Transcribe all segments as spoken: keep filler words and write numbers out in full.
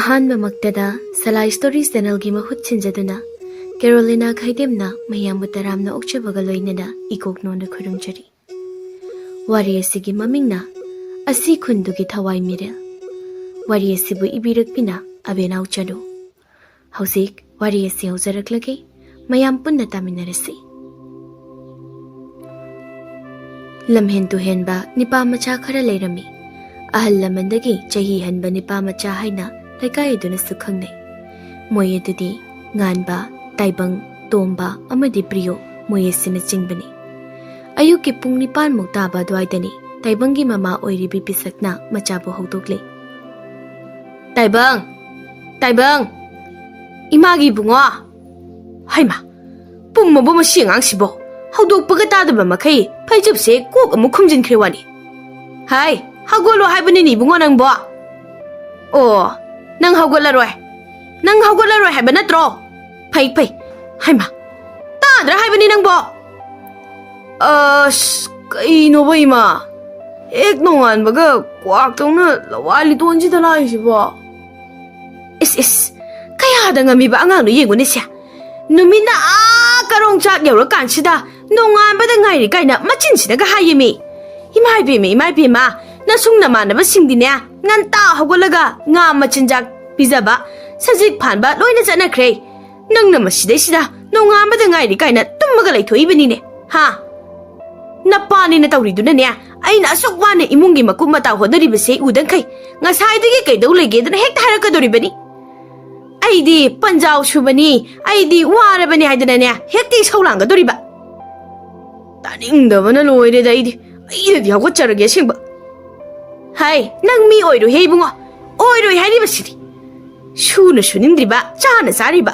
ꯑꯍꯥꯟꯕꯃꯛꯇꯗ ꯁꯂꯥꯏ story ꯆꯦꯅꯦꯜꯒꯤ ꯃꯍꯨꯠ ꯁꯤꯟꯖꯗꯨꯅ ꯀꯦꯔꯣꯂꯤꯅꯥ ꯈꯩꯗꯦꯝꯅ ꯃꯌꯥꯝꯕꯨ ꯇꯔꯥꯝꯅ ꯑꯣꯛꯆꯕꯒ ꯂꯣꯏꯅꯅ ꯏꯀꯣꯛ ꯅꯣꯟꯅ ꯈꯨꯔꯨꯝꯖꯔꯤ꯫ ꯋꯥꯔꯤ ꯑꯁꯤꯒꯤ ꯃꯃꯤꯡꯅ ꯑꯁꯤ ꯈꯨꯟꯗꯨꯒꯤ ꯊꯋꯥꯏ ꯃꯤꯔꯦꯜ꯫ ꯋꯥꯔꯤ ꯑꯁꯤꯕꯨ ꯏꯕꯤꯔꯛꯄꯤꯅ ꯑꯕꯦꯅꯥꯎ ꯆꯅꯨ꯫ ꯍꯧꯖꯤꯛ ꯋꯥꯔꯤ ꯑꯁꯤ ꯍꯧꯖꯔꯛꯂꯒꯦ, ꯃꯌꯥꯝ ꯄꯨꯟꯅ ꯇꯥꯃꯤꯟꯅꯔꯁꯤ꯫ ꯂꯝꯍꯦꯟ ꯇꯨꯍꯦꯟꯕ ꯅꯤꯄꯥ ꯃꯆꯥ ꯈꯔ ꯂꯩꯔꯝꯃꯤ꯫ ꯑꯍꯜ ꯂꯃꯟꯗꯒꯤ ꯆꯍꯤ ꯍꯟꯕ ꯅꯤꯄꯥ ꯃꯆꯥ ꯍꯥꯏꯅ ꯂꯩꯀꯥꯏ ꯑꯗꯨꯅꯁꯨ ꯈꯪꯅꯩ꯫ ꯃꯣꯏ ꯑꯗꯨꯗꯤ ꯉꯥꯟꯕ, ꯇꯥꯏꯕꯪ, ꯇꯣꯝꯕ ꯑꯃꯗꯤ ꯄ꯭ꯔꯤꯌꯣ, ꯃꯣꯏ ꯑꯁꯤꯅꯆꯤꯡꯕꯅꯤ꯫ ꯑꯌꯨꯛꯀꯤ ꯄꯨꯡ ꯅꯤꯄꯥꯟꯃꯨꯛ ꯇꯥꯕ ꯑꯗꯨꯋꯥꯏꯗꯅꯤ ꯇꯥꯏꯕꯪꯒꯤ ꯃꯃꯥ ꯑꯣꯏꯔꯤꯕꯤ ꯄꯤꯁꯛꯅ ꯃꯆꯥꯕꯨ ꯍꯧꯗꯣꯛꯂꯤ꯫ "ꯇꯥꯏꯕꯪ! ꯇꯥꯏꯕꯪ! ꯏꯃꯥꯒꯤ ꯏꯕꯨꯡꯉꯣ! ꯍꯩꯃꯥ! ꯄꯨꯝꯃꯕꯣ ꯃꯁꯤ ꯑꯉꯥꯡꯁꯤꯕꯣ? ꯍꯧꯗꯣꯛꯄꯒ ꯇꯥꯗꯕ ꯃꯈꯩ ꯐꯩꯖꯨꯞꯁꯦ ꯀꯣꯛ ꯑꯃꯨꯛ ꯈꯨꯝꯖꯤꯟꯈ꯭ꯔꯦ ꯋꯥꯅꯤ꯫ ꯍꯥꯏ, ꯍꯧꯒꯠꯂꯣ ꯍꯥꯏꯕꯅꯤꯅꯦ ꯏꯕꯨꯡꯉꯣ ꯅꯪꯕꯣ꯫ ꯑꯣ, ꯅꯪ ꯍꯧꯒꯠꯂꯔꯣꯏ꯫ ꯅꯪ ꯍꯧꯒꯠꯂꯔꯣꯏ ꯍꯥꯏꯕ ꯅꯠꯇ꯭ꯔꯣ? ꯐꯩ, ꯐꯩ꯫ ꯍꯩꯃꯥ, ꯇꯥꯗ꯭ꯔꯥ ꯍꯥꯏꯕꯅꯤ ꯅꯪꯕꯣ?" "ꯑꯁ, ꯀꯩꯅꯣꯕ ꯏꯃꯥ? ꯍꯦꯛ ꯅꯣꯡꯉꯥꯟꯕꯒ ꯀ꯭ꯋꯥꯛꯇꯧꯅ ꯂꯋꯥ ꯂꯤꯇꯣꯟꯁꯤꯗ ꯂꯥꯛꯏꯁꯤꯕꯣ?" "ꯏꯁ, ꯏꯁ, ꯀꯌꯥꯗ ꯉꯝꯃꯤꯕ ꯑꯉꯥꯡꯅꯣ ꯌꯦꯡꯉꯨꯅꯦ ꯁꯦ꯫ ꯅꯨꯃꯤꯠꯅ ꯑꯥ ꯀꯔꯣꯡ ꯆꯥꯛ ꯌꯧꯔꯀꯥꯟꯁꯤꯗ ꯅꯣꯡꯉꯥꯟꯕꯗ ꯉꯥꯏꯔꯤ ꯀꯥꯏꯅ ꯃꯆꯤꯟꯁꯤꯅꯒ ꯍꯥꯏꯌꯦꯃꯤ꯫ ꯏꯃꯥ ꯏꯕꯦꯝꯃ, ꯏꯃꯥ ꯏꯕꯦꯝꯃ, ꯅꯁꯨꯡ ꯅꯃꯥꯟꯅꯕꯁꯤꯡꯗꯤꯅꯦ ꯉꯟꯇꯥ ꯍꯧꯒꯠꯂꯒ ꯉꯥ ꯃꯆꯤꯟꯖꯥꯛ ꯄꯤꯖꯕ, ꯁꯖꯤꯛ ꯐꯥꯟꯕ ꯂꯣꯏꯅ ꯆꯠꯅꯈ꯭ꯔꯦ꯫ ꯅꯪꯅ ꯃꯁꯤꯗꯩꯁꯤꯗ ꯅꯣꯡꯉꯥꯟꯕꯗ ꯉꯥꯏꯔꯤ ꯀꯥꯏꯅ ꯇꯨꯝꯃꯒ ꯂꯩꯊꯣꯛꯏꯕꯅꯤꯅꯦ, ꯍꯥ? ꯅꯄꯥꯅꯤꯅ ꯇꯧꯔꯤꯗꯨꯅꯅꯦ, ꯑꯩꯅ ꯑꯁꯨꯛ ꯋꯥꯅ ꯏꯃꯨꯡꯒꯤ ꯃꯀꯨꯞ ꯃꯇꯥ ꯍꯣꯠꯅꯔꯤꯕꯁꯦ ꯎꯗꯪꯈꯩ ꯉꯁꯥꯏꯗꯒꯤ ꯀꯩꯗꯧ ꯂꯩꯒꯦꯗꯅ ꯍꯦꯛꯇ ꯍꯥꯏꯔꯛꯀꯗꯧꯔꯤꯕꯅꯤ꯫ ꯑꯩꯗꯤ ꯄꯟꯖꯥꯎ ꯁꯨꯕꯅꯤ, ꯑꯩꯗꯤ ꯋꯥꯔꯕꯅꯤ ꯍꯥꯏꯗꯅꯅꯦ ꯍꯦꯛꯇ ꯏꯁꯧ ꯂꯥꯡꯒꯗꯧꯔꯤꯕ꯫ ꯇꯥꯅꯤꯡꯗꯕꯅ ꯂꯣꯏꯔꯦꯗ ꯑꯩꯗꯤ꯫ ꯑꯩꯅꯗꯤ ꯍꯧꯒꯠꯆꯔꯒꯦ ꯑꯁꯦꯡꯕ꯫ ꯍꯥꯏ, ꯅꯪ ꯃꯤ ꯑꯣꯏꯔꯣꯏꯍꯦ ꯏꯕꯨꯡꯉꯣ, ꯑꯣꯏꯔꯣꯏ ꯍꯥꯏꯔꯤꯕꯁꯤꯗꯤ꯫ ꯁꯨꯅ ꯁꯨꯅꯤꯡꯗ꯭ꯔꯤꯕ, ꯆꯥꯅ ꯆꯥꯔꯤꯕ꯫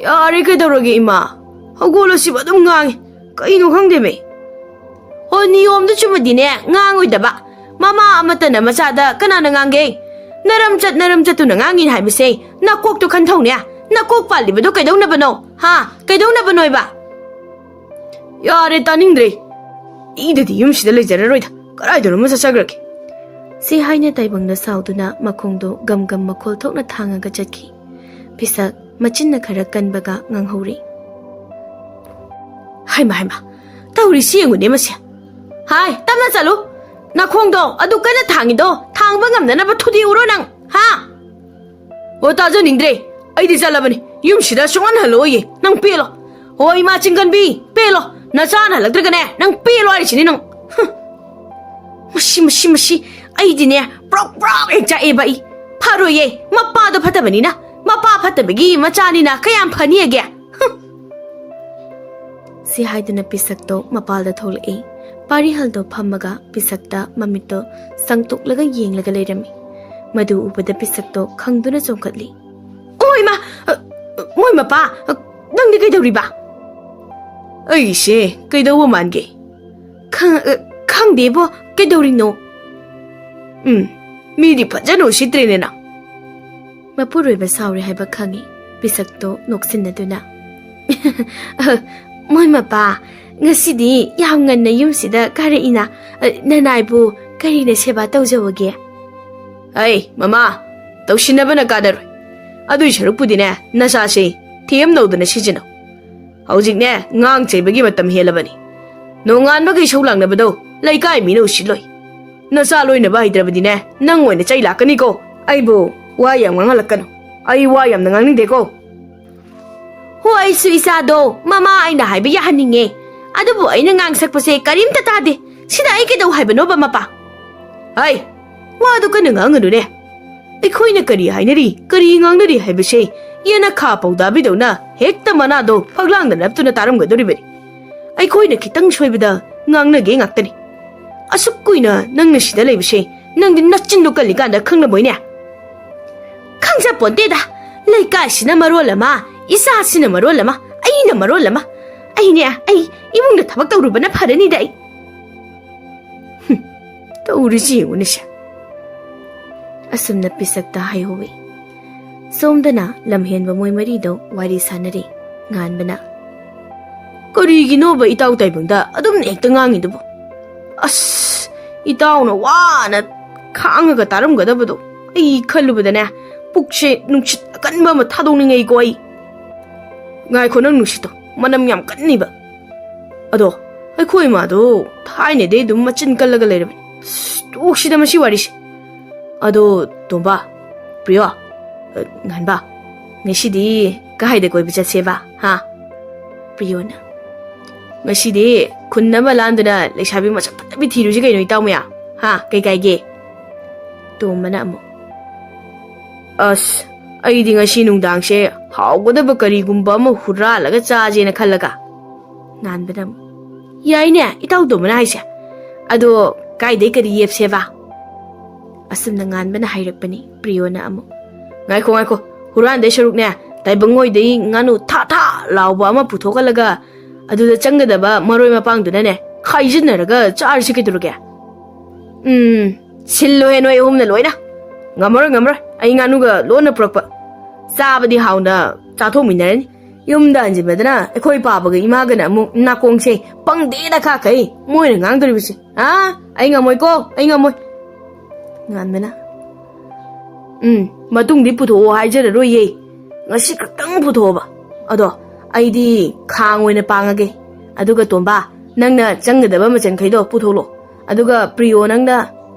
ꯌꯥꯔꯦ, ꯀꯩꯗꯧꯔꯒꯦ ꯏꯃꯥ? ꯍꯧꯒꯠꯂꯣ ꯁꯤꯕꯨ ꯑꯗꯨꯝ ꯉꯥꯡꯉꯤ꯫ ꯀꯩꯅꯣ ꯈꯪꯗꯦꯃꯦ꯫ ꯍꯣ, ꯅꯤꯌꯣꯝꯗ ꯆꯨꯝꯃꯗꯤꯅꯦ ꯉꯥꯡꯉꯣꯏꯗꯕ꯫ ꯃꯃꯥ ꯑꯃꯠꯇꯅ ꯃꯆꯥꯗ ꯀꯅꯥꯅ ꯉꯥꯡꯒꯦ? ꯅꯔꯝ ꯆꯠ, ꯅꯔꯝ ꯆꯠꯇꯨꯅ ꯉꯥꯡꯉꯤꯅꯦ ꯍꯥꯏꯕꯁꯦ ꯅꯀꯣꯛꯇꯣ ꯈꯟꯊꯧꯅꯦ꯫ ꯅꯀꯣꯛ ꯄꯥꯜꯂꯤꯕꯗꯣ ꯀꯩꯗꯧꯅꯕꯅꯣ? ꯍꯥ? ꯀꯩꯗꯧꯅꯕꯅꯣꯏꯕ? ꯌꯥꯔꯦ, ꯇꯥꯅꯤꯡꯗ꯭ꯔꯦ꯫ ꯑꯩꯗꯗꯤ ꯌꯨꯝꯁꯤꯗ ꯂꯩꯖꯔꯔꯣꯏꯗ꯫ ꯀꯗꯥꯏꯗꯅꯣꯃ ꯆꯠꯆꯈ꯭ꯔꯒꯦ꯫ ꯁꯤ ꯍꯥꯏꯅ ꯇꯥꯏꯕꯪꯗ ꯁꯥꯎꯗꯨꯅ ꯃꯈꯣꯡꯗꯣ ꯒꯝ ꯒꯝ ꯃꯈꯣꯜ ꯊꯣꯛꯅ ꯊꯥꯡꯉꯒ ꯆꯠꯈꯤ꯫ ꯄꯤꯁꯛ ꯃꯆꯤꯟꯅ ꯈꯔ ꯀꯟꯕꯒ ꯉꯥꯡꯍꯧꯔꯤ꯫ "ꯍꯩꯃ, ꯍꯩꯃ, ꯇꯧꯔꯤꯁꯤ ꯌꯦꯡꯉꯨꯅꯦ ꯃꯁꯦ꯫ ꯍꯥꯏ, ꯇꯞꯅ ꯆꯠꯂꯨ꯫ ꯅꯈꯣꯡꯗꯣ ꯑꯗꯨ ꯀꯟꯅ ꯊꯥꯡꯉꯤꯗꯣ ꯊꯥꯡꯕ ꯉꯝꯗꯅꯕ ꯊꯨꯗꯦꯛꯎꯔꯣ ꯅꯪ, ꯍꯥ?" "ꯑꯣ, ꯇꯥꯖꯅꯤꯡꯗ꯭ꯔꯦ꯫ ꯑꯩꯗꯤ ꯆꯠꯂꯕꯅꯤ꯫ ꯌꯨꯝꯁꯤꯗ ꯁꯨꯡꯍꯟ ꯍꯜꯂꯛꯑꯣꯏꯌꯦ꯫ ꯅꯪ ꯄꯦꯜꯂꯣ꯫ ꯍꯣ, ꯏꯃꯥ ꯆꯤꯡꯒꯟꯕꯤ, ꯄꯦꯜꯂꯣ꯫ ꯅꯆꯥꯅ ꯍꯜꯂꯛꯇ꯭ꯔꯒꯅꯦ, ꯅꯪ ꯄꯦꯜꯂꯣ ꯍꯥꯏꯔꯤꯁꯤꯅꯤ ꯅꯪ꯫ ꯍꯨꯝ꯫ ꯃꯁꯤ, ꯃꯁꯤ, ꯃꯁꯤ꯫ ꯑꯩꯗꯤꯅꯦ, ꯄ꯭ꯔꯣꯛ ꯄ꯭ꯔꯣꯛ ꯍꯦꯛ ꯆꯥꯛꯑꯦꯕ ꯑꯩ꯫ ꯐꯔꯣꯏꯌꯦ꯫ ꯃꯄꯥꯗꯣ ꯐꯠꯇꯕꯅꯤꯅ꯫ ꯃꯄꯥ ꯐꯠꯇꯕꯒꯤ ꯃꯆꯥꯅꯤꯅ ꯀꯌꯥꯝ ꯐꯅꯤꯒꯦ?" ꯍꯨꯝ꯫ ꯁꯤ ꯍꯥꯏꯗꯨꯅ ꯄꯤꯁꯛꯇꯣ ꯃꯄꯥꯜꯗ ꯊꯣꯛꯂꯛꯏ꯫ ꯄꯥꯔꯤꯍꯜꯗꯣ ꯐꯝꯃꯒ ꯄꯤꯁꯛꯇ ꯃꯃꯤꯠꯇꯣ ꯁꯪꯇꯣꯛꯂꯒ ꯌꯦꯡꯂꯒ ꯂꯩꯔꯝꯃꯤ꯫ ꯃꯗꯨ ꯎꯕꯗ ꯄꯤꯁꯛꯇꯣ ꯈꯪꯗꯨꯅ ꯆꯣꯡꯈꯠꯂꯤ꯫ "ꯑꯣꯏꯃꯥ! ꯑ, ꯃꯣꯏ ꯃꯄꯥ! ꯑ, ꯅꯪꯗꯤ ꯀꯩꯗꯧꯔꯤꯕ?" "ꯑꯩꯁꯦ ꯀꯩꯗꯧꯕ ꯃꯥꯟꯒꯦ?" "ꯈ-, ꯑ, ꯈꯪꯗꯦꯕꯣ, ꯀꯩꯗꯧꯔꯤꯅꯣ?" "ꯎꯝ, ꯃꯤꯗꯤ ꯐꯖꯅ ꯎꯁꯤꯠꯇ꯭ꯔꯦꯅꯦ ꯅꯪ꯫" ꯃꯄꯨꯔꯣꯏꯕ ꯁꯥꯎꯔꯦ ꯍꯥꯏꯕ ꯈꯪꯉꯤ꯫ ꯄꯤꯁꯛꯇꯣ ꯅꯣꯛꯁꯤꯟꯅꯗꯨꯅ, "ꯑ, ꯃꯣꯏ ꯃꯄꯥ, ꯉꯁꯤꯗꯤ ꯌꯥꯝ ꯉꯟꯅ ꯌꯨꯝꯁꯤꯗ ꯀꯥꯔꯛꯏꯅ꯫ ꯑ, ꯅꯅꯥꯏꯕꯨ ꯀꯔꯤꯅ ꯁꯦꯕꯥ ꯇꯧꯖꯧꯒꯦ?" "ꯑꯩ, ꯃꯃꯥ, ꯇꯧꯁꯤꯟꯅꯕꯅ ꯀꯥꯟꯅꯔꯣꯏ꯫ ꯑꯗꯨꯏ ꯁꯔꯨꯛꯄꯨꯗꯤꯅꯦ, ꯅꯆꯥꯁꯦ ꯊꯦꯝꯅꯧꯗꯅ ꯁꯤꯖꯤꯟꯅꯧ꯫ ꯍꯧꯖꯤꯛꯅꯦ, ꯉꯥꯡ ꯆꯩꯕꯒꯤ ꯃꯇꯝ ꯍꯦꯜꯂꯕꯅꯤ꯫ ꯅꯣꯡꯉꯥꯟꯕꯒꯤ ꯏꯁꯧ ꯂꯥꯡꯅꯕꯗꯣ ꯂꯩꯀꯥꯏ ꯃꯤꯅ ꯎꯁꯤꯠꯂꯣꯏ꯫ ꯅꯆꯥ ꯂꯣꯏꯅꯕ ꯍꯩꯇ꯭ꯔꯕꯗꯤꯅꯦ, ꯅꯪ ꯑꯣꯏꯅ ꯆꯩ ꯂꯥꯛꯀꯅꯤꯀꯣ꯫ ꯑꯩꯕꯨ ꯋꯥ ꯌꯥꯝ ꯉꯥꯡꯍꯜꯂꯛꯀꯅꯨ꯫ ꯑꯩ ꯋꯥ ꯌꯥꯝꯅ ꯉꯥꯡꯅꯤꯡꯗꯦꯀꯣ꯫" "ꯍꯣ, ꯑꯩꯁꯨ ꯏꯆꯥꯗꯣ ꯃꯃꯥ ꯑꯩꯅ ꯍꯥꯏꯕ ꯌꯥꯍꯟꯅꯤꯡꯉꯦ꯫ ꯑꯗꯨꯕꯨ ꯑꯩꯅ ꯉꯥꯡꯁꯛꯄꯁꯦ ꯀꯔꯤꯝꯇ ꯇꯥꯗꯦ꯫ ꯁꯤꯗ ꯑꯩ ꯀꯩꯗꯧ ꯍꯥꯏꯕꯅꯣꯕ, ꯃꯄꯥ?" "ꯍꯩ, ꯋꯥꯗꯨ ꯀꯟꯅ ꯉꯥꯡꯒꯅꯨꯅꯦ꯫ ꯑꯩꯈꯣꯏꯅ ꯀꯔꯤ ꯍꯥꯏꯅꯔꯤ, ꯀꯔꯤ ꯉꯥꯡꯅꯔꯤ ꯍꯥꯏꯕꯁꯦ ꯌꯦꯅꯈꯥ ꯄꯧꯗꯥꯕꯤꯗꯧꯅ ꯍꯦꯛꯇ ꯃꯅꯥꯗꯣ ꯐꯛꯂꯥꯡꯗ ꯅꯞꯇꯨꯅ ꯇꯥꯔꯝꯒꯗꯧꯔꯤꯕꯅꯤ꯫ ꯑꯩꯈꯣꯏꯅ ꯈꯤꯇꯪ ꯁꯣꯏꯕꯗ ꯉꯥꯡꯅꯒꯦ ꯉꯥꯛꯇꯅꯤ꯫ ꯑꯁꯨꯛ ꯀꯨꯏꯅ ꯅꯪꯅ ꯁꯤꯗ ꯂꯩꯕꯁꯦ ꯅꯪꯗꯤ ꯅꯆꯤꯟꯗꯣ ꯀꯜꯂꯤꯀꯥꯟꯗ ꯈꯪꯂꯝꯃꯣꯏꯅꯦ꯫" "ꯈꯪꯖꯄꯣꯟꯇꯦꯗ꯫ ꯂꯩꯀꯥꯏꯁꯤꯅ ꯃꯔꯣꯜ ꯑꯃ, ꯏꯆꯥꯁꯤꯅ ꯃꯔꯣꯜ ꯑꯃ, ꯑꯩꯅ ꯃꯔꯣꯜ ꯑꯃ꯫ ꯑꯩꯅꯦ, ꯑꯩ ꯏꯃꯨꯡꯗ ꯊꯕꯛ ꯇꯧꯔꯨꯕꯅ ꯐꯔꯅꯤꯗ ꯑꯩ꯫" ꯍꯨꯝ, ꯇꯧꯔꯤꯁꯤ ꯌꯦꯡꯉꯨꯅꯦꯁꯦ꯫ ꯑꯁꯨꯝꯅ ꯄꯤꯁꯛꯇ ꯍꯥꯏꯍꯧꯋꯤ꯫ ꯁꯣꯝꯗꯅ ꯂꯝꯍꯦꯟꯕ ꯃꯣꯏ ꯃꯔꯤꯗꯣ ꯋꯥꯔꯤ ꯁꯥꯟꯅꯔꯤ꯫ ꯉꯥꯟꯕꯅ, "ꯀꯔꯤꯒꯤꯅꯣꯕ ꯏꯇꯥꯎ ꯇꯥꯏꯕꯪꯗ ꯑꯗꯨꯝ ꯍꯦꯛꯇ ꯉꯥꯡꯉꯤꯗꯨꯕꯨ? ꯑꯁ, ꯏꯇꯥꯎꯅ ꯋꯥꯅ ꯈꯥꯡꯉꯒ ꯇꯥꯔꯝꯒꯗꯕꯗꯣ ꯑꯩ ꯈꯜꯂꯨꯕꯗꯅꯦ, ꯄꯨꯛꯁꯦ ꯅꯨꯡꯁꯤꯠ ꯑꯀꯟꯕ ꯑꯃ ꯊꯥꯗꯣꯛꯅꯤꯡꯉꯩꯀꯣ ꯑꯩ꯫ ꯉꯥꯏꯈꯣ, ꯅꯪ ꯅꯨꯡꯁꯤꯠꯇꯣ ꯃꯅꯝ ꯌꯥꯝ ꯀꯟꯅꯤꯕ꯫ ꯑꯗꯣ ꯑꯩꯈꯣꯏ ꯏꯃꯥꯗꯣ ꯊꯥꯏꯅꯗꯩ ꯑꯗꯨꯝ ꯃꯆꯤꯟ ꯀꯜꯂꯒ ꯂꯩꯔꯕꯅꯤ꯫ ꯑꯁ, ꯇꯣꯛꯁꯤꯗ ꯃꯁꯤ ꯋꯥꯔꯤꯁꯦ꯫ ꯑꯗꯣ ꯇꯣꯝꯕ, ꯄ꯭ꯔꯤꯌꯣ, ꯑ, ꯉꯥꯟꯕ, ꯉꯁꯤꯗꯤ ꯀꯥꯏꯗ ꯀꯣꯏꯕ ꯆꯠꯁꯦꯕ, ꯍꯥ? ꯄ꯭ꯔꯤꯌꯣꯅ, ꯉꯁꯤꯗꯤ ꯈꯨꯟ ꯑꯃ ꯂꯥꯟꯗꯨꯅ ꯂꯩꯁꯥꯕꯤ ꯃꯁꯛ ꯐꯖꯕꯤ ꯊꯤꯔꯨꯁꯤ ꯀꯩꯅꯣ, ꯏꯇꯥꯎ ꯃꯌꯥꯝ, ꯍꯥ? ꯀꯩ ꯀꯥꯏꯒꯦ? ꯇꯣꯝꯕꯅ ꯑꯃꯨꯛ, ꯑꯁ, ꯑꯩꯗꯤ ꯉꯁꯤ ꯅꯨꯡꯗꯥꯡꯁꯦ ꯍꯥꯎꯒꯗꯕ ꯀꯔꯤꯒꯨꯝꯕ ꯑꯃ ꯍꯨꯔꯥꯜꯂꯒ ꯆꯥꯁꯦꯅ ꯈꯜꯂꯒ꯫ ꯉꯥꯟꯕꯅ ꯑꯃꯨꯛ, ꯌꯥꯏꯅꯦ ꯏꯇꯥꯎ ꯇꯣꯝꯕꯅ ꯍꯥꯏꯁꯦ꯫ ꯑꯗꯣ ꯀꯥꯏꯗꯩ ꯀꯔꯤ ꯌꯦꯞꯁꯦꯕ? ꯑꯁꯨꯝꯅ ꯉꯥꯟꯕꯅ ꯍꯥꯏꯔꯛꯄꯅꯤ꯫ ꯄ꯭ꯔꯤꯌꯣꯅ ꯑꯃꯨꯛ, ꯉꯥꯏꯈꯣ, ꯉꯥꯏꯈꯣ, ꯍꯨꯔꯥꯟꯗꯩ ꯁꯔꯨꯛꯅꯦ, ꯇꯥꯏꯕꯪ ꯍꯣꯏꯗꯩ ꯉꯥꯅꯨ ꯊꯥ ꯊꯥ ꯂꯥꯎꯕ ꯑꯃ ꯄꯨꯊꯣꯛꯍꯜꯂꯒ ꯑꯗꯨꯗ ꯆꯪꯒꯗꯕ ꯃꯔꯣꯏ ꯃꯄꯥꯡꯗꯨꯅꯅꯦ ꯈꯥꯏꯖꯤꯟꯅꯔꯒ ꯆꯥꯔꯁꯤ ꯀꯩꯗꯧꯔꯒꯦ? ꯎꯝ, ꯁꯤꯜꯂꯣꯍꯦ ꯅꯣꯏ ꯑꯍꯨꯝꯅ ꯂꯣꯏꯅ꯫ ꯉꯝꯃꯔꯣꯏ, ꯉꯝꯃꯔꯣꯏ, ꯑꯩ ꯉꯥꯅꯨꯒ ꯂꯣꯟꯅ ꯄꯨꯔꯛꯄ꯫ ꯆꯥꯕꯗꯤ ꯍꯥꯎꯅ ꯆꯥꯊꯣꯛꯃꯤꯟꯅꯔꯅꯤ꯫ ꯌꯨꯝꯗ ꯍꯟꯖꯤꯟꯕꯗꯅ ꯑꯩꯈꯣꯏ ꯄꯥꯕꯒ ꯏꯃꯥꯒꯅ ꯑꯃꯨꯛ ꯅꯥꯀꯣꯡꯁꯦ ꯄꯪꯗꯦꯗ ꯈꯥꯛꯈꯩ ꯃꯣꯏꯅ ꯉꯥꯡꯗꯣꯔꯤꯕꯁꯦ꯫ ꯑꯥ, ꯑꯩ ꯉꯝꯃꯣꯏꯀꯣ, ꯑꯩ ꯉꯝꯃꯣꯏ꯫ ꯉꯥꯟꯕꯅ, ꯎꯝ, ꯃꯇꯨꯡꯗꯤ ꯄꯨꯊꯣꯛꯑꯣ ꯍꯥꯏꯖꯔꯔꯣꯏꯌꯦ, ꯉꯁꯤ ꯈꯛꯇꯪ ꯄꯨꯊꯣꯛꯑꯣꯕ꯫ ꯑꯗꯣ ꯑꯩꯗꯤ ꯈꯥꯡ ꯑꯣꯏꯅ ꯄꯥꯡꯉꯒꯦ꯫ ꯑꯗꯨꯒ ꯇꯣꯝꯕ, ꯅꯪꯅ ꯆꯪꯒꯗꯕ ꯃꯆꯟꯈꯩꯗꯣ ꯄꯨꯊꯣꯛꯂꯣ꯫ ꯑꯗꯨꯒ ꯄ꯭ꯔꯤꯌꯣ, ꯅꯪꯅ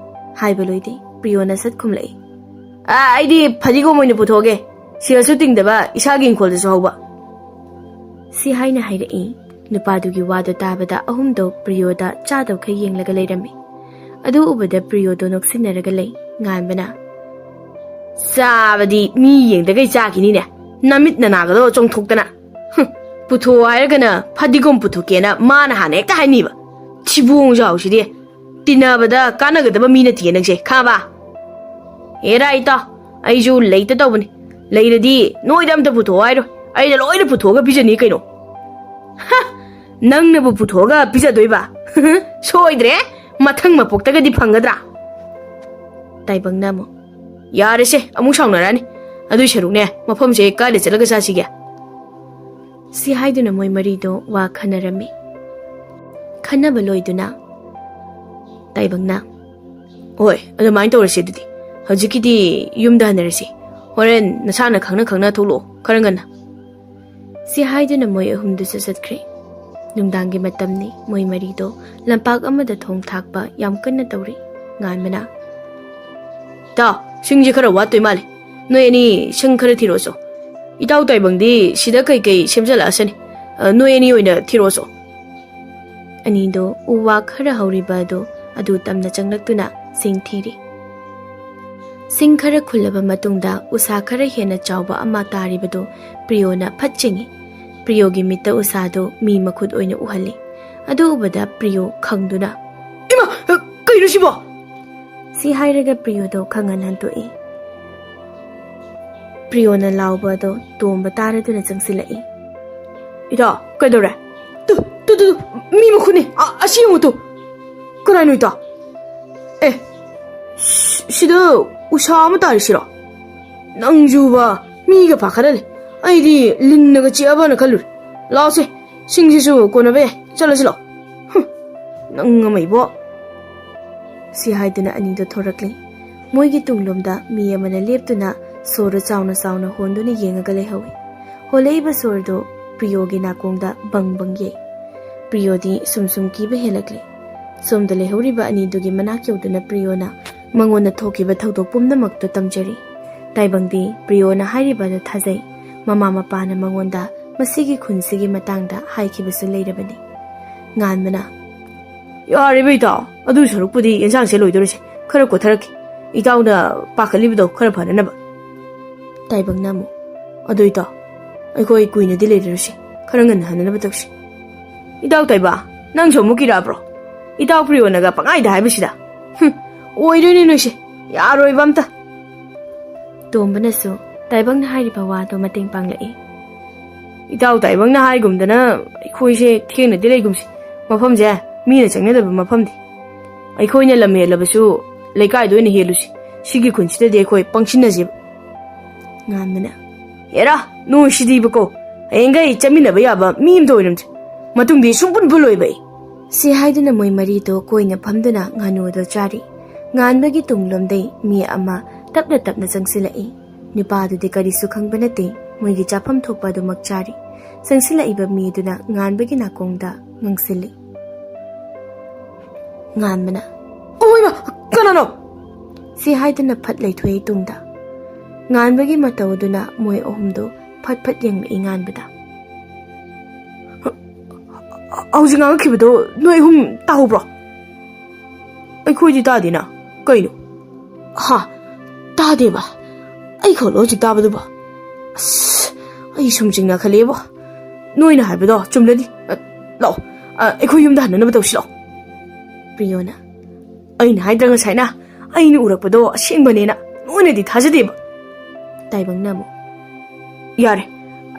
ꯍꯥꯏꯕ ꯂꯣꯏꯗꯦ꯫ ꯄ꯭ꯔꯤꯌꯣꯅ ꯁꯠ ꯈꯨꯝꯂꯛꯏ, ꯑꯥ, ꯑꯩꯗꯤ ꯐꯗꯤꯒꯣꯝ ꯑꯣꯏꯅ ꯄꯨꯊꯣꯛꯑꯒꯦ, ꯁꯦꯜꯁꯨ ꯇꯤꯡꯗꯕ, ꯏꯁꯥꯒꯤ ꯏꯪꯈꯣꯜꯗꯁꯨ ꯍꯧꯕ꯫ ꯁꯤ ꯍꯥꯏꯅ ꯍꯥꯏꯔꯛꯏ꯫ ꯅꯨꯄꯥꯗꯨꯒꯤ ꯋꯥꯗꯣ ꯇꯥꯕꯗ ꯑꯍꯨꯝꯗꯣ ꯄ꯭ꯔꯤꯌꯣꯗ ꯆꯥꯗꯧꯈꯩ ꯌꯦꯡꯂꯒ ꯂꯩꯔꯝꯃꯤ꯫ ꯑꯗꯨ ꯎꯕꯗ ꯄ꯭ꯔꯤꯌꯣꯗꯣ ꯅꯣꯛꯁꯤꯟꯅꯔꯒ ꯂꯩ꯫ ꯉꯥꯟꯕꯅ, ꯆꯥꯕꯗꯤ ꯃꯤ ꯌꯦꯡꯗꯒꯩ ꯆꯥꯈꯤꯅꯤꯅꯦ, ꯅꯃꯤꯠ ꯅꯅꯥꯒꯗꯣ ꯆꯣꯡꯊꯣꯛꯇꯅ꯫ ꯍꯨꯝ, ꯄꯨꯊꯣꯛꯑꯣ ꯍꯥꯏꯔꯒꯅ ꯐꯗꯤꯒꯣꯝ ꯄꯨꯊꯣꯛꯀꯦꯅ ꯃꯥꯅ ꯍꯥꯟꯅ ꯍꯦꯛꯇ ꯍꯥꯏꯅꯤꯕ꯫ ꯊꯤꯕꯣꯡ ꯖꯥꯎꯁꯤꯗꯤ꯫ ꯇꯤꯟꯅꯕꯗ ꯀꯥꯟꯅꯒꯗꯕ ꯃꯤ ꯅꯠꯇꯦ ꯅꯪꯁꯦ, ꯈꯪꯉꯕ? ꯑꯦꯔꯥ ꯏꯇꯥꯎ, ꯑꯩꯁꯨ ꯂꯩꯇ ꯇꯧꯕꯅꯤ꯫ ꯂꯩꯔꯗꯤ ꯅꯣꯏꯗ ꯑꯝꯇ ꯄꯨꯊꯣꯛꯑꯣ ꯍꯥꯏꯔꯣ, ꯑꯩꯅ ꯂꯣꯏꯅ ꯄꯨꯊꯣꯛꯑꯒ ꯄꯤꯖꯅꯤ ꯀꯩꯅꯣ꯫ ꯍ! ꯅꯪꯅꯕꯨ ꯄꯨꯊꯣꯛꯑꯒ ꯄꯤꯖꯗꯣꯏꯕ? ꯁꯣꯏꯗ꯭ꯔꯦ, ꯃꯊꯪ ꯃꯄꯣꯛꯇꯒꯗꯤ ꯐꯪꯒꯗ꯭ꯔꯥ? ꯇꯥꯏꯕꯪꯅ ꯑꯃꯨꯛ, ꯌꯥꯔꯦꯁꯦ, ꯑꯃꯨꯛ ꯁꯥꯎꯅꯔꯅꯤ꯫ ꯑꯗꯨꯏ ꯁꯔꯨꯛꯅꯦ, ꯃꯐꯝꯁꯦ ꯀꯥꯏꯗ ꯆꯠꯂꯒ ꯆꯥꯁꯤꯒꯦ? ꯁꯤ ꯍꯥꯏꯗꯨꯅ ꯃꯣꯏ ꯃꯔꯤꯗꯣ ꯋꯥ ꯈꯟꯅꯔꯝꯃꯤ꯫ ꯈꯟꯅꯕ ꯂꯣꯏꯗꯨꯅ ꯇꯥꯏꯕꯪꯅ, ꯍꯣꯏ, ꯑꯗꯨꯃꯥꯏꯅ ꯇꯧꯔꯁꯤ ꯑꯗꯨꯗꯤ꯫ ꯍꯧꯖꯤꯛꯀꯤꯗꯤ ꯌꯨꯝꯗ ꯍꯟꯅꯔꯁꯤ꯫ ꯍꯣꯔꯦꯟ ꯅꯁꯥꯅ ꯈꯪꯅ ꯈꯪꯅ ꯊꯣꯛꯂꯛꯑꯣ, ꯈꯔ ꯉꯟꯅ꯫ ꯁꯤ ꯍꯥꯏꯗꯨꯅ ꯃꯣꯏ ꯑꯍꯨꯝꯗꯨꯁꯨ ꯆꯠꯈ꯭ꯔꯦ꯫ ꯅꯨꯡꯗꯥꯡꯒꯤ ꯃꯇꯝꯅꯤ꯫ ꯃꯣꯏ ꯃꯔꯤꯗꯣ ꯂꯝꯄꯥꯛ ꯑꯃꯗ ꯊꯣꯡ ꯊꯥꯛꯄ ꯌꯥꯝ ꯀꯟꯅ ꯇꯧꯔꯤ꯫ ꯉꯥꯟꯕꯅ, "ꯏꯇꯥꯎ, ꯁꯤꯡꯁꯦ ꯈꯔ ꯋꯥꯠꯇꯣꯏ ꯃꯥꯜꯂꯦ꯫ ꯅꯣꯏ ꯑꯅꯤ ꯁꯤꯡ ꯈꯔ ꯊꯤꯔꯛꯑꯣꯁꯣ꯫ ꯏꯇꯥꯎ ꯇꯥꯏꯕꯪꯗꯤ ꯁꯤꯗ ꯀꯩꯀꯩ ꯁꯦꯝꯖꯜꯂꯛꯑꯁꯅꯤ꯫ ꯑ, ꯅꯣꯏ ꯑꯅꯤ ꯑꯣꯏꯅ ꯊꯤꯔꯛꯑꯣꯁꯣ꯫" ꯑꯅꯤꯗꯣ ꯎ ꯋꯥ ꯈꯔ ꯍꯧꯔꯤꯕ ꯑꯗꯨ ꯑꯗꯨ ꯇꯝꯅ ꯆꯪꯂꯛꯇꯨꯅ ꯁꯤꯡ ꯊꯤꯔꯤ꯫ ꯁꯤꯡ ꯈꯔ ꯈꯨꯜꯂꯕ ꯃꯇꯨꯡꯗ ꯎꯁꯥ ꯈꯔ ꯍꯦꯟꯅ ꯆꯥꯎꯕ ꯑꯃ ꯇꯥꯔꯤꯕꯗꯨ ꯄ꯭ꯔꯤꯌꯣꯅ ꯐꯠ ꯆꯤꯡꯏ꯫ ꯄ꯭ꯔꯤꯌꯣꯒꯤ ꯃꯤꯠꯇ ꯎꯁꯥꯗꯨ ꯃꯤ ꯃꯈꯨꯠ ꯑꯣꯏꯅ ꯎꯍꯜꯂꯤ꯫ ꯑꯗꯨ ꯎꯕꯗ ꯄ꯭ꯔꯤꯌꯣ ꯈꯪꯗꯨꯅ, "ꯏꯃꯥ, ꯀꯩꯅꯣ ꯁꯤꯕꯣ?" ꯁꯤ ꯍꯥꯏꯔꯒ ꯄ꯭ꯔꯤꯌꯣꯗꯣ ꯈꯪꯍꯟ ꯍꯟꯗꯣꯛꯏ꯫ ꯄ꯭ꯔꯤꯌꯣꯅ ꯂꯥꯎꯕ ꯑꯗꯣ ꯇꯣꯝꯕ ꯇꯥꯔꯗꯨꯅ ꯆꯪꯁꯤꯜꯂꯛꯏ꯫ "ꯏꯇꯥꯎ, ꯀꯩꯗꯧꯔꯦ?" "ꯇꯨ, ꯇꯨ, ꯇꯨ, ꯇꯨ, ꯃꯤ ꯃꯈꯨꯠꯅꯤ꯫ ꯑ-, ꯑꯁꯤ ꯌꯦꯡꯉꯨ ꯇꯨ꯫ ꯀꯅꯥꯅꯣ ꯏꯇꯥꯎ? ꯑꯦ, ꯁꯤ-, ꯁꯤꯗ ꯎꯁꯥ ꯑꯃ ꯇꯥꯔꯤꯁꯤꯔꯣ? ꯅꯪꯁꯨꯕ, ꯃꯤꯒ ꯐꯥꯈꯠꯍꯜꯂꯦ꯫ ꯑꯩꯗꯤ ꯂꯤꯟꯅꯒ ꯆꯤꯛꯑꯕꯅ ꯈꯜꯂꯨꯔꯦ꯫ ꯂꯥꯛꯑꯣꯁꯦ, ꯁꯤꯡꯁꯤꯁꯨ ꯀꯣꯟꯅꯕ ꯌꯥꯏ꯫ ꯆꯠꯂꯁꯤ ꯂꯥꯛꯑꯣ꯫" "ꯍꯨꯝ, ꯅꯪ ꯑꯃ ꯏꯕꯣ꯫" ꯁꯤ ꯍꯥꯏꯗꯨꯅ ꯑꯅꯤꯗꯣ ꯊꯣꯔꯛꯂꯦ꯫ ꯃꯣꯏꯒꯤ ꯇꯨꯡꯂꯣꯝꯗ ꯃꯤ ꯑꯃꯅ ꯂꯦꯞꯇꯨꯅ ꯁꯣꯔ ꯆꯥꯎꯅ ꯆꯥꯎꯅ ꯍꯣꯟꯗꯨꯅ ꯌꯦꯡꯉꯒ ꯂꯩꯍꯧꯏ꯫ ꯍꯣꯜꯂꯛꯏꯕ ꯁꯣꯔꯗꯨ ꯄ꯭ꯔꯤꯌꯣꯒꯤ ꯅꯥꯀꯣꯡꯗ ꯕꯪ ꯕꯪ ꯌꯩ꯫ ꯄ꯭ꯔꯤꯌꯣꯗꯤ ꯁꯨꯝ ꯁꯨꯝ ꯀꯤꯕ ꯍꯦꯜꯂꯛꯂꯦ꯫ ꯁꯣꯝꯗ ꯂꯩꯍꯧꯔꯤꯕ ꯑꯅꯤꯗꯨꯒꯤ ꯃꯅꯥꯛ ꯌꯧꯗꯨꯅ ꯄ꯭ꯔꯤꯌꯣꯅ ꯃꯉꯣꯟꯗ ꯊꯣꯛꯈꯤꯕ ꯊꯧꯗꯣꯛ ꯄꯨꯝꯅꯃꯛꯇꯨ ꯇꯝꯖꯔꯤ꯫ ꯇꯥꯏꯕꯪꯗꯤ ꯄ꯭ꯔꯤꯌꯣꯅ ꯍꯥꯏꯔꯤꯕ ꯑꯗꯨ ꯊꯥꯖꯩ꯫ ꯃꯃꯥ ꯃꯄꯥꯅ ꯃꯉꯣꯟꯗ ꯃꯁꯤꯒꯤ ꯈꯨꯟꯁꯤꯒꯤ ꯃꯇꯥꯡꯗ ꯍꯥꯏꯈꯤꯕꯁꯨ ꯂꯩꯔꯕꯅꯤ꯫ ꯉꯥꯟꯕꯅ, "ꯌꯥꯔꯦꯕ ꯏꯇꯥꯎ, ꯑꯗꯨ ꯁꯔꯨꯛꯄꯨꯗꯤ ꯌꯦꯟꯁꯥꯡꯁꯦ ꯂꯣꯏꯗꯣꯔꯁꯦ, ꯈꯔ ꯀꯣꯊꯔꯛꯀꯦ꯫ ꯏꯇꯥꯎꯅ ꯄꯥꯈꯠꯂꯤꯕꯗꯣ ꯈꯔ ꯐꯅꯅꯕ꯫" ꯇꯥꯏꯕꯪꯅ ꯑꯃꯨꯛ, "ꯑꯗꯣ ꯏꯇꯥꯎ, ꯑꯩꯈꯣꯏ ꯀꯨꯏꯅꯗꯤ ꯂꯩꯔꯔꯣꯏꯁꯤ, ꯈꯔ ꯉꯟꯅ ꯍꯟꯅꯅꯕ ꯇꯧꯁꯤ꯫" "ꯏꯇꯥꯎ ꯇꯥꯏꯕ, ꯅꯪꯁꯨ ꯑꯃꯨꯛ ꯀꯤꯔꯛꯑꯕ꯭ꯔꯣ? ꯏꯇꯥꯎ ꯄ꯭ꯔꯤꯌꯣꯅꯒ ꯄꯪꯍꯥꯏꯗ ꯍꯥꯏꯕꯁꯤꯗ꯫ ꯍꯨꯝ, ꯑꯣꯏꯔꯣꯏꯅꯦ ꯅꯣꯏꯁꯦ, ꯌꯥꯔꯣꯏꯕ ꯑꯝꯇ꯫" ꯇꯣꯝꯕꯅꯁꯨ ꯇꯥꯏꯕꯪꯅ ꯍꯥꯏꯔꯤꯕ ꯋꯥꯗꯣ ꯃꯇꯦꯡ ꯄꯥꯡꯂꯛꯏ꯫ "ꯏꯇꯥꯎ ꯇꯥꯏꯕꯪꯅ ꯍꯥꯏꯒꯨꯝꯗꯅ ꯑꯩꯈꯣꯏꯁꯦ ꯊꯦꯡꯅꯗꯤ ꯂꯩꯒꯨꯝꯁꯤ꯫ ꯃꯐꯝꯁꯦ ꯃꯤꯅ ꯆꯪꯅꯗꯕ ꯃꯐꯝꯗꯤ꯫ ꯑꯩꯈꯣꯏꯅ ꯂꯝ ꯍꯦꯜꯂꯕꯁꯨ ꯂꯩꯀꯥꯏꯗ ꯑꯣꯏꯅ ꯍꯦꯜꯂꯨꯁꯤ꯫ ꯁꯤꯒꯤ ꯈꯨꯟꯁꯤꯗꯗꯤ ꯑꯩꯈꯣꯏ ꯄꯪꯁꯤꯟꯅꯁꯦꯕ꯫" ꯉꯥꯟꯕꯅ, "ꯑꯦꯔꯥ, ꯅꯣꯏ ꯁꯤꯗꯤꯕꯀꯣ, ꯍꯌꯦꯡꯈꯩ ꯆꯠꯃꯤꯟꯅꯕ ꯌꯥꯕ ꯃꯤ ꯑꯝꯇ ꯑꯣꯏꯔꯝꯗꯦ꯫ ꯃꯇꯨꯡꯗꯤ ꯁꯨꯡꯄꯨꯟ ꯄꯨꯜꯂꯣꯏꯕ ꯑꯩ꯫" ꯁꯤ ꯍꯥꯏꯗꯨꯅ ꯃꯣꯏ ꯃꯔꯤꯗꯣ ꯀꯣꯏꯅ ꯐꯝꯗꯨꯅ ꯉꯥꯅꯨ ꯑꯗꯣ ꯆꯥꯔꯤ꯫ ꯉꯥꯟꯕꯒꯤ ꯇꯨꯡꯂꯣꯝꯗꯩ ꯃꯤ ꯑꯃ ꯇꯞꯅ ꯇꯞꯅ ꯆꯪꯁꯤꯜꯂꯛꯏ꯫ ꯅꯨꯄꯥꯗꯨꯗꯤ ꯀꯔꯤꯁꯨ ꯈꯪꯕ ꯅꯠꯇꯦ, ꯃꯣꯏꯒꯤ ꯆꯥꯐꯝ ꯊꯣꯛꯄ ꯑꯗꯨꯃꯛ ꯆꯥꯔꯤ꯫ ꯆꯪꯁꯤꯜꯂꯛꯏꯕ ꯃꯤꯗꯨꯅ ꯉꯥꯟꯕꯒꯤ ꯅꯥꯀꯣꯡꯗ ꯉꯪꯁꯤꯜꯂꯤ꯫ ꯉꯥꯟꯕꯅ, "ꯑꯣꯏꯃ, ꯀꯅꯥꯅꯣ?" ꯁꯤ ꯍꯥꯏꯗꯨꯅ ꯐꯠ ꯂꯩꯊꯣꯛꯏ ꯇꯨꯡꯗ꯫ ꯉꯥꯟꯕꯒꯤ ꯃꯇꯧ ꯑꯗꯨꯅ ꯃꯣꯏ ꯑꯍꯨꯝꯗꯨ ꯐꯠ ꯐꯠ ꯌꯦꯡꯂꯛꯏ ꯉꯥꯟꯕꯗ꯫ "ꯍꯧꯖꯤꯛ ꯉꯥꯡꯉꯛꯈꯤꯕꯗꯣ ꯅꯣꯏ ꯑꯍꯨꯝ ꯇꯥꯍꯧꯕ꯭ꯔꯣ?" "ꯑꯩꯈꯣꯏꯗꯤ ꯇꯥꯗꯦꯅ꯫ ꯀꯩꯅꯣ?" "ꯍꯥ? ꯇꯥꯗꯦꯕ? ꯑꯩ ꯈꯛꯂꯣ ꯍꯧꯖꯤꯛ ꯇꯥꯕꯗꯨꯕꯣ? ꯑꯁ, ꯑꯩ ꯁꯨꯝ ꯆꯤꯡꯅꯈꯠꯂꯛꯑꯦꯕꯣ꯫ ꯅꯣꯏꯅ ꯍꯥꯏꯕꯗꯣ ꯆꯨꯝꯂꯗꯤ, ꯑ, ꯂꯥꯛꯑꯣ, ꯑ, ꯑꯩꯈꯣꯏ ꯌꯨꯝꯗ ꯍꯟꯅꯅꯕ ꯇꯧꯁꯤ ꯂꯥꯛꯑꯣ꯫" ꯄ꯭ꯔꯤꯌꯣꯅ, "ꯑꯩꯅ ꯍꯥꯏꯗ꯭ꯔꯥ ꯉꯁꯥꯏꯅ? ꯑꯩꯅ ꯎꯔꯛꯄꯗꯣ ꯑꯁꯦꯡꯕꯅꯦꯅ꯫ ꯅꯣꯏꯅꯗꯤ ꯊꯥꯖꯗꯦꯕ꯫" ꯇꯥꯏꯕꯪꯅ ꯑꯃꯨꯛ, "ꯌꯥꯔꯦ,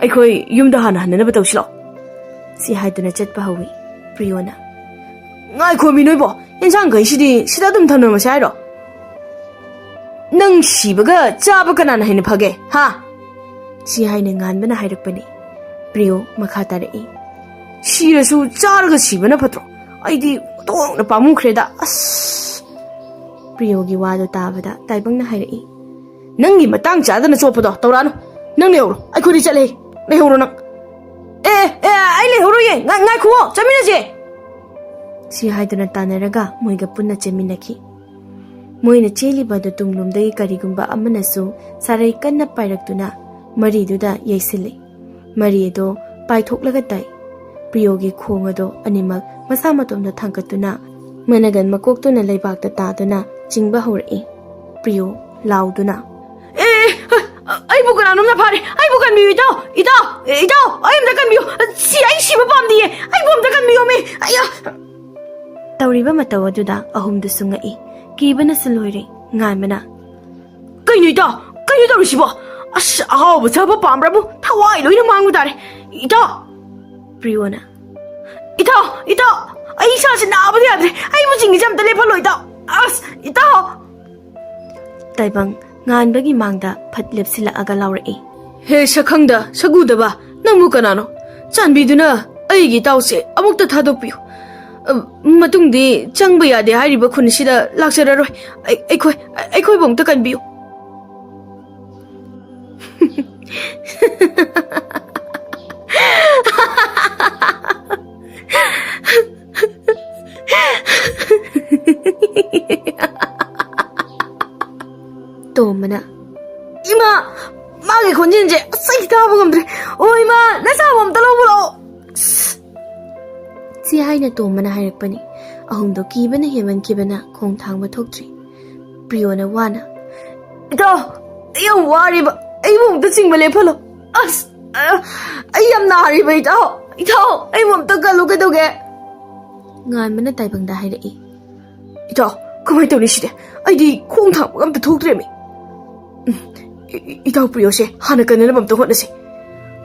ꯑꯩꯈꯣꯏ ꯌꯨꯝꯗ ꯍꯥꯟꯅ ꯍꯟꯅꯅꯕ ꯇꯧꯁꯤ ꯂꯥꯛꯑꯣ꯫" ꯁꯤ ꯍꯥꯏꯗꯨꯅ ꯆꯠꯄ ꯍꯧꯏ꯫ ꯄ꯭ꯔꯤꯌꯣꯅ, "ꯉꯥꯏꯈꯣ ꯃꯤ ꯅꯣꯏꯕꯣ, ꯏꯟꯁꯥꯡꯈꯩꯁꯤꯗꯤ ꯁꯤꯗ ꯑꯗꯨꯝ ꯊꯝꯂꯝꯃꯁꯦ ꯍꯥꯏꯔꯣ? ꯅꯪ ꯁꯤꯕꯒ ꯆꯥꯕ ꯀꯅꯥꯅ ꯍꯦꯟꯅ ꯐꯒꯦ, ꯍꯥ?" ꯁꯤ ꯍꯥꯏꯅ ꯉꯥꯟꯕꯅ ꯍꯥꯏꯔꯛꯄꯅꯤ꯫ ꯄ꯭ꯔꯤꯌꯣ ꯃꯈꯥ ꯇꯥꯔꯛꯏ, "ꯁꯤꯔꯁꯨ ꯆꯥꯔꯒ ꯁꯤꯕꯅ ꯐꯠꯇ꯭ꯔꯣ? ꯑꯩꯗꯤ ꯑꯣꯟꯊꯣꯛꯅ ꯄꯥꯝꯃꯨꯈ꯭ꯔꯦꯗ, ꯑꯁ!" ꯄ꯭ꯔꯤꯌꯣꯒꯤ ꯋꯥꯗꯣ ꯇꯥꯕꯗ ꯇꯥꯏꯕꯪꯅ ꯍꯥꯏꯔꯛꯏ, "ꯅꯪꯒꯤ ꯃꯇꯥꯡ ꯆꯥꯗꯅ ꯆꯣꯞꯄꯗꯣ ꯇꯧꯔꯛꯑꯅꯨ꯫ ꯅꯪ ꯂꯩꯍꯧꯔꯣ, ꯑꯩꯈꯣꯏꯗꯤ ꯆꯠꯂꯦ꯫ ꯂꯩꯍꯧꯔꯣ ꯅꯪ꯫" "ꯑꯦ, ꯑꯦ, ꯑꯩ ꯂꯩꯍꯧꯔꯣꯏꯌꯦ꯫ ꯉꯥ-, ꯉꯥꯏꯈꯨꯑꯣ, ꯆꯠꯃꯤꯟꯅꯁꯦ꯫" ꯁꯤ ꯍꯥꯏꯗꯨꯅ ꯇꯥꯟꯅꯔꯒ ꯃꯣꯏꯒ ꯄꯨꯟꯅ ꯆꯦꯟꯃꯤꯟꯅꯈꯤ꯫ ꯃꯣꯏꯅ ꯆꯦꯜꯂꯤꯕ ꯑꯗꯨ ꯇꯨꯡꯂꯣꯝꯗꯒꯤ ꯀꯔꯤꯒꯨꯝꯕ ꯑꯃꯅꯁꯨ ꯁꯥꯔꯩ ꯀꯟꯅ ꯄꯥꯏꯔꯛꯇꯨꯅ ꯃꯔꯤꯗꯨꯗ ꯌꯩꯁꯤꯜꯂꯤ꯫ ꯃꯔꯤ ꯑꯗꯣ ꯄꯥꯏꯊꯣꯛꯂꯒ ꯇꯥꯏ꯫ ꯄ꯭ꯔꯤꯌꯣꯒꯤ ꯈꯣꯡ ꯑꯗꯣ ꯑꯅꯤꯃꯛ ꯃꯁꯥ ꯃꯇꯣꯝꯗ ꯊꯥꯡꯒꯠꯇꯨꯅ ꯃꯅꯒꯟ ꯃꯀꯣꯛꯇꯨꯅ ꯂꯩꯕꯥꯛꯇ ꯇꯥꯗꯨꯅ ꯆꯤꯡꯕ ꯍꯧꯔꯛꯏ꯫ ꯄ꯭ꯔꯤꯌꯣ ꯂꯥꯎꯗꯨꯅ, "ꯑꯦ, ꯑꯦ, ꯑꯩꯕꯨ ꯀꯅꯥꯅꯣꯝꯅ ꯐꯥꯔꯦ! ꯑꯩꯕꯨ ꯀꯟꯕꯤꯌꯨ, ꯏꯇꯥꯎ! ꯏꯇꯥꯎ! ꯑꯦ, ꯏꯇꯥꯎ! ꯑꯩ ꯑꯝꯇ ꯀꯟꯕꯤꯌꯨ! ꯁꯤ ꯑꯩ ꯁꯤꯕ ꯄꯥꯝꯗꯤꯌꯦ! ꯑꯩꯕꯨ ꯑꯝꯇ ꯀꯟꯕꯤꯌꯣꯃꯤ! ꯑꯌꯥ!" ꯇꯧꯔꯤꯕ ꯃꯇꯧ ꯑꯗꯨꯗ ꯑꯍꯨꯝꯗꯨꯁꯨ ꯉꯛꯏ꯫ ꯀꯤꯕꯅꯁꯨ ꯂꯣꯏꯔꯦ꯫ ꯉꯥꯟꯕꯅ, "ꯀꯩꯅꯣ ꯏꯇꯥꯎ? ꯀꯩꯅꯣ ꯇꯧꯔꯤꯁꯤꯕꯣ? ꯑꯁ, ꯑꯍꯥꯎꯕ ꯆꯥꯕ ꯄꯥꯝꯕ꯭ꯔꯕꯨ ꯊꯋꯥꯏ ꯂꯣꯏꯅ ꯃꯥꯡꯕ ꯇꯥꯔꯦ, ꯏꯇꯥꯎ!" ꯄ꯭ꯔꯤꯌꯣꯅ, "ꯏꯇꯥꯎ, ꯏꯇꯥꯎ, ꯑꯩ ꯏꯁꯥꯁꯦ ꯅꯥꯕꯗ ꯌꯥꯗ꯭ꯔꯦ꯫ ꯑꯩꯕꯨ ꯆꯤꯡꯉꯤꯁꯦ ꯑꯝꯇ ꯂꯦꯞꯍꯜꯂꯣ, ꯏꯇꯥꯎ꯫ ꯑꯁ, ꯏꯇꯥꯎ!" ꯇꯥꯏꯕꯪ ꯉꯥꯟꯕꯒꯤ ꯃꯥꯡꯗ ꯐꯠ ꯂꯦꯞꯁꯤꯜꯂꯛꯑꯒ ꯂꯥꯎꯔꯛꯏ꯫ "ꯍꯦ ꯁꯛꯈꯪꯗ ꯁꯛꯎꯗꯕ, ꯅꯪꯕꯨ ꯀꯅꯥꯅꯣ? ꯆꯥꯟꯕꯤꯗꯨꯅ ꯑꯩꯒꯤ ꯏꯇꯥꯎꯁꯦ ꯑꯃꯨꯛꯇ ꯊꯥꯗꯣꯛꯄꯤꯌꯨ꯫ ꯑ, ꯃꯇꯨꯡꯗꯤ ꯆꯪꯕ ꯌꯥꯗꯦ ꯍꯥꯏꯔꯤꯕ ꯈꯨꯟꯁꯤꯗ ꯂꯥꯛꯆꯔꯔꯣꯏ꯫ ꯑꯩ-, ꯑꯩꯈꯣꯏ, ꯑꯩꯈꯣꯏꯕꯨ ꯑꯝꯇ ꯀꯟꯕꯤꯌꯨ꯫ ꯇꯣꯝꯕꯅ, "ꯏꯃꯥ, ꯃꯥꯒꯤ ꯈꯣꯟꯖꯦꯜꯁꯦ ꯑꯁ ꯑꯩ ꯇꯥꯕ ꯉꯝꯗ꯭ꯔꯦ꯫ ꯑꯣ ꯏꯃꯥ, ꯅꯆꯥꯕꯨ ꯑꯝꯇ ꯂꯧꯕ ꯂꯥꯛꯑꯣ꯫" ꯁꯤ ꯍꯥꯏꯅ ꯇꯣꯝꯕꯅ ꯍꯥꯏꯔꯛꯄꯅꯤ꯫ ꯑꯍꯨꯝꯗꯣ ꯀꯤꯕꯅ ꯍꯦꯟꯃꯟꯈꯤꯕꯅ ꯈꯣꯡ ꯊꯥꯡꯕ ꯊꯣꯛꯇ꯭ꯔꯤ꯫ ꯄ꯭ꯔꯤꯌꯣꯅ ꯋꯥꯅ, "ꯏꯇꯥꯎ, ꯑꯩ ꯌꯥꯝ ꯋꯥꯔꯦꯕ, ꯑꯩꯕꯨ ꯑꯝꯇ ꯆꯤꯡꯕ ꯂꯦꯞꯍꯜꯂꯣ꯫ ꯑꯁ, ꯑ, ꯑꯩ ꯌꯥꯝ ꯅꯥꯔꯦꯕ ꯏꯇꯥꯎ꯫ ꯏꯇꯥꯎ, ꯑꯩꯕꯨ ꯑꯝꯇ ꯀꯜꯂꯨ ꯀꯩꯗꯧꯒꯦ?" ꯉꯥꯟꯕꯅ ꯇꯥꯏꯕꯪꯗ ꯍꯥꯏꯔꯛꯏ꯫ "ꯏꯇꯥꯎ, ꯀꯃꯥꯏꯅ ꯇꯧꯅꯤ ꯁꯤꯗꯤ? ꯑꯩꯗꯤ ꯈꯣꯡ ꯊꯥꯡꯕꯒ ꯑꯝꯇ ꯊꯣꯛꯇ꯭ꯔꯦꯃꯤ꯫ ꯎꯝ, ꯏ-, ꯏ-, ꯏꯇꯥꯎ ꯄ꯭ꯔꯤꯌꯣꯁꯦ ꯍꯥꯟꯅ ꯀꯟꯅꯅꯕ ꯑꯝꯇ ꯍꯣꯠꯅꯁꯤ꯫"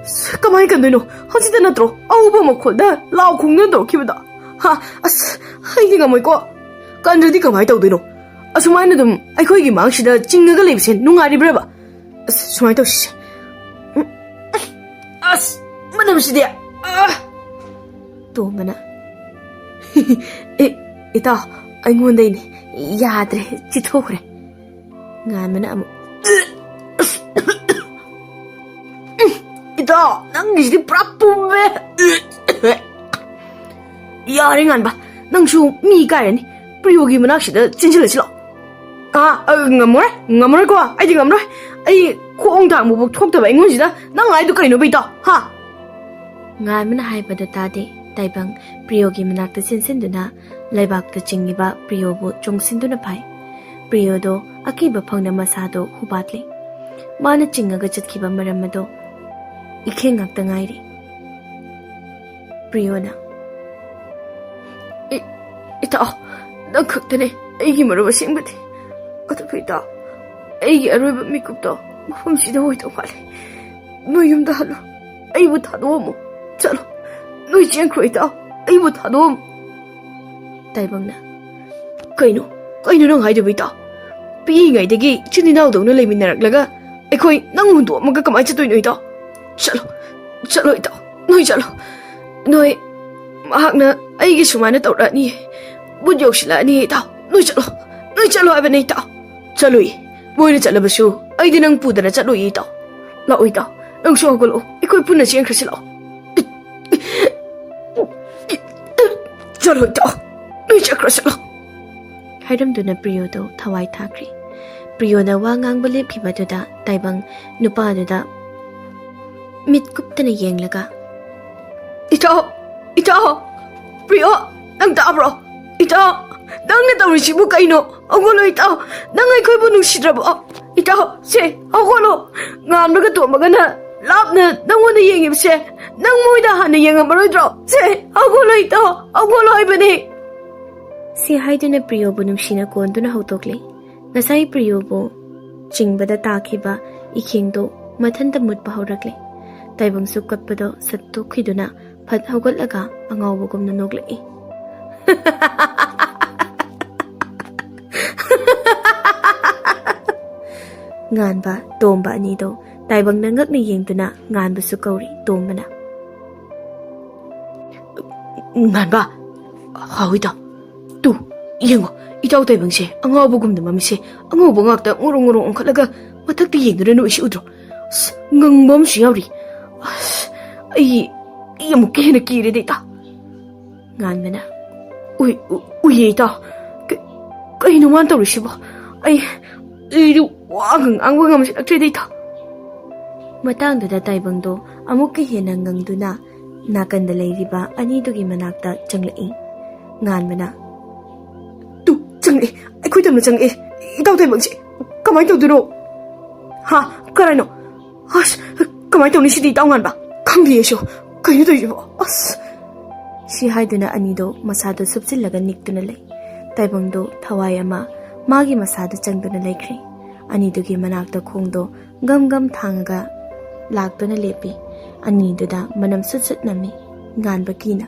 "ꯑꯁ, ꯀꯃꯥꯏꯅ ꯀꯟꯗꯣꯏꯅꯣ? ꯍꯧꯖꯤꯛꯇ ꯅꯠꯇ꯭ꯔꯣ ꯑꯎꯕ ꯃꯈꯣꯜꯗ ꯂꯥꯎ ꯈꯣꯡꯗꯅ ꯇꯧꯔꯛꯈꯤꯕꯗꯣ? ꯍꯥ? ꯑꯁ, ꯑꯩꯗꯤ ꯉꯝꯃꯣꯏꯀꯣ꯫ ꯀꯟꯗ꯭ꯔꯗꯤ ꯀꯃꯥꯏꯅ ꯇꯧꯗꯣꯏꯅꯣ? ꯑꯁꯨꯃꯥꯏꯅ ꯑꯗꯨꯝ ꯑꯩꯈꯣꯏꯒꯤ ꯃꯥꯡꯁꯤꯗ ꯆꯤꯡꯉꯒ ꯂꯩꯕꯁꯦ ꯅꯨꯡꯉꯥꯏꯔꯤꯕ꯭ꯔꯕ? ꯑꯁ, ꯁꯨꯃꯥꯏꯅ ꯇꯧꯁꯤꯁꯦ꯫ ꯎꯝ, ꯑꯁ, ꯃꯅꯝꯁꯤꯗꯤ꯫ ꯑꯥ!" ꯇꯣꯝꯕꯅ, "ꯑꯦ, ꯏꯇꯥꯎ, ꯑꯩꯉꯣꯟꯗꯩꯅꯦ꯫ ꯌꯥꯗ꯭ꯔꯦ, ꯆꯤꯊꯣꯛꯈ꯭ꯔꯦ꯫" ꯉꯥꯟꯕꯅ ꯑꯃꯨꯛ, "ꯏꯇꯥꯎ, ꯅꯪꯒꯤꯁꯤꯗꯤ ꯄꯨꯔꯥ ꯄꯨꯝꯃꯦ꯫" "ꯌꯥꯔꯦ ꯉꯥꯟꯕ, ꯅꯪꯁꯨ ꯃꯤ ꯀꯥꯏꯔꯅꯤ꯫ ꯄ꯭ꯔꯤꯌꯣꯒꯤ ꯃꯅꯥꯛꯁꯤꯗ ꯆꯦꯟꯁꯤꯜꯂꯁꯤ ꯂꯥꯛꯑꯣ꯫" "ꯑꯥ, ꯑ, ꯉꯝꯃꯔꯣꯏ, ꯉꯝꯃꯔꯣꯏꯀꯣ, ꯑꯩꯗꯤ ꯉꯝꯃꯔꯣꯏ꯫ ꯑꯩ ꯈꯣꯡ ꯊꯥꯡꯕꯐꯥꯎ ꯊꯣꯛꯇꯕ ꯑꯩꯉꯣꯟꯁꯤꯗ ꯅꯪ ꯍꯥꯏꯗꯣ ꯀꯔꯤꯅꯣꯕ ꯏꯇꯥꯎ, ꯍꯥ?" ꯉꯥꯟꯕꯅ ꯍꯥꯏꯕꯗ ꯇꯥꯗꯦ꯫ ꯇꯥꯏꯕꯪ ꯄ꯭ꯔꯤꯌꯣꯒꯤ ꯃꯅꯥꯛꯇ ꯆꯦꯟꯁꯤꯟꯗꯨꯅ ꯂꯩꯕꯥꯛꯇ ꯆꯤꯡꯉꯤꯕ ꯄ꯭ꯔꯤꯌꯣꯕꯨ ꯆꯣꯡꯁꯤꯟꯗꯨꯅ ꯐꯥꯏ꯫ ꯄ꯭ꯔꯤꯌꯣꯗꯣ ꯑꯀꯤꯕ ꯐꯪꯅ ꯃꯁꯥꯗꯣ ꯍꯨꯕꯥꯠꯂꯤ꯫ ꯃꯥꯅ ꯆꯤꯡꯉꯒ ꯆꯠꯈꯤꯕ ꯃꯔꯝ ꯑꯗꯣ ꯏꯈꯦꯡ ꯉꯥꯛꯇ ꯉꯥꯏꯔꯤ꯫ ꯄ꯭ꯔꯤꯌꯣꯅ, "ꯏ-, ꯏꯇꯥꯎ, ꯅꯪ ꯈꯛꯇꯅꯦ ꯑꯩꯒꯤ ꯃꯔꯨꯞ ꯑꯁꯦꯡꯕꯗꯤ꯫ ꯑꯗꯨꯕꯨ ꯏꯇꯥꯎ, ꯑꯩꯒꯤ ꯑꯔꯣꯏꯕ ꯃꯤꯀꯨꯞꯇꯣ ꯃꯐꯝꯁꯤꯗ ꯑꯣꯏꯗꯧ ꯃꯥꯜꯂꯦ꯫ ꯅꯣꯏ ꯌꯨꯝꯗ ꯍꯜꯂꯣ꯫ ꯑꯩꯕꯨ ꯊꯥꯗꯣꯛꯑꯝꯃꯣ꯫ ꯆꯠꯂꯣ꯫ ꯅꯣꯏ ꯆꯦꯟꯈ꯭ꯔꯣ ꯏꯇꯥꯎ꯫ ꯑꯩꯕꯨ ꯊꯥꯗꯣꯛꯑꯝꯃꯣ꯫" ꯇꯥꯏꯕꯪꯅ, "ꯀꯩꯅꯣ? ꯀꯩꯅꯣ ꯅꯪ ꯍꯥꯏꯗꯨꯕꯨ ꯏꯇꯥꯎ? ꯄꯤꯛꯏꯉꯩꯗꯒꯤ ꯏꯆꯤꯟ ꯏꯅꯥꯎꯗꯧꯅ ꯂꯩꯃꯤꯟꯅꯔꯛꯂꯒ ꯑꯩꯈꯣꯏ ꯅꯪ ꯍꯨꯟꯗꯣꯛꯑꯝꯃꯒ ꯀꯃꯥꯏꯅ ꯆꯠꯇꯣꯏꯅꯣ ꯏꯇꯥꯎ? ꯆꯠꯂꯣ, ꯆꯠꯂꯣ ꯏꯇꯥꯎ, ꯅꯣꯏ ꯆꯠꯂꯣ꯫ ꯅꯣꯏ ꯃꯍꯥꯛꯅ ꯑꯩꯒꯤ ꯁꯨꯃꯥꯏꯅ ꯇꯧꯔꯛꯑꯅꯤ꯫ ꯕꯨꯠ ꯌꯧꯁꯤꯜꯂꯛꯑꯅꯤ, ꯏꯇꯥꯎ꯫ ꯅꯣꯏ ꯆꯠꯂꯣ, ꯅꯣꯏ ꯆꯠꯂꯣ ꯍꯥꯏꯕꯅꯦ, ꯏꯇꯥꯎ꯫ ꯆꯠꯂꯨꯏ꯫ ꯃꯣꯏꯅ ꯆꯠꯂꯕꯁꯨ ꯑꯩꯗꯤ ꯅꯪ ꯄꯨꯗꯅ ꯆꯠꯂꯨꯏ, ꯏꯇꯥꯎ꯫ ꯂꯥꯛꯑꯣ, ꯏꯇꯥꯎ꯫ ꯅꯪꯁꯨ ꯍꯧꯒꯠꯂꯛꯑꯣ, ꯑꯩꯈꯣꯏ ꯄꯨꯟꯅ ꯆꯦꯟꯈ꯭ꯔꯁꯤ ꯂꯥꯛꯑꯣ꯫ ꯆꯠꯂꯣ, ꯏꯇꯥꯎ꯫ ꯅꯣꯏ ꯆꯠꯈ꯭ꯔꯁꯤ ꯂꯥꯛꯑꯣ꯫ ꯍꯥꯏꯔꯝꯗꯨꯅ ꯄ꯭ꯔꯤꯌꯣꯗꯨ ꯊꯋꯥꯏ ꯊꯥꯈ꯭ꯔꯦ꯫ ꯄ꯭ꯔꯤꯌꯣꯅ ꯋꯥ ꯉꯥꯡꯕ ꯂꯦꯞꯈꯤꯕꯗꯨꯗ ꯇꯥꯏꯕꯪ ꯅꯨꯄꯥꯗꯨꯗ ꯃꯤꯠ ꯀꯨꯞꯇꯅ ꯌꯦꯡꯂꯒ, "ꯏꯇꯥꯎ, ꯏꯇꯥꯎ, ꯄ꯭ꯔꯤꯌꯣ, ꯅꯪ ꯇꯥꯕ꯭ꯔꯣ? ꯏꯇꯥꯎ, ꯅꯪꯅ ꯇꯧꯔꯤꯁꯤꯕꯨ ꯀꯩꯅꯣ? ꯍꯧꯒꯠꯂꯣ, ꯏꯇꯥꯎ꯫ ꯅꯪ ꯑꯩꯈꯣꯏꯕꯨ ꯅꯨꯡꯁꯤꯗ꯭ꯔꯕꯣ? ꯏꯇꯥꯎ, ꯁꯦ, ꯍꯧꯒꯠꯂꯣ꯫ ꯉꯥꯟꯕꯒ ꯇꯣꯝꯕꯒꯅ ꯂꯥꯞꯅ ꯅꯪꯉꯣꯟꯗ ꯌꯦꯡꯉꯤꯕꯁꯦ, ꯅꯪ ꯃꯣꯏꯗ ꯍꯥꯟꯅ ꯌꯦꯡꯉꯝꯃꯔꯣꯏꯗ꯭ꯔꯣ? ꯁꯦ, ꯍꯧꯒꯠꯂꯣ, ꯏꯇꯥꯎ, ꯍꯧꯒꯠꯂꯣ ꯍꯥꯏꯕꯅꯦ꯫" ꯁꯤ ꯍꯥꯏꯗꯨꯅ ꯄ꯭ꯔꯤꯌꯣꯕꯨ ꯅꯨꯡꯁꯤꯅ ꯀꯣꯟꯗꯨꯅ ꯍꯧꯗꯣꯛꯂꯦ꯫ ꯉꯁꯥꯏ ꯄ꯭ꯔꯤꯌꯣꯕꯨ ꯆꯤꯡꯕꯗ ꯇꯥꯈꯤꯕ ꯏꯈꯦꯡꯗꯣ ꯃꯊꯟꯇ ꯃꯨꯠꯄ ꯍꯧꯔꯛꯂꯦ꯫ ꯇꯥꯏꯕꯪꯁꯨ ꯀꯞꯄꯗꯣ ꯁꯠꯇꯣꯛꯈꯤꯗꯨꯅ ꯐꯠ ꯍꯧꯒꯠꯂꯒ ꯑꯉꯥꯎꯕꯒꯨꯝꯅ ꯅꯣꯛꯂꯛꯏ꯫ ꯉꯥꯟꯕ, ꯇꯣꯝꯕ ꯑꯅꯤꯗꯣ ꯇꯥꯏꯕꯪꯅ ꯉꯛꯅ ꯌꯦꯡꯗꯨꯅ ꯉꯥꯟꯕꯁꯨ ꯀꯧꯔꯤ꯫ ꯇꯣꯝꯕꯅ, "ꯉꯥꯟꯕ, ꯍꯥꯎ ꯏꯇꯥꯎ, ꯇꯨ, ꯌꯦꯡꯉꯣ, ꯏꯇꯥꯎ ꯇꯥꯏꯕꯪꯁꯦ ꯑꯉꯥꯎꯕꯒꯨꯝꯅ ꯃꯃꯤꯠꯁꯦ ꯑꯉꯧꯕ ꯉꯥꯛꯇ ꯉꯨꯔꯣ ꯉꯨꯔꯣ ꯑꯣꯟꯈꯠꯂꯒ ꯃꯊꯛꯇ ꯌꯦꯡꯗꯨꯅ ꯅꯣꯛꯏꯁꯤ ꯎꯗ꯭ꯔꯣ? ꯑꯁ, ꯉꯪꯕ ꯑꯃꯁꯨ ꯌꯥꯎꯔꯤ꯫ ꯑꯁ, ꯑꯩ, ꯑꯩ ꯑꯃꯨꯛꯀ ꯍꯦꯟꯅ ꯀꯤꯔꯦꯗ, ꯏꯇꯥꯎ꯫" ꯉꯥꯟꯕꯅ, "ꯎꯏ, ꯎ-, ꯎꯏꯌꯦ, ꯏꯇꯥꯎ꯫ ꯀ-, ꯀꯩꯅꯣ ꯃꯥꯅ ꯇꯧꯔꯤꯁꯤꯕꯣ? ꯑꯩ, ꯑꯩꯗꯨ ꯋꯥꯒ ꯉꯥꯡꯕ ꯉꯝꯁꯤꯜꯂꯛꯇ꯭ꯔꯦꯗ, ꯏꯇꯥꯎ꯫" ꯃꯇꯥꯡꯗꯨꯗ ꯇꯥꯏꯕꯪꯗꯣ ꯑꯃꯨꯛꯀ ꯍꯦꯟꯅ ꯉꯪꯗꯨꯅ ꯅꯥꯀꯟꯗ ꯂꯩꯔꯤꯕ ꯑꯅꯤꯗꯨꯒꯤ ꯃꯅꯥꯛꯇ ꯆꯪꯂꯛꯏ꯫ ꯉꯥꯟꯕꯅ, "ꯇꯨ, ꯆꯪꯂꯛꯑꯦ, ꯑꯩꯈꯣꯏ ꯇꯝꯅ ꯆꯪꯂꯛꯑꯦ꯫ ꯏꯇꯥꯎ ꯇꯥꯏꯕꯪꯁꯦ ꯀꯃꯥꯏꯅ ꯇꯧꯗꯣꯏꯅꯣ? ꯍꯥ? ꯀꯔꯥꯏꯅꯣ? ꯑꯁ, ꯀꯃꯥꯏꯅ ꯇꯧꯅꯤ ꯁꯤꯗꯤ, ꯏꯇꯥꯎ ꯉꯥꯟꯕ? ꯈꯪꯗꯦ ꯑꯩꯁꯨ꯫ ꯀꯩꯅꯣ ꯇꯧꯔꯤꯁꯤꯕꯣ? ꯑꯁ꯫" ꯁꯤ ꯍꯥꯏꯗꯨꯅ ꯑꯅꯤꯗꯣ ꯃꯁꯥꯗꯣ ꯁꯨꯞꯆꯤꯜꯂꯒ ꯅꯤꯛꯇꯨꯅ ꯂꯩ꯫ ꯇꯥꯏꯕꯪꯗꯣ ꯊꯋꯥꯏ ꯑꯃ ꯃꯥꯒꯤ ꯃꯁꯥꯗ ꯆꯪꯗꯨꯅ ꯂꯩꯈ꯭ꯔꯦ꯫ ꯑꯅꯤꯗꯨꯒꯤ ꯃꯅꯥꯛꯇ ꯈꯣꯡꯗꯣ ꯒꯝ ꯒꯝ ꯊꯥꯡꯉꯒ ꯂꯥꯛꯇꯨꯅ ꯂꯦꯞꯄꯤ꯫ ꯑꯅꯤꯗꯨꯗ ꯃꯅꯝ ꯁꯨꯠ ꯁꯨꯠ ꯅꯝꯃꯤ꯫ ꯉꯥꯟꯕ ꯀꯤꯅ,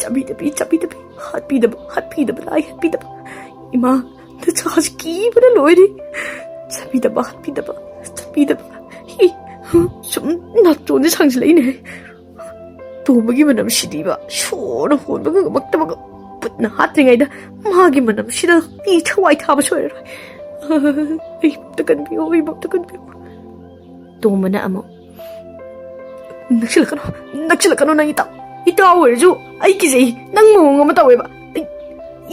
"ꯆꯥꯕꯤꯗꯕꯤ, ꯆꯥꯕꯤꯗꯕꯤ, ꯍꯥꯠꯄꯤꯗꯕ, ꯍꯥꯠꯄꯤꯗꯕ, ꯂꯥꯏ ꯍꯥꯠꯄꯤꯗꯕ꯫ ꯏꯃꯥ, ꯅꯆꯥꯁꯤ ꯀꯤꯕꯅ ꯂꯣꯏꯔꯦ꯫ ꯆꯥꯕꯤꯗꯕ, ꯍꯥꯠꯄꯤꯗꯕ, ꯆꯥꯕꯤꯗꯕ꯫ ꯍꯤ, ꯁꯨꯝ ꯅꯥꯇꯣꯟꯁꯦ ꯁꯥꯡꯖꯤꯜꯂꯛꯏꯅꯦ꯫" ꯇꯣꯝꯕꯒꯤ ꯃꯅꯝꯁꯤꯗꯤꯕ ꯁꯣꯔꯅ ꯍꯣꯟꯕ ꯉꯝꯃꯛꯇꯕꯒ, ꯕꯨꯠꯅ ꯍꯥꯠꯇ꯭ꯔꯤꯉꯩꯗ ꯃꯥꯒꯤ ꯃꯅꯝꯁꯤꯗ ꯑꯩ ꯊꯋꯥꯏ ꯊꯥꯕ ꯁꯣꯏꯔꯔꯣꯏ꯫ ꯑꯩꯕꯨ ꯑꯝꯇ ꯀꯟꯕꯤꯌꯨ, ꯑꯩꯕꯨ ꯑꯝꯇ ꯀꯟꯕꯤꯌꯨ꯫ ꯇꯣꯝꯕꯅ ꯑꯃꯨꯛ, "ꯅꯛꯁꯤꯜꯂꯛꯀꯅꯨ, ꯅꯛꯁꯤꯜꯂꯛꯀꯅꯨ, ꯅꯪ ꯏꯇꯥꯎ, ꯏꯇꯥꯎ ꯑꯣꯏꯔꯁꯨ ꯑꯩ ꯀꯤꯖꯩ, ꯅꯪ ꯃꯑꯣꯡ ꯑꯃ ꯇꯧꯋꯦꯕ꯫ ꯑꯩ,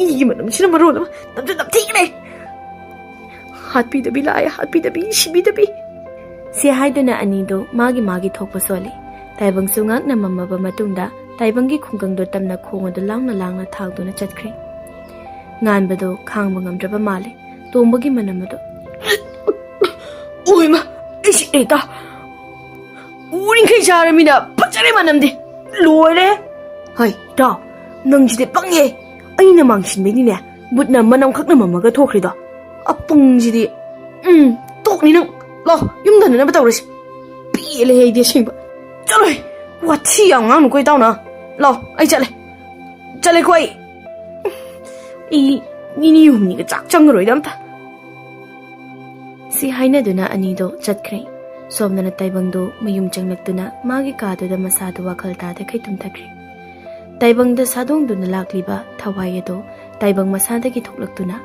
ꯏꯒꯤ ꯃꯅꯝꯁꯤꯅ ꯃꯔꯣꯜ ꯑꯃ ꯅꯝꯁꯨ ꯅꯝꯊꯤꯈ꯭ꯔꯦ꯫ ꯍꯥꯠꯄꯤꯗꯕꯤ ꯂꯥꯛꯑꯦ, ꯍꯥꯠꯄꯤꯗꯕꯤ, ꯁꯤꯕꯤꯗꯕꯤ"꯫ ꯁꯤ ꯍꯥꯏꯗꯨꯅ ꯑꯅꯤꯗꯣ ꯃꯥꯒꯤ ꯃꯥꯒꯤ ꯊꯣꯛꯄ ꯁꯣꯜꯂꯤ꯫ ꯇꯥꯏꯕꯪꯁꯨ ꯉꯥꯛꯅ ꯃꯝꯃꯕ ꯃꯇꯨꯡꯗ ꯇꯥꯏꯕꯪꯒꯤ ꯈꯨꯡꯒꯪꯗꯣ ꯇꯝꯅ ꯈꯣꯡ ꯑꯗꯨ ꯂꯥꯎꯅ ꯂꯥꯎꯅ ꯊꯥꯡꯗꯨꯅ ꯆꯠꯈ꯭ꯔꯦ꯫ ꯉꯥꯟꯕꯗꯣ ꯈꯥꯡꯕ ꯉꯝꯗ꯭ꯔꯕ ꯃꯥꯜꯂꯦ꯫ ꯇꯣꯝꯕꯒꯤ ꯃꯅꯝ ꯑꯗꯣ, "ꯑꯣꯏꯃ, ꯑꯩ ꯁꯤꯔꯦ ꯏꯇꯥꯎ꯫ ꯎꯔꯤꯡꯈꯩ ꯆꯥꯔꯃꯤꯅ ꯐꯖꯔꯦ ꯃꯅꯝꯗꯤ꯫ ꯂꯣꯏꯔꯦ꯫ ꯍꯣꯏ ꯏꯇꯥꯎ, ꯅꯪꯁꯤꯗꯤ ꯄꯪꯉꯦ꯫ ꯑꯩꯅ ꯃꯥꯡꯁꯤꯟꯕꯩꯅꯤꯅꯦ ꯕꯨꯠꯅ ꯃꯅꯝ ꯈꯛ ꯅꯝꯃꯝꯃꯒ ꯊꯣꯛꯈ꯭ꯔꯤꯗꯣ꯫ ꯑꯄꯪꯁꯤꯗꯤ꯫ ꯎꯝ, ꯇꯣꯛꯅꯤ ꯅꯪ꯫ ꯂꯥꯎ, ꯌꯨꯝꯗ ꯍꯟꯅꯅꯕ ꯇꯧꯔꯁꯤ꯫ ꯄꯦꯜꯂꯦ ꯑꯩꯗꯤ ꯑꯁꯦꯡꯕ꯫ ꯆꯠꯂꯣꯍꯦ, ꯋꯥꯊꯤ ꯌꯥꯝ ꯉꯥꯡꯅꯨꯀꯣ ꯏꯇꯥꯎꯅ꯫ ꯂꯥꯎ, ꯑꯩ ꯆꯠꯂꯦ꯫ ꯆꯠꯂꯦꯀꯣ ꯑꯩ꯫ ꯑꯩ ꯅꯤꯅꯤ ꯍꯨꯝꯅꯤꯒ ꯆꯥꯛ ꯆꯪꯉꯔꯣꯏꯗ ꯑꯝꯇ꯫ ꯁꯤ ꯍꯥꯏꯅꯗꯨꯅ ꯑꯅꯤꯗꯣ ꯆꯠꯈ꯭ꯔꯦ꯫ ꯁꯣꯝꯗꯅ ꯇꯥꯏꯕꯪꯗꯣ ꯃꯌꯨꯝ ꯆꯪꯂꯛꯇꯨꯅ ꯃꯥꯒꯤ ꯀꯥꯗꯨꯗ ꯃꯁꯥꯗꯨ ꯋꯥꯈꯜ ꯇꯥꯗꯈꯩ ꯇꯨꯝꯊꯈ꯭ꯔꯦ꯫ ꯇꯥꯏꯕꯪꯗ ꯁꯥꯗꯣꯡꯗꯨꯅ ꯂꯥꯛꯂꯤꯕ ꯊꯋꯥꯏ ꯑꯗꯣ ꯇꯥꯏꯕꯪ ꯃꯁꯥꯗꯒꯤ ꯊꯣꯛꯂꯛꯇꯨꯅ,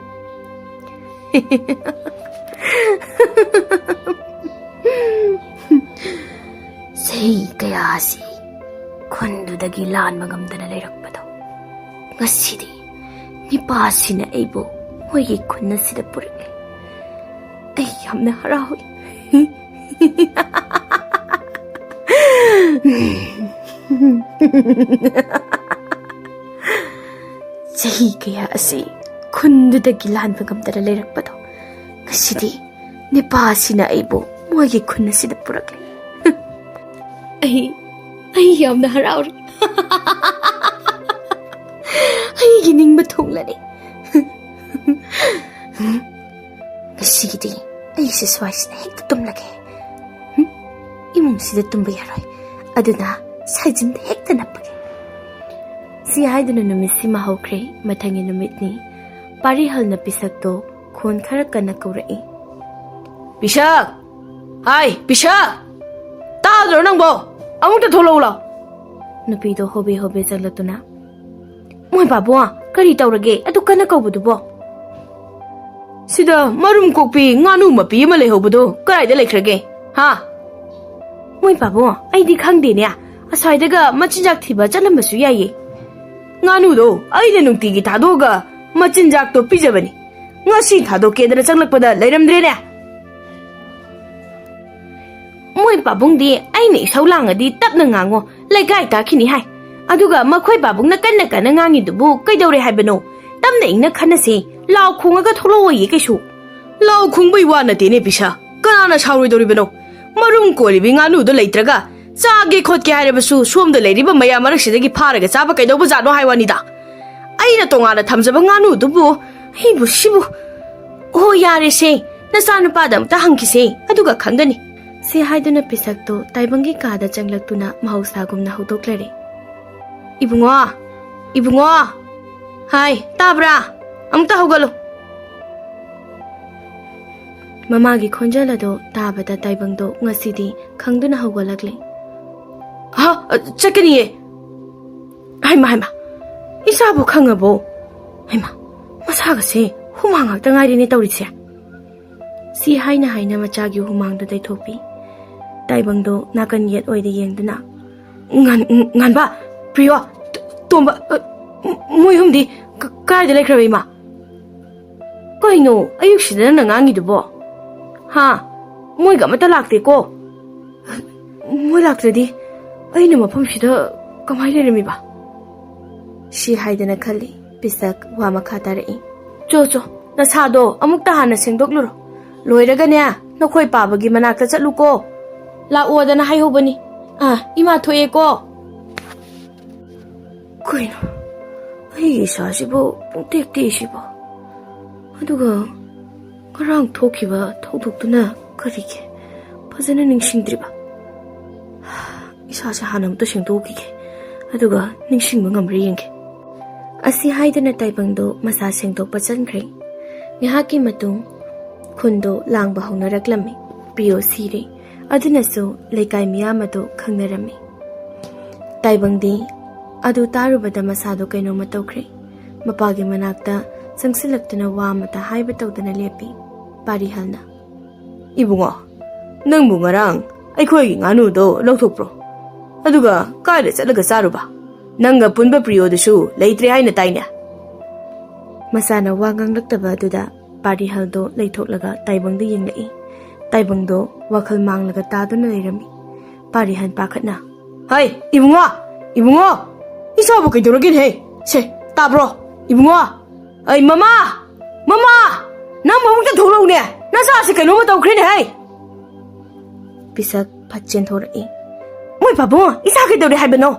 "ꯆꯍꯤ ꯀꯌꯥꯁꯤ ꯈꯨꯟꯗꯨꯗꯒꯤ ꯂꯥꯟꯕ ꯉꯝꯗꯅ ꯂꯩꯔꯛꯄꯗꯣ, ꯉꯁꯤꯗꯤ ꯅꯤꯄꯥꯁꯤꯅ ꯑꯩꯕꯨ ꯃꯣꯏꯒꯤ ꯈꯨꯟ ꯑꯁꯤꯗ ꯄꯨꯔꯛꯂꯦ꯫ ꯑꯩ ꯌꯥꯝꯅ ꯍꯔꯥꯎꯏ꯫ ꯆꯍꯤ ꯀꯌꯥ ꯑꯁꯤ ꯈꯨꯟꯗꯨꯗꯒꯤ ꯂꯥꯟꯕ ꯉꯝꯗꯅ ꯂꯩꯔꯛꯄꯗꯣ, ꯉꯁꯤꯗꯤ ꯅꯤꯄꯥꯁꯤꯅ ꯑꯩꯕꯨ ꯃꯣꯏꯒꯤ ꯈꯨꯟ ꯑꯁꯤꯗ ꯄꯨꯔꯛꯂꯦ꯫ ꯑꯩ, ꯑꯩ ꯌꯥꯝꯅ ꯍꯔꯥꯎꯔꯦ꯫ ꯑꯩꯒꯤ ꯅꯤꯡꯕ ꯊꯨꯡꯂꯅꯤ꯫ ꯉꯁꯤꯒꯤꯗꯤ ꯑꯩꯁꯦ ꯁ꯭ꯋꯥꯏꯁꯤꯗ ꯍꯦꯛꯇ ꯇꯨꯝꯂꯒꯦ꯫ ꯍꯨꯝ? ꯏꯃꯨꯡꯁꯤꯗ ꯇꯨꯝꯕ ꯌꯥꯔꯣꯏ꯫ ꯑꯗꯨꯅ ꯁꯥꯏꯖꯤꯟꯗ ꯍꯦꯛꯇ ꯅꯞꯄꯒꯦ"꯫ ꯁꯤ ꯍꯥꯏꯗꯨꯅ ꯅꯨꯃꯤꯠꯁꯤꯃ ꯍꯧꯈ꯭ꯔꯦ꯫ ꯃꯊꯪꯒꯤ ꯅꯨꯃꯤꯠꯅꯤ꯫ ꯄꯥꯔꯤꯍꯜꯅ ꯄꯤꯁꯛꯇꯣ ꯈꯣꯟ ꯈꯔ ꯀꯟꯅ ꯀꯧꯔꯛꯏ꯫ "ꯄꯤꯁꯛ! ꯍꯥꯏ, ꯄꯤꯁꯛ! ꯇꯥꯗ꯭ꯔꯣ ꯅꯪꯕꯣ? ꯑꯃꯨꯛꯇ ꯊꯣꯛꯂꯛꯎ ꯂꯥꯎ!" ꯅꯨꯄꯤꯗꯣ ꯍꯣꯕꯦ ꯍꯣꯕꯦ ꯆꯪꯂꯛꯇꯨꯅ, "ꯃꯣꯏ ꯄꯥꯕꯨꯡ, ꯀꯔꯤ ꯇꯧꯔꯒꯦ? ꯑꯗꯨ ꯀꯟꯅ ꯀꯧꯕꯗꯨꯕꯣ?" "ꯁꯤꯗ ꯃꯔꯨꯝ ꯀꯣꯛꯄꯤ ꯉꯥꯅꯨ ꯃꯄꯤ ꯑꯃ ꯂꯩꯍꯧꯕꯗꯣ ꯀꯗꯥꯏꯗ ꯂꯩꯈ꯭ꯔꯒꯦ? ꯍꯥ?" "ꯃꯣꯏ ꯄꯥꯕꯨꯡ, ꯑꯩꯗꯤ ꯈꯪꯗꯦꯅꯦ꯫ ꯑꯁ꯭ꯋꯥꯏꯗꯒ ꯃꯆꯤꯟꯖꯥꯛ ꯊꯤꯕ ꯆꯠꯂꯝꯕꯁꯨ ꯌꯥꯏꯌꯦ꯫ ꯉꯥꯅꯨꯗꯣ ꯑꯩꯅ ꯅꯨꯡꯇꯤꯒꯤ ꯊꯥꯗꯣꯛꯑꯒ ꯃꯆꯤꯟꯖꯥꯛꯇꯣ ꯄꯤꯖꯕꯅꯤ꯫ ꯉꯁꯤ ꯊꯥꯗꯣꯛꯀꯦꯗꯅ ꯆꯪꯂꯛꯄꯗ ꯂꯩꯔꯝꯗ꯭ꯔꯦꯅꯦ꯫" "ꯃꯣꯏ ꯄꯥꯕꯨꯡꯗꯤ ꯑꯩꯅ ꯏꯁꯧ ꯂꯥꯡꯉꯗꯤ ꯇꯞꯅ ꯉꯥꯡꯉꯣ, ꯂꯩꯀꯥꯏ ꯇꯥꯈꯤꯅꯤ ꯍꯥꯏ꯫ ꯑꯗꯨꯒ ꯃꯈꯣꯏ ꯄꯥꯕꯨꯡꯅ ꯀꯟꯅ ꯀꯟꯅ ꯉꯥꯡꯉꯤꯗꯨꯕꯨ ꯀꯩꯗꯧꯔꯦ ꯍꯥꯏꯕꯅꯣ? ꯇꯞꯅ ꯏꯪꯅ ꯈꯟꯅꯁꯦ, ꯂꯥꯎ ꯈꯣꯡꯉꯒ ꯊꯣꯛꯂꯛꯑꯣꯌꯦ ꯀꯩꯁꯨ꯫" "ꯂꯥꯎ ꯈꯣꯡꯕꯩ ꯋꯥ ꯅꯠꯇꯦꯅꯦ ꯄꯤꯁꯥ, ꯀꯅꯥꯅ ꯁꯥꯎꯔꯣꯏꯗꯧꯔꯤꯕꯅꯣ? ꯃꯔꯨꯝ ꯀꯣꯜꯂꯤꯕꯤ ꯉꯥꯅꯨꯗꯣ ꯂꯩꯇ꯭ꯔꯒ ꯆꯥꯒꯦ ꯈꯣꯠꯀꯦ ꯍꯥꯏꯔꯕꯁꯨ ꯁꯣꯝꯗ ꯂꯩꯔꯤꯕ ꯃꯌꯥꯝ ꯃꯔꯛꯁꯤꯗꯒꯤ ꯐꯥꯔꯒ ꯆꯥꯕ ꯀꯩꯗꯧꯕꯖꯥꯠꯅꯣ ꯍꯥꯏ ꯋꯥꯅꯤꯗ꯫ ꯑꯩꯅ ꯇꯣꯉꯥꯟꯅ ꯊꯝꯖꯕ ꯉꯥꯅꯨꯗꯨꯕꯨ ꯑꯩꯕꯨ ꯁꯤꯕꯨ꯫ ꯍꯣ, ꯌꯥꯔꯦꯁꯦ, ꯅꯆꯥꯅꯨꯄꯥꯗ ꯑꯝꯇ ꯍꯪꯈꯤꯁꯦ, ꯑꯗꯨꯒ ꯈꯪꯒꯅꯤ꯫" ꯁꯤ ꯍꯥꯏꯗꯨꯅ ꯄꯤꯁꯛꯇꯣ ꯇꯥꯏꯕꯪꯒꯤ ꯀꯥꯗ ꯆꯪꯂꯛꯇꯨꯅ ꯃꯍꯧꯁꯥꯒꯨꯝꯅ ꯍꯧꯗꯣꯛꯂꯔꯦ꯫ "ꯏꯕꯨꯡꯉꯣ, ꯏꯕꯨꯡꯉꯣ, ꯍꯥꯏ, ꯇꯥꯕ꯭ꯔꯥ? ꯑꯃꯨꯛꯇ ꯍꯧꯒꯠꯂꯨ꯫" ꯃꯃꯥꯒꯤ ꯈꯣꯟꯖꯦꯜ ꯑꯗꯣ ꯇꯥꯕꯗ ꯇꯥꯏꯕꯪꯗꯣ ꯉꯁꯤꯗꯤ ꯈꯪꯗꯨꯅ ꯍꯧꯒꯠꯂꯛꯂꯦ꯫ "ꯍꯥ? ꯆꯠꯀꯅꯤꯌꯦ꯫" "ꯍꯩꯃ, ꯍꯩꯃ, ꯏꯆꯥꯕꯨ ꯈꯪꯉꯕꯣ? ꯍꯩꯃ, ꯃꯁꯥꯒꯁꯦ ꯍꯨꯃꯥꯡ ꯉꯥꯛꯇ ꯉꯥꯏꯔꯦꯅꯦ ꯇꯧꯔꯤꯁꯦ꯫" ꯁꯤ ꯍꯥꯏꯅ ꯍꯥꯏꯅ ꯃꯆꯥꯒꯤ ꯍꯨꯃꯥꯡꯗꯣ ꯇꯩꯊꯣꯛꯄꯤ꯫ ꯇꯥꯏꯕꯪꯗꯣ ꯅꯥꯀꯟ ꯌꯦꯠ ꯑꯣꯏꯗ ꯌꯦꯡꯗꯨꯅ, "ꯉꯥꯟ-, ꯉꯥꯟꯕ, ꯄ꯭ꯔꯤꯌꯣ, ꯇꯣꯝꯕ, ꯑ, ꯃꯣꯏ ꯑꯍꯨꯝꯗꯤ ꯀ-, ꯀꯥꯏꯗ ꯂꯩꯈ꯭ꯔꯕ, ꯏꯃꯥ?" "ꯀꯩꯅꯣ ꯑꯌꯨꯛꯁꯤꯗ ꯅꯪꯅ ꯉꯥꯡꯉꯤꯗꯨꯕꯣ? ꯍꯥ? ꯃꯣꯏꯒ ꯑꯃꯠꯇ ꯂꯥꯛꯇꯦꯀꯣ?" "ꯃꯣꯏ ꯂꯥꯛꯇ꯭ꯔꯗꯤ ꯑꯩꯅ ꯃꯐꯝꯁꯤꯗ ꯀꯃꯥꯏꯅ ꯂꯩꯔꯝꯃꯤꯕ?" ꯁꯤ ꯍꯥꯏꯗꯅ ꯈꯜꯂꯤ꯫ ꯄꯤꯁꯛ ꯋꯥ ꯃꯈꯥ ꯇꯥꯔꯛꯏ꯫ "ꯆꯣ, ꯆꯣ, ꯅꯁꯥꯗꯣ ꯑꯃꯨꯛꯇ ꯍꯥꯟꯅ ꯁꯦꯡꯗꯣꯛꯂꯨꯔꯣ꯫ ꯂꯣꯏꯔꯒꯅꯦ, ꯅꯈꯣꯏ ꯄꯥꯕꯒꯤ ꯃꯅꯥꯛꯇ ꯆꯠꯂꯨꯀꯣ꯫ ꯂꯥꯛꯑꯣꯗꯅ ꯍꯥꯏꯍꯧꯕꯅꯤ꯫ ꯑꯥ, ꯏꯃꯥ ꯊꯣꯛꯑꯦꯀꯣ꯫" ꯀꯩꯅꯣ, ꯑꯩꯒꯤ ꯏꯁꯥꯁꯤꯕꯨ ꯄꯨꯡꯇꯦꯛ ꯇꯦꯛꯏꯁꯤꯕꯣ? ꯑꯗꯨꯒ ꯉꯔꯥꯡ ꯊꯣꯛꯈꯤꯕ ꯊꯧꯗꯣꯛꯇꯨꯅ ꯀꯔꯤꯒꯤ ꯐꯖꯅ ꯅꯤꯡꯁꯤꯡꯗ꯭ꯔꯤꯕ? ꯏꯁꯥꯁꯦ ꯍꯥꯟꯅ ꯑꯃꯨꯛꯇ ꯁꯦꯡꯗꯣꯛꯈꯤꯒꯦ, ꯑꯗꯨꯒ ꯅꯤꯡꯁꯤꯡꯕ ꯉꯝꯕ꯭ꯔꯥ ꯌꯦꯡꯒꯦ꯫ ꯑꯁꯤ ꯍꯥꯏꯗꯨꯅ ꯇꯥꯏꯕꯪꯗꯣ ꯃꯁꯥ ꯁꯦꯡꯗꯣꯛꯄ ꯆꯪꯈ꯭ꯔꯦ꯫ ꯉꯥꯏꯍꯥꯛꯀꯤ ꯃꯇꯨꯡ ꯈꯨꯟꯗꯣ ꯂꯥꯡꯕ ꯍꯧꯅꯔꯛꯂꯝꯃꯤ꯫ ꯄ꯭ꯔꯤꯌꯣ ꯁꯤꯔꯦ꯫ ꯑꯗꯨꯅꯁꯨ ꯂꯩꯀꯥꯏ ꯃꯤꯌꯥꯝ ꯑꯗꯨ ꯈꯪꯅꯔꯝꯃꯤ꯫ ꯇꯥꯏꯕꯪꯗꯤ ꯑꯗꯨ ꯇꯥꯔꯨꯕꯗ ꯃꯁꯥꯗꯣ ꯀꯩꯅꯣꯝꯃ ꯇꯧꯈ꯭ꯔꯦ꯫ ꯃꯄꯥꯒꯤ ꯃꯅꯥꯛꯇ ꯆꯪꯁꯤꯜꯂꯛꯇꯨꯅ ꯋꯥ ꯑꯃꯇ ꯍꯥꯏꯕ ꯇꯧꯗꯅ ꯂꯦꯞꯄꯤ꯫ ꯄꯥꯔꯤꯍꯜꯅ, "ꯏꯕꯨꯡꯉꯣ, ꯅꯪꯕꯨ ꯉꯔꯥꯡ ꯑꯩꯈꯣꯏꯒꯤ ꯉꯥꯅꯨꯗꯣ ꯂꯧꯊꯣꯛꯄ꯭ꯔꯣ? ꯑꯗꯨꯒ ꯀꯥꯏꯗ ꯆꯠꯂꯒ ꯆꯥꯔꯨꯕ? ꯅꯪꯒ ꯄꯨꯟꯕ ꯄ꯭ꯔꯤꯌꯣꯗꯨꯁꯨ ꯂꯩꯇ꯭ꯔꯦ ꯍꯥꯏꯅ ꯇꯥꯏꯅꯦ?" ꯃꯁꯥꯅ ꯋꯥ ꯉꯥꯡꯂꯛꯇꯕ ꯑꯗꯨꯗ ꯄꯥꯔꯤꯍꯜꯗꯣ ꯂꯩꯊꯣꯛꯂꯒ ꯇꯥꯏꯕꯪꯗ ꯌꯦꯡꯂꯛꯏ꯫ ꯇꯥꯏꯕꯪꯗꯣ ꯋꯥꯈꯜ ꯃꯥꯡꯂꯒ ꯇꯥꯗꯨꯅ ꯂꯩꯔꯝꯃꯤ꯫ ꯄꯥꯔꯤꯍꯜ ꯄꯥꯈꯠꯅ, "ꯍꯩ, ꯏꯕꯨꯡꯉꯣ, ꯏꯕꯨꯡꯉꯣ, ꯏꯆꯥꯕꯨ ꯀꯩꯗꯧꯔꯒꯦꯅꯦ? ꯍꯩ, ꯁꯦ, ꯇꯥꯕ꯭ꯔꯣ, ꯏꯕꯨꯡꯉꯣ? ꯑꯩ, ꯃꯃꯥ, ꯃꯃꯥ, ꯅꯪ ꯐꯃꯨꯡꯗ ꯊꯣꯛꯂꯛꯎꯅꯦ, ꯅꯆꯥꯁꯦ ꯀꯩꯅꯣꯝꯃ ꯇꯧꯈ꯭ꯔꯦꯅꯦ, ꯍꯩ!" ꯄꯤꯁꯛ ꯐꯠ ꯆꯦꯟꯊꯣꯔꯛꯏ꯫ "ꯃꯣꯏ ꯄꯥꯕꯨꯡ, ꯏꯆꯥ ꯀꯩꯗꯧꯔꯦ ꯍꯥꯏꯕꯅꯣ?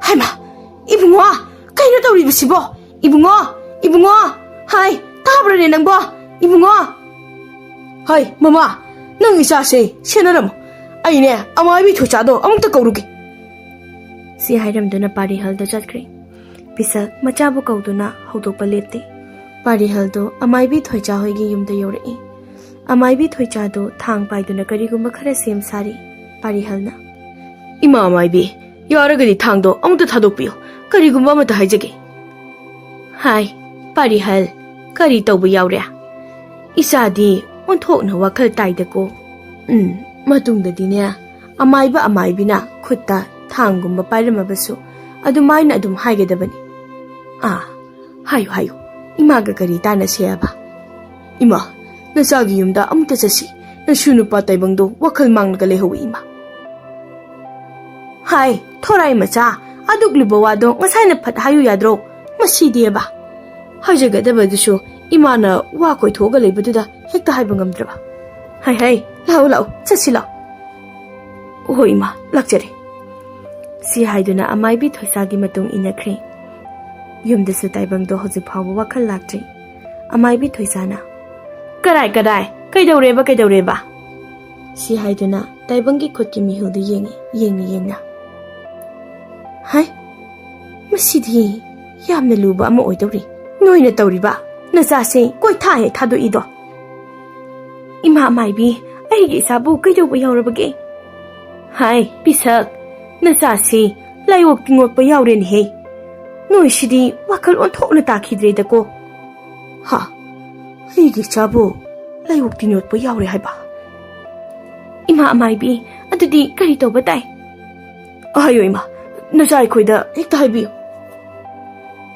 ꯍꯩꯃꯥ, ꯏꯕꯨꯡꯉꯣ, ꯀꯩꯅꯣ ꯇꯧꯔꯤꯕꯁꯤꯕꯣ? ꯏꯕꯨꯡꯉꯣ, ꯏꯕꯨꯡꯉꯣ, ꯍꯥꯏ, ꯇꯥꯕ꯭ꯔꯅꯦ ꯅꯪꯕꯣ? ꯏꯕꯨꯡꯉꯣ!" "ꯍꯩ, ꯃꯃꯥ, ꯅꯪ ꯏꯆꯥꯁꯦ ꯁꯦꯟꯅꯔꯝꯃꯣ꯫ ꯑꯩꯅꯦ, ꯑꯃꯥꯏꯕꯤ ꯊꯣꯏꯆꯥꯗꯣ ꯑꯃꯨꯛꯇ ꯀꯧꯔꯨꯒꯦ꯫" ꯁꯤ ꯍꯥꯏꯔꯝꯗꯨꯅ ꯄꯥꯔꯤꯍꯜꯗꯣ ꯆꯠꯈ꯭ꯔꯦ꯫ ꯄꯤꯁꯛ ꯃꯆꯥꯕꯨ ꯀꯧꯗꯨꯅ ꯍꯧꯗꯣꯛꯄ ꯂꯦꯞꯇꯦ꯫ ꯄꯥꯔꯤꯍꯜꯗꯣ ꯑꯃꯥꯏꯕꯤ ꯊꯣꯏꯆꯥ ꯍꯣꯏꯒꯤ ꯌꯨꯝꯗ ꯌꯧꯔꯛꯏ꯫ ꯑꯃꯥꯏꯕꯤ ꯊꯣꯏꯆꯥꯗꯣ ꯊꯥꯡ ꯄꯥꯏꯗꯨꯅ ꯀꯔꯤꯒꯨꯝꯕ ꯈꯔ ꯁꯦꯝ ꯁꯥꯔꯤ꯫ ꯄꯥꯔꯤꯍꯜꯅ, "ꯏꯃꯥ ꯑꯃꯥꯏꯕꯤ, ꯌꯥꯔꯒꯗꯤ ꯊꯥꯡꯗꯣ ꯑꯃꯨꯛꯇ ꯊꯥꯗꯣꯛꯄꯤꯌꯨ, ꯀꯔꯤꯒꯨꯝꯕ ꯑꯃꯇ ꯍꯥꯏꯖꯒꯦ꯫" "ꯍꯥꯏ, ꯄꯥꯔꯤꯍꯜ, ꯀꯔꯤ ꯇꯧꯕ ꯌꯥꯎꯔꯦ? ꯏꯆꯥꯗꯤ ꯑꯣꯟꯊꯣꯛꯅ ꯋꯥꯈꯜ ꯇꯥꯏꯗꯀꯣ꯫ ꯎꯝ, ꯃꯇꯨꯡꯗꯗꯤꯅꯦ, ꯑꯃꯥꯏꯕ ꯑꯃꯥꯏꯕꯤꯅ ꯈꯨꯠꯇ ꯊꯥꯡꯒꯨꯝꯕ ꯄꯥꯏꯔꯝꯃꯕꯁꯨ ꯑꯗꯨꯃꯥꯏꯅ ꯑꯗꯨꯝ ꯍꯥꯏꯒꯗꯕꯅꯤ꯫ ꯑꯥ, ꯍꯥꯏꯌꯨ, ꯍꯥꯏꯌꯨ, ꯏꯃꯥꯒ ꯀꯔꯤ ꯇꯥꯟꯅꯁꯦ ꯍꯥꯏꯕ? ꯏꯃꯥ, ꯅꯆꯥꯒꯤ ꯌꯨꯝꯗ ꯑꯃꯨꯛꯇ ꯆꯠꯁꯤ, ꯅꯁꯨ ꯅꯨꯄꯥ ꯇꯥꯏꯕꯪꯗꯣ ꯋꯥꯈꯜ ꯃꯥꯡꯂꯒ ꯂꯩꯍꯧꯏ, ꯏꯃꯥ꯫" "ꯍꯥꯏ, ꯊꯣꯔꯥꯏ ꯃꯆꯥ, ꯑꯗꯨꯛ ꯂꯨꯕ ꯋꯥꯗꯣ ꯉꯁꯥꯏꯅ ꯐꯠ ꯍꯥꯏꯌꯨ ꯌꯥꯗ꯭ꯔꯣ? ꯃꯁꯤꯗꯤꯕ꯫ ꯍꯥꯏꯖꯒꯗꯕꯗꯨꯁꯨ ꯏꯃꯥꯅ ꯋꯥ ꯀꯣꯏꯊꯣꯛꯑꯒ ꯂꯩꯕꯗꯨꯗ ꯍꯦꯛꯇ ꯍꯥꯏꯕ ꯉꯝꯗ꯭ꯔꯕ꯫ ꯍꯥꯏ, ꯍꯥꯏ, ꯂꯥꯛꯎ, ꯂꯥꯛꯎ, ꯆꯠꯁꯤ ꯂꯥꯛꯎ꯫" "ꯍꯣꯏ ꯏꯃꯥ, ꯂꯥꯛꯆꯔꯦ꯫" ꯁꯤ ꯍꯥꯏꯗꯨꯅ ꯑꯃꯥꯏꯕꯤ ꯊꯣꯏꯆꯥꯒꯤ ꯃꯇꯨꯡ ꯏꯟꯅꯈ꯭ꯔꯦ꯫ ꯌꯨꯝꯗꯁꯨ ꯇꯥꯏꯕꯪꯗꯣ ꯍꯧꯖꯤꯛ ꯐꯥꯎꯕ ꯋꯥꯈꯜ ꯂꯥꯛꯇ꯭ꯔꯤ꯫ ꯑꯃꯥꯏꯕꯤ ꯊꯣꯏꯆꯥꯅ, "ꯀꯗꯥꯏ, ꯀꯗꯥꯏ? ꯀꯩꯗꯧꯔꯦꯕ, ꯀꯩꯗꯧꯔꯦꯕ?" ꯁꯤ ꯍꯥꯏꯗꯨꯅ ꯇꯥꯏꯕꯪꯒꯤ ꯈꯨꯠꯀꯤ ꯃꯤꯍꯨꯜꯗꯨ ꯌꯦꯡꯉꯤ, ꯌꯦꯡꯅ ꯌꯦꯡꯅ꯫ "ꯍꯥꯏ, ꯃꯁꯤꯗꯤ ꯌꯥꯝꯅ ꯂꯨꯕ ꯑꯃ ꯑꯣꯏꯗꯧꯔꯤ꯫ ꯅꯣꯏꯅ ꯇꯧꯔꯤꯕ ꯅꯆꯥꯁꯦ ꯀꯣꯏꯊꯥ ꯍꯦꯛ ꯊꯥꯗꯣꯛꯏꯗꯣ꯫ ꯏꯃꯥ ꯃꯥꯏꯕꯤ, ꯑꯩꯒꯤ ꯏꯆꯥꯕꯨ ꯀꯩꯗꯧꯕ ꯌꯥꯎꯔꯕꯒꯦ? ꯍꯥꯏ, ꯄꯤꯁꯛ, ꯅꯆꯥꯁꯤ ꯂꯥꯏꯑꯣꯛ ꯇꯤꯟꯑꯣꯛꯄ ꯌꯥꯎꯔꯦꯅꯦꯍꯦ꯫ ꯅꯣꯏꯁꯤꯗꯤ ꯋꯥꯈꯜ ꯑꯣꯟꯊꯣꯛꯅ ꯇꯥꯈꯤꯗ꯭ꯔꯦꯗꯀꯣ꯫ ꯍꯥ? ꯑꯩꯒꯤ ꯏꯆꯥꯕꯨ ꯂꯥꯏꯑꯣꯛ ꯇꯤꯟꯑꯣꯛꯄ ꯌꯥꯎꯔꯦ ꯍꯥꯏꯕ? ꯏꯃꯥ ꯑꯃꯥꯏꯕꯤ, ꯑꯗꯨꯗꯤ ꯀꯔꯤ ꯇꯧꯕ ꯇꯥꯏ? ꯍꯥꯏꯌꯨ ꯏꯃꯥ, ꯅꯆꯥ ꯑꯩꯈꯣꯏꯗ ꯍꯦꯛꯇ ꯍꯥꯏꯕꯤꯌꯨ꯫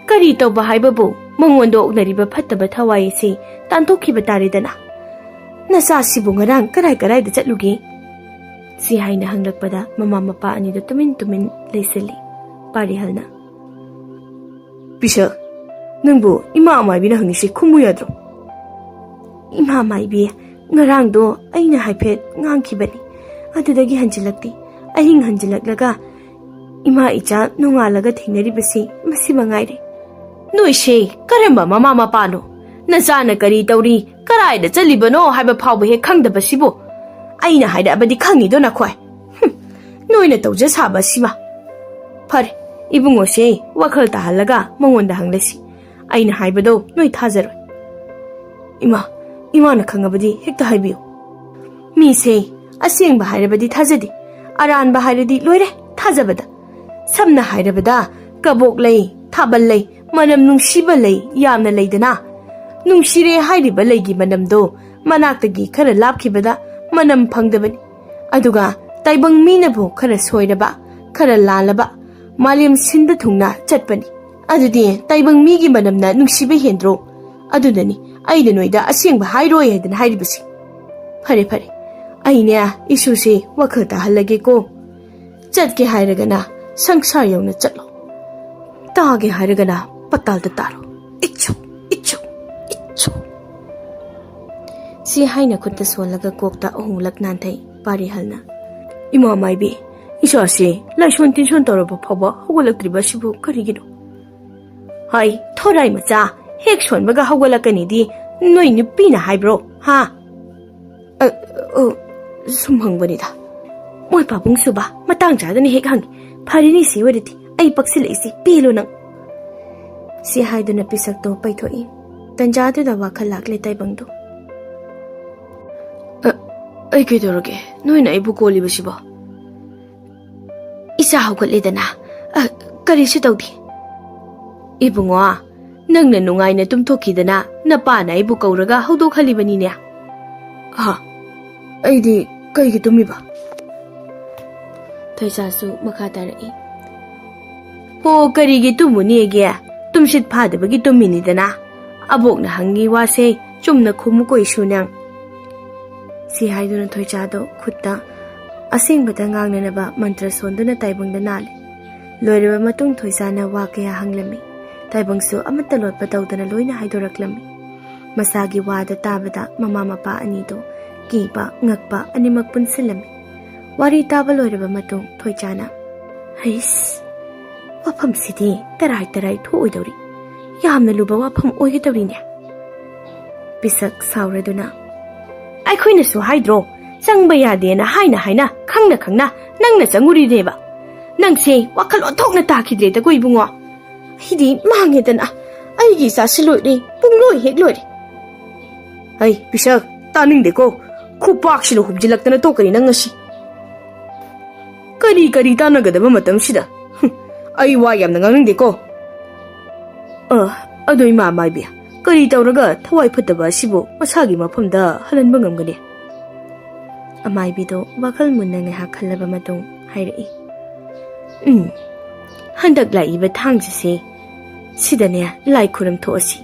ꯀꯔꯤ ꯇꯧꯕ ꯍꯥꯏꯕꯕꯨ, ꯃꯉꯣꯟꯗ ꯑꯣꯛꯅꯔꯤꯕ ꯐꯠꯇꯕ ꯊꯋꯥꯏ ꯑꯁꯤ ꯇꯥꯟꯊꯣꯛꯈꯤꯕ ꯇꯥꯔꯦꯗꯅ꯫ ꯅꯆꯥꯁꯤꯕꯨ ꯉꯔꯥꯡ ꯀꯔꯥꯏ ꯀꯔꯥꯏꯗ ꯆꯠꯂꯨꯒꯦ? ꯁꯤ ꯍꯥꯏꯅ ꯍꯪꯂꯛꯄꯗ ꯃꯃꯥ ꯃꯄꯥ ꯑꯅꯤꯗꯨ ꯇꯨꯃꯤꯟ ꯇꯨꯃꯤꯟ ꯂꯩꯁꯤꯜꯂꯤ꯫ ꯄꯥꯔꯤꯍꯜꯅ, "ꯄꯤꯁꯛ, ꯅꯪꯕꯨ ꯏꯃꯥ ꯑꯃꯥꯏꯕꯤꯅ ꯍꯪꯉꯤꯁꯤ ꯈꯨꯝꯃꯨ ꯌꯥꯗ꯭ꯔꯣ?" "ꯏꯃꯥ ꯑꯃꯥꯏꯕꯤ, ꯉꯔꯥꯡꯗꯣ ꯑꯩꯅ ꯍꯥꯏꯐꯦꯠ ꯉꯥꯡꯈꯤꯕꯅꯤ, ꯑꯗꯨꯗꯒꯤ ꯍꯟꯖꯤꯜꯂꯛꯇꯦ꯫ ꯑꯍꯤꯡ ꯍꯟꯖꯤꯜꯂꯛꯂꯒ ꯏꯃꯥ ꯏꯆꯥ ꯅꯣꯡꯉꯥꯜꯂꯒ ꯊꯦꯡꯅꯔꯤꯕꯁꯤ ꯃꯁꯤ ꯃꯉꯥꯏꯔꯦ꯫" "ꯅꯣꯏꯁꯦ ꯀꯔꯝꯕ ꯃꯃꯥ ꯃꯄꯥꯅꯣ? ꯅꯆꯥꯅ ꯀꯔꯤ ꯇꯧꯔꯤ, ꯀꯔꯥꯏꯗ ꯆꯠꯂꯤꯕꯅꯣ ꯍꯥꯏꯕ ꯐꯥꯎꯕ ꯍꯦꯛ ꯈꯪꯗꯕꯁꯤꯕꯨ? ꯑꯩꯅ ꯍꯥꯏꯔꯛꯑꯕꯗꯤ ꯈꯪꯉꯤꯗꯣ ꯅꯈꯣꯏ꯫ ꯍꯨꯝ, ꯅꯣꯏꯅ ꯇꯧꯖ ꯁꯥꯕ ꯑꯁꯤꯃ꯫ ꯐꯔꯦ, ꯏꯕꯨꯡꯉꯣꯁꯦ ꯋꯥꯈꯜ ꯇꯥꯍꯜꯂꯒ ꯃꯉꯣꯟꯗ ꯍꯪꯂꯁꯤ꯫ ꯑꯩꯅ ꯍꯥꯏꯕꯗꯣ ꯅꯣꯏ ꯊꯥꯖꯔꯣꯏ꯫" "ꯏꯃꯥ, ꯏꯃꯥꯅ ꯈꯪꯉꯕꯗꯤ ꯍꯦꯛꯇ ꯍꯥꯏꯕꯤꯌꯨ꯫" "ꯃꯤꯁꯦ ꯑꯁꯦꯡꯕ ꯍꯥꯏꯔꯕꯗꯤ ꯊꯥꯖꯗꯦ, ꯑꯔꯥꯟꯕ ꯍꯥꯏꯔꯗꯤ ꯂꯣꯏꯔꯦ ꯊꯥꯖꯕꯗ꯫ ꯁꯝꯅ ꯍꯥꯏꯔꯕꯗ, ꯀꯕꯣꯛ ꯂꯩ, ꯊꯥꯕꯜ ꯂꯩ, ꯃꯅꯝ ꯅꯨꯡꯁꯤꯕ ꯂꯩ ꯌꯥꯝꯅ ꯂꯩꯗꯅ꯫ ꯅꯨꯡꯁꯤꯔꯦ ꯍꯥꯏꯔꯤꯕ ꯂꯩꯒꯤ ꯃꯅꯝꯗꯣ ꯃꯅꯥꯛꯇꯒꯤ ꯈꯔ ꯂꯥꯞꯈꯤꯕꯗ ꯃꯅꯝ ꯐꯪꯗꯕꯅꯤ꯫ ꯑꯗꯨꯒ ꯇꯥꯏꯕꯪ ꯃꯤꯅꯕꯨ ꯈꯔ ꯁꯣꯏꯔꯕ, ꯈꯔ ꯂꯥꯜꯂꯕ, ꯃꯥꯂꯦꯝ ꯁꯤꯟꯕ ꯊꯨꯡꯅ ꯆꯠꯄꯅꯤ꯫ ꯑꯗꯨꯗꯤ ꯇꯥꯏꯕꯪ ꯃꯤꯒꯤ ꯃꯅꯝꯅ ꯅꯨꯡꯁꯤꯕ ꯍꯦꯟꯗ꯭ꯔꯣ? ꯑꯗꯨꯅꯅꯤ ꯑꯩꯅ ꯅꯣꯏꯗ ꯑꯁꯦꯡꯕ ꯍꯥꯏꯔꯣꯏ ꯍꯥꯏꯗꯅ ꯍꯥꯏꯔꯤꯕꯁꯤ꯫ ꯐꯔꯦ, ꯐꯔꯦ, ꯑꯩꯅꯦ ꯏꯁꯨꯁꯦ ꯋꯥꯈꯜ ꯇꯥꯍꯜꯂꯒꯦꯀꯣ꯫ ꯆꯠꯀꯦ ꯍꯥꯏꯔꯒꯅ ꯁꯪꯁꯥꯔ ꯌꯧꯅ ꯆꯠꯂꯣ, ꯇꯥꯒꯦ ꯍꯥꯏꯔꯒꯅ ꯄꯇꯥꯜꯗ ꯇꯥꯔꯣ꯫ ꯏꯠꯁꯨ, ꯏꯠꯁꯨ, ꯏꯠꯁꯨ꯫" ꯁꯤ ꯍꯥꯏꯅ ꯈꯨꯠꯇ ꯁꯣꯜꯂꯒ ꯀꯣꯛꯇ ꯑꯍꯨꯝꯂꯛ ꯅꯥꯟꯊꯩ ꯄꯥꯔꯤꯍꯜꯅ꯫ "ꯏꯃꯥ ꯃꯥꯏꯕꯤ, ꯏꯆꯥꯁꯤ ꯂꯥꯏꯁꯣꯟ ꯇꯤꯟꯁꯣꯟ ꯇꯧꯔꯕ ꯐꯥꯎꯕ ꯍꯧꯒꯠꯂꯛꯇ꯭ꯔꯤꯕ ꯑꯁꯤꯕꯨ ꯀꯔꯤꯒꯤꯅꯣ?" "ꯍꯥꯏ, ꯊꯣꯔꯥꯏ ꯃꯆꯥ, ꯍꯦꯛ ꯁꯣꯟꯕꯒ ꯍꯧꯒꯠꯂꯛꯀꯅꯤꯗꯤ ꯅꯣꯏ ꯅꯨꯄꯤꯅ ꯍꯥꯏꯕ꯭ꯔꯣ, ꯍꯥ?" "ꯑ, ꯑ, ꯁꯨꯝ ꯍꯪꯕꯅꯤꯗ꯫ ꯃꯣꯏ ꯄꯥꯕꯨꯡ ꯁꯨꯕ ꯃꯇꯥꯡ ꯆꯥꯗꯅ ꯍꯦꯛ ꯍꯪꯉꯤ꯫ ꯐꯔꯦꯅꯦ, ꯁꯤ ꯑꯣꯏꯔꯗꯤ ꯑꯩ ꯄꯛꯁꯤꯜꯂꯛꯏꯁꯤ ꯄꯦꯜꯂꯣ ꯅꯪ꯫" ꯁꯤ ꯍꯥꯏꯗꯨꯅ ꯄꯤꯁꯛꯇꯣ ꯄꯩꯊꯣꯛꯏ꯫ ꯇꯟꯖꯥꯗꯨꯗ ꯋꯥꯈꯜ ꯂꯥꯛꯂꯦ ꯇꯥꯏꯕꯪꯗꯣ꯫ "ꯑ, ꯑꯩ ꯀꯩꯗꯧꯔꯒꯦ? ꯅꯣꯏꯅ ꯑꯩꯕꯨ ꯀꯣꯜꯂꯤꯕꯁꯤꯕꯣ?" "ꯏꯆꯥ ꯍꯧꯒꯠꯂꯦꯗꯅ, ꯀꯔꯤꯁꯨ ꯇꯧꯗꯦ꯫ ꯏꯕꯨꯡꯉꯣ, ꯅꯪꯅ ꯅꯨꯡꯉꯥꯏꯅ ꯇꯨꯝꯊꯣꯛꯈꯤꯗꯅ ꯅꯄꯥꯅ ꯑꯩꯕꯨ ꯀꯧꯔꯒ ꯍꯧꯗꯣꯛꯍꯜꯂꯤꯕꯅꯤꯅꯦ꯫ ꯑꯍ, ꯑꯩꯗꯤ ꯀꯩꯒꯤ ꯇꯨꯝꯃꯤꯕ? ꯊꯣꯏꯁꯥꯁꯨ ꯃꯈꯥ ꯇꯥꯔꯛꯏ꯫ ꯍꯣ, ꯀꯔꯤꯒꯤ ꯇꯨꯝꯃꯨꯅꯤꯒꯦ? ꯇꯨꯝꯁꯤꯠ ꯐꯥꯗꯕꯒꯤ ꯇꯨꯝꯃꯤꯅꯤꯗꯅ꯫ ꯑꯕꯣꯛꯅ ꯍꯪꯉꯤ ꯋꯥꯁꯦ ꯆꯨꯝꯅ ꯈꯨꯝꯃꯨ ꯀꯣꯏꯁꯨ ꯅꯪ꯫ ꯁꯤ ꯍꯥꯏꯗꯨꯅ ꯊꯣꯏꯆꯥꯗꯣ ꯈꯨꯠꯇ ꯑꯁꯦꯡꯕꯗ ꯉꯥꯡꯅꯅꯕ ꯃꯟꯇ꯭ꯔ ꯁꯣꯟꯗꯨꯅ ꯇꯥꯏꯕꯪꯗ ꯅꯥꯜꯂꯦ꯫ ꯂꯣꯏꯔꯕ ꯃꯇꯨꯡ ꯊꯣꯏꯆꯥꯅ ꯋꯥ ꯀꯌꯥ ꯍꯪꯂꯝꯃꯤ꯫ ꯇꯥꯏꯕꯪꯁꯨ ꯑꯃꯠꯇ ꯂꯣꯠꯄ ꯇꯧꯗꯅ ꯂꯣꯏꯅ ꯍꯥꯏꯗꯣꯔꯛꯂꯝꯃꯤ꯫ ꯃꯁꯥꯒꯤ ꯋꯥꯗ ꯇꯥꯕꯗ ꯃꯃꯥ ꯃꯄꯥ ꯑꯅꯤꯗꯨ ꯀꯤꯕ ꯉꯛꯄ ꯑꯅꯤꯃꯛ ꯄꯨꯟꯁꯤꯜꯂꯝꯃꯤ꯫ ꯋꯥꯔꯤ ꯇꯥꯕ ꯂꯣꯏꯔꯕ ꯃꯇꯨꯡ ꯊꯣꯏꯆꯥꯅ, "ꯍꯩꯁ, ꯋꯥꯐꯝꯁꯤꯗꯤ ꯇꯔꯥꯏ ꯇꯔꯥꯏ ꯊꯣꯛꯑꯣꯏꯗꯧꯔꯤ꯫ ꯌꯥꯝꯅ ꯂꯨꯕ ꯋꯥꯐꯝ ꯑꯣꯏꯒꯗꯧꯔꯤꯅꯦ꯫" ꯄꯤꯁꯛ ꯁꯥꯎꯔꯗꯨꯅ, "ꯑꯩꯈꯣꯏꯅꯁꯨ ꯍꯥꯏꯗ꯭ꯔꯣ, ꯆꯪꯕ ꯌꯥꯗꯦꯅ ꯍꯥꯏꯅ ꯍꯥꯏꯅ ꯈꯪꯅ ꯈꯪꯅ ꯅꯪꯅ ꯆꯪꯉꯨꯔꯤꯅꯦꯕ꯫ ꯅꯪꯁꯦ ꯋꯥꯈꯜ ꯑꯣꯟꯊꯣꯛꯅ ꯇꯥꯈꯤꯗ꯭ꯔꯦꯗꯀꯣ ꯏꯕꯨꯡꯉꯣ꯫ ꯑꯩꯗꯤ ꯃꯥꯡꯉꯦꯗꯅ, ꯑꯩꯒꯤ ꯏꯆꯥꯁꯤ ꯂꯣꯏꯔꯦ, ꯄꯨꯡꯂꯣꯏ ꯍꯦꯛ ꯂꯣꯏꯔꯦ꯫" "ꯍꯩ ꯄꯤꯁꯛ, ꯇꯥꯅꯤꯡꯗꯦꯀꯣ꯫ ꯈꯨꯄꯥꯛꯁꯤꯅ ꯍꯨꯝꯖꯤꯜꯂꯛꯇꯅ ꯇꯣꯛꯀꯅꯤ ꯅꯪ ꯉꯁꯤ꯫ ꯀꯔꯤ ꯀꯔꯤ ꯇꯥꯟꯅꯒꯗꯕ ꯃꯇꯝꯁꯤꯗ? ꯍꯨꯝ, ꯑꯩ ꯋꯥ ꯌꯥꯝꯅ ꯉꯥꯡꯅꯤꯡꯗꯦꯀꯣ꯫ ꯑ, ꯑꯗꯣ ꯏꯃꯥ ꯃꯥꯏꯕꯤ, ꯀꯔꯤ ꯇꯧꯔꯒ ꯊꯋꯥꯏ ꯐꯠꯇꯕ ꯑꯁꯤꯕꯨ ꯃꯁꯥꯒꯤ ꯃꯐꯝꯗ ꯍꯜꯍꯟꯕ ꯉꯝꯒꯅꯤ?" ꯑꯃꯥꯏꯕꯤꯗꯣ ꯋꯥꯈꯜ ꯃꯨꯟꯅ ꯉꯥꯏꯍꯥꯛ ꯈꯜꯂꯕ ꯃꯇꯨꯡ ꯍꯥꯏꯔꯛꯏ, "ꯎꯝ, ꯍꯟꯗꯛ ꯂꯥꯛꯏꯕ ꯊꯥꯡꯖꯁꯦ ꯁꯤꯗꯅꯦ ꯂꯥꯏ ꯈꯨꯔꯨꯝ ꯊꯣꯛꯑꯁꯤ꯫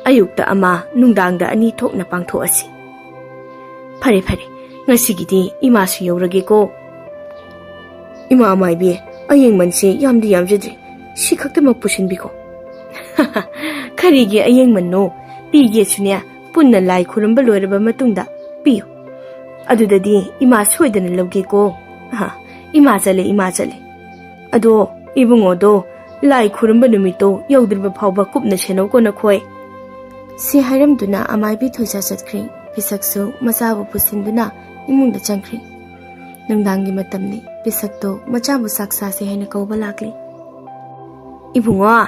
ꯑꯌꯨꯛꯇ ꯑꯃ, ꯅꯨꯡꯗꯥꯡꯗ ꯑꯅꯤ ꯊꯣꯛꯅ ꯄꯥꯡꯊꯣꯛꯑꯁꯤ꯫ ꯐꯔꯦ, ꯐꯔꯦ, ꯉꯁꯤꯒꯤꯗꯤ ꯏꯃꯥꯁꯨ ꯌꯧꯔꯒꯦꯀꯣ꯫" "ꯏꯃꯥ ꯃꯥꯏꯕꯤ, ꯑꯌꯦꯡꯃꯟꯁꯦ ꯌꯥꯝꯗꯤ ꯌꯥꯝꯖꯗ꯭ꯔꯦ, ꯁꯤ ꯈꯛꯇꯃꯛ ꯄꯨꯁꯤꯟꯕꯤꯈꯣ꯫" "ꯀꯔꯤꯒꯤ ꯑꯌꯦꯡꯃꯟꯅꯣ? ꯄꯤꯒꯦꯁꯨꯅꯦ, ꯄꯨꯟꯅ ꯂꯥꯏ ꯈꯨꯔꯨꯝꯕ ꯂꯣꯏꯔꯕ ꯃꯇꯨꯡꯗ ꯄꯤꯌꯨ꯫ ꯑꯗꯨꯗꯗꯤ ꯏꯃꯥ ꯁꯣꯏꯗꯅ ꯂꯧꯒꯦꯀꯣ꯫" "ꯑꯍ, ꯏꯃꯥ ꯆꯠꯂꯦ, ꯏꯃꯥ ꯆꯠꯂꯦ꯫ ꯑꯗꯣ ꯏꯕꯨꯡꯉꯣꯗꯣ ꯂꯥꯏ ꯈꯨꯔꯨꯝꯕ ꯅꯨꯃꯤꯠꯇꯣ ꯌꯧꯗ꯭ꯔꯤꯕ ꯐꯥꯎꯕ ꯀꯨꯞꯅ ꯁꯦꯟꯅꯧꯀꯣ ꯅꯈꯣꯏ꯫" ꯁꯤ ꯍꯥꯏꯔꯝꯗꯨꯅ ꯑꯃꯥꯏꯕꯤ ꯊꯣꯏꯁꯥ ꯆꯠꯈ꯭ꯔꯦ꯫ ꯄꯤꯁꯛꯁꯨ ꯃꯆꯥꯕꯨ ꯄꯨꯁꯤꯟꯗꯨꯅ ꯏꯃꯨꯡꯗ ꯆꯪꯈ꯭ꯔꯦ꯫ ꯅꯨꯡꯗꯥꯡꯒꯤ ꯃꯇꯝꯅꯤ꯫ ꯄꯤꯁꯛꯇꯣ ꯃꯆꯥꯕꯨ ꯆꯥꯛ ꯆꯥꯁꯦ ꯍꯥꯏꯅ ꯀꯧꯕ ꯂꯥꯛꯂꯦ꯫ "ꯏꯕꯨꯡꯉꯣ,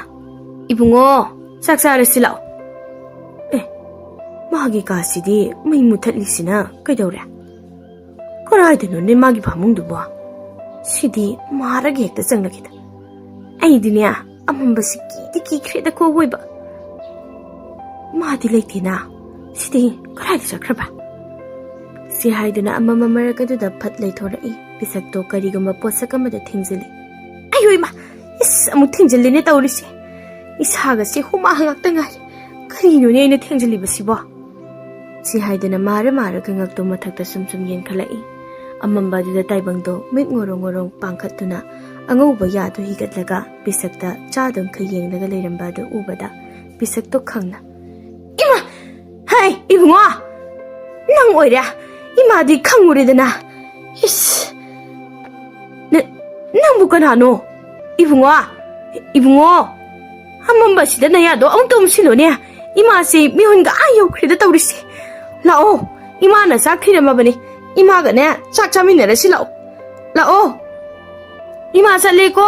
ꯏꯕꯨꯡꯉꯣ, ꯆꯥꯛ ꯆꯥꯔꯁꯤ ꯂꯥꯛꯑꯣ꯫" "ꯑꯦ, ꯃꯥꯒꯤ ꯀꯥꯁꯤꯗꯤ ꯃꯩ ꯃꯨꯊꯠꯂꯤꯁꯤꯅ ꯀꯩꯗꯧꯔꯦ? ꯀꯗꯥꯏꯗꯅꯣꯅꯦ ꯃꯥꯒꯤ ꯐꯃꯨꯡꯗꯨꯕꯣ? ꯁꯤꯗꯤ ꯃꯥꯔꯒ ꯍꯦꯛꯇ ꯆꯪꯂꯛꯈꯤꯗ꯫ ꯑꯩꯗꯤꯅꯦ, ꯑꯃꯝꯕꯁꯤ ꯀꯤꯗꯤ ꯀꯤꯈ꯭ꯔꯦꯗꯀꯣ ꯑꯋꯣꯏꯕ꯫ ꯃꯥꯗꯤ ꯂꯩꯇꯦꯅ꯫ ꯁꯤꯗꯤ ꯀꯗꯥꯏꯗ ꯆꯠꯈ꯭ꯔꯕ? ꯁꯤ ꯍꯥꯏꯗꯨꯅ ꯑꯃꯝꯕ ꯃꯔꯛ ꯑꯗꯨꯗ ꯐꯠ ꯂꯩꯊꯣꯔꯛꯏ꯫ ꯄꯤꯁꯛꯇꯣ ꯀꯔꯤꯒꯨꯝꯕ ꯄꯣꯠꯁꯛ ꯑꯃꯗ ꯊꯦꯡꯖꯤꯜꯂꯤ꯫ ꯑꯌꯣ ꯏꯃꯥ! ꯏꯁ, ꯑꯃꯨꯛ ꯊꯦꯡꯖꯤꯜꯂꯤꯅꯦ ꯇꯧꯔꯤꯁꯦ꯫ ꯏꯁꯥꯒꯁꯦ ꯍꯨꯃꯥꯡ ꯉꯥꯛꯇ ꯉꯥꯏꯔꯦ꯫ ꯀꯔꯤꯅꯣꯅꯦ ꯑꯩꯅ ꯊꯦꯡꯖꯤꯜꯂꯤꯕꯁꯤꯕꯣ? ꯁꯤ ꯍꯥꯏꯗꯨꯅ ꯃꯥꯔ ꯃꯥꯔꯒ ꯉꯛꯇꯣ ꯃꯊꯛꯇ ꯁꯨꯝ ꯁꯨꯝ ꯌꯦꯡꯈꯠꯂꯛꯏ꯫ ꯑꯃꯝꯕ ꯑꯗꯨꯗ ꯇꯥꯏꯕꯪꯗꯣ ꯃꯤꯠ ꯉꯣꯔꯣꯡ ꯉꯣꯔꯣꯡ ꯄꯥꯡꯈꯠꯇꯨꯅ ꯑꯉꯧꯕ ꯌꯥꯗꯨ ꯍꯤꯒꯠꯂꯒ ꯄꯤꯁꯛꯇ ꯆꯥꯗꯨꯝꯈꯩ ꯌꯦꯡꯂꯒ ꯂꯩꯔꯝꯕ ꯑꯗꯨ ꯎꯕꯗ ꯄꯤꯁꯛꯇꯣ ꯈꯪꯅ, "ꯏꯃꯥ! ꯍꯥꯏ, ꯏꯕꯨꯡꯉꯣ! ꯅꯪ ꯑꯣꯏꯔꯦ! ꯏꯃꯥꯗꯤ ꯈꯪꯉꯨꯔꯦꯗꯅ! ꯏꯁ! ꯅ-, ꯅꯪꯕꯨ ꯀꯅꯥꯅꯣ? ꯏꯕꯨꯡꯉꯣ! ꯏꯕꯨꯡꯉꯣ! ꯑꯃꯝꯕꯁꯤꯗ ꯅꯌꯥꯗꯣ ꯑꯃꯨꯛꯇ ꯎꯝꯁꯤꯜꯂꯨꯅꯦ! ꯏꯃꯥꯁꯤ ꯃꯤꯍꯨꯟꯒ ꯑꯥ ꯌꯧꯈ꯭ꯔꯦꯗ ꯇꯧꯔꯤꯁꯦ! ꯂꯥꯛꯑꯣ! ꯏꯃꯥꯅ ꯆꯥꯛ ꯊꯤꯔꯝꯃꯕꯅꯤ! ꯏꯃꯥꯒꯅꯦ ꯆꯥꯛ ꯆꯥꯃꯤꯟꯅꯔꯁꯤ ꯂꯥꯛꯑꯣ! ꯂꯥꯛꯑꯣ! ꯏꯃꯥ ꯆꯠꯂꯦꯀꯣ!"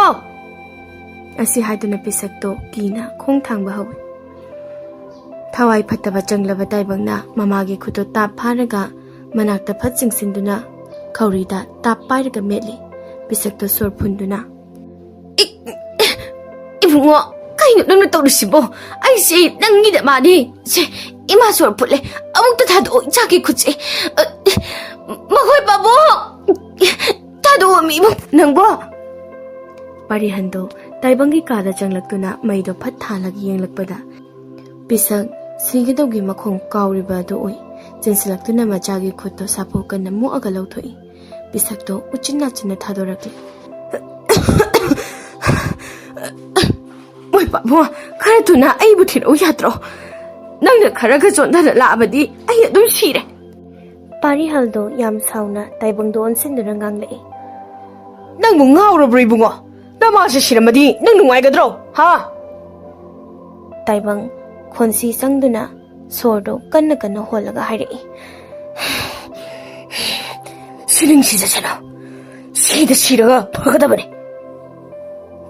ꯑꯁꯤ ꯍꯥꯏꯗꯨꯅ ꯄꯤꯁꯛꯇꯣ ꯀꯤꯅ ꯈꯣꯡ ꯊꯥꯡꯕ ꯍꯧꯏ꯫ ꯊꯋꯥꯏ ꯐꯠꯇꯕ ꯆꯪꯂꯕ ꯇꯥꯏꯕꯪꯅ ꯃꯃꯥꯒꯤ ꯈꯨꯠꯇꯨ ꯇꯥꯞ ꯐꯥꯔꯒ ꯃꯅꯥꯛꯇ ꯐꯠ ꯆꯤꯡꯁꯤꯟꯗꯨꯅ ꯈꯧꯔꯤꯗ ꯇꯥꯞ ꯄꯥꯏꯔꯒ ꯃꯦꯠꯂꯤ꯫ ꯄꯤꯁꯛꯇꯨ ꯁꯣꯔ ꯐꯨꯟꯗꯨꯅ, "ꯏ-, ꯏꯕꯨꯡꯉꯣ, ꯀꯩꯅꯣ ꯅꯪꯅ ꯇꯧꯔꯤꯁꯤꯕꯣ? ꯑꯩꯁꯦ ꯅꯪꯒꯤꯗ ꯃꯥꯅꯤ꯫ ꯁꯦ, ꯏꯃꯥ ꯁꯣꯔ ꯐꯨꯠꯂꯦ꯫ ꯑꯃꯨꯛꯇ ꯊꯥꯗꯣꯛꯑꯣ ꯏꯆꯥꯒꯤ ꯈꯨꯠꯁꯦ꯫ ꯑ, ꯃꯈꯣꯏ ꯄꯥꯕꯨꯡ! ꯊꯥꯗꯣꯛꯑꯣ ꯃꯤ ꯏꯕꯨꯡ ꯅꯪꯕꯣ!" ꯄꯥꯔꯤꯍꯟꯗꯣ ꯇꯥꯏꯕꯪꯒꯤ ꯀꯥꯗ ꯆꯪꯂꯛꯇꯨꯅ ꯃꯩꯗꯣ ꯐꯠ ꯊꯥꯜꯂꯒ ꯌꯦꯡꯂꯛꯄꯗ ꯄꯤꯁꯛ ꯁꯤꯒꯗꯧꯒꯤ ꯃꯈꯣꯡ ꯀꯥꯎꯔꯤꯕ ꯑꯗꯨ ꯎꯏ꯫ ꯆꯦꯟꯁꯤꯜꯂꯛꯇꯨꯅ ꯃꯆꯥꯒꯤ ꯈꯨꯠꯇꯣ ꯁꯥꯐꯨ ꯀꯟꯅ ꯃꯨꯛꯑꯒ ꯂꯧꯊꯣꯛꯏ꯫ ꯄꯤꯁꯛꯇꯣ ꯎꯆꯤꯟ ꯅꯥꯆꯤꯟꯅ ꯊꯥꯗꯣꯔꯛꯂꯤ꯫ "ꯃꯣꯏ ꯄꯥꯕꯨꯡ, ꯈꯔ ꯊꯨꯅ ꯑꯩꯕꯨ ꯊꯤꯔꯛꯎ ꯌꯥꯗ꯭ꯔꯣ? ꯅꯪꯅ ꯈꯔꯒ ꯆꯣꯟꯊꯅ ꯂꯥꯛꯑꯕꯗꯤ ꯑꯩ ꯑꯗꯨꯝ ꯁꯤꯔꯦ!" ꯄꯥꯔꯤꯍꯜꯗꯣ ꯌꯥꯝ ꯁꯥꯎꯅ ꯇꯥꯏꯕꯪꯗꯣ ꯑꯣꯟꯁꯤꯟꯗꯨꯅ ꯉꯥꯡꯂꯛꯏ꯫ "ꯅꯪꯕꯨ ꯉꯥꯎꯔꯕ꯭ꯔꯣ ꯏꯕꯨꯡꯉꯣ? ꯅꯃꯥꯁꯦ ꯁꯤꯔꯝꯃꯗꯤ ꯅꯪ ꯅꯨꯡꯉꯥꯏꯒꯗ꯭ꯔꯣ? ꯍꯥ?" ꯇꯥꯏꯕꯪ ꯈꯣꯟꯁꯤ ꯆꯪꯗꯨꯅ ꯁꯣꯔꯗꯣ ꯀꯟꯅ ꯀꯟꯅ ꯍꯣꯜꯂꯒ ꯍꯥꯏꯔꯛꯏ꯫ "ꯁꯤꯅꯤꯡ ꯁꯤꯖꯁꯅꯨ꯫ ꯁꯤꯗ ꯁꯤꯔꯒ ꯐꯒꯗꯕꯅꯤ꯫"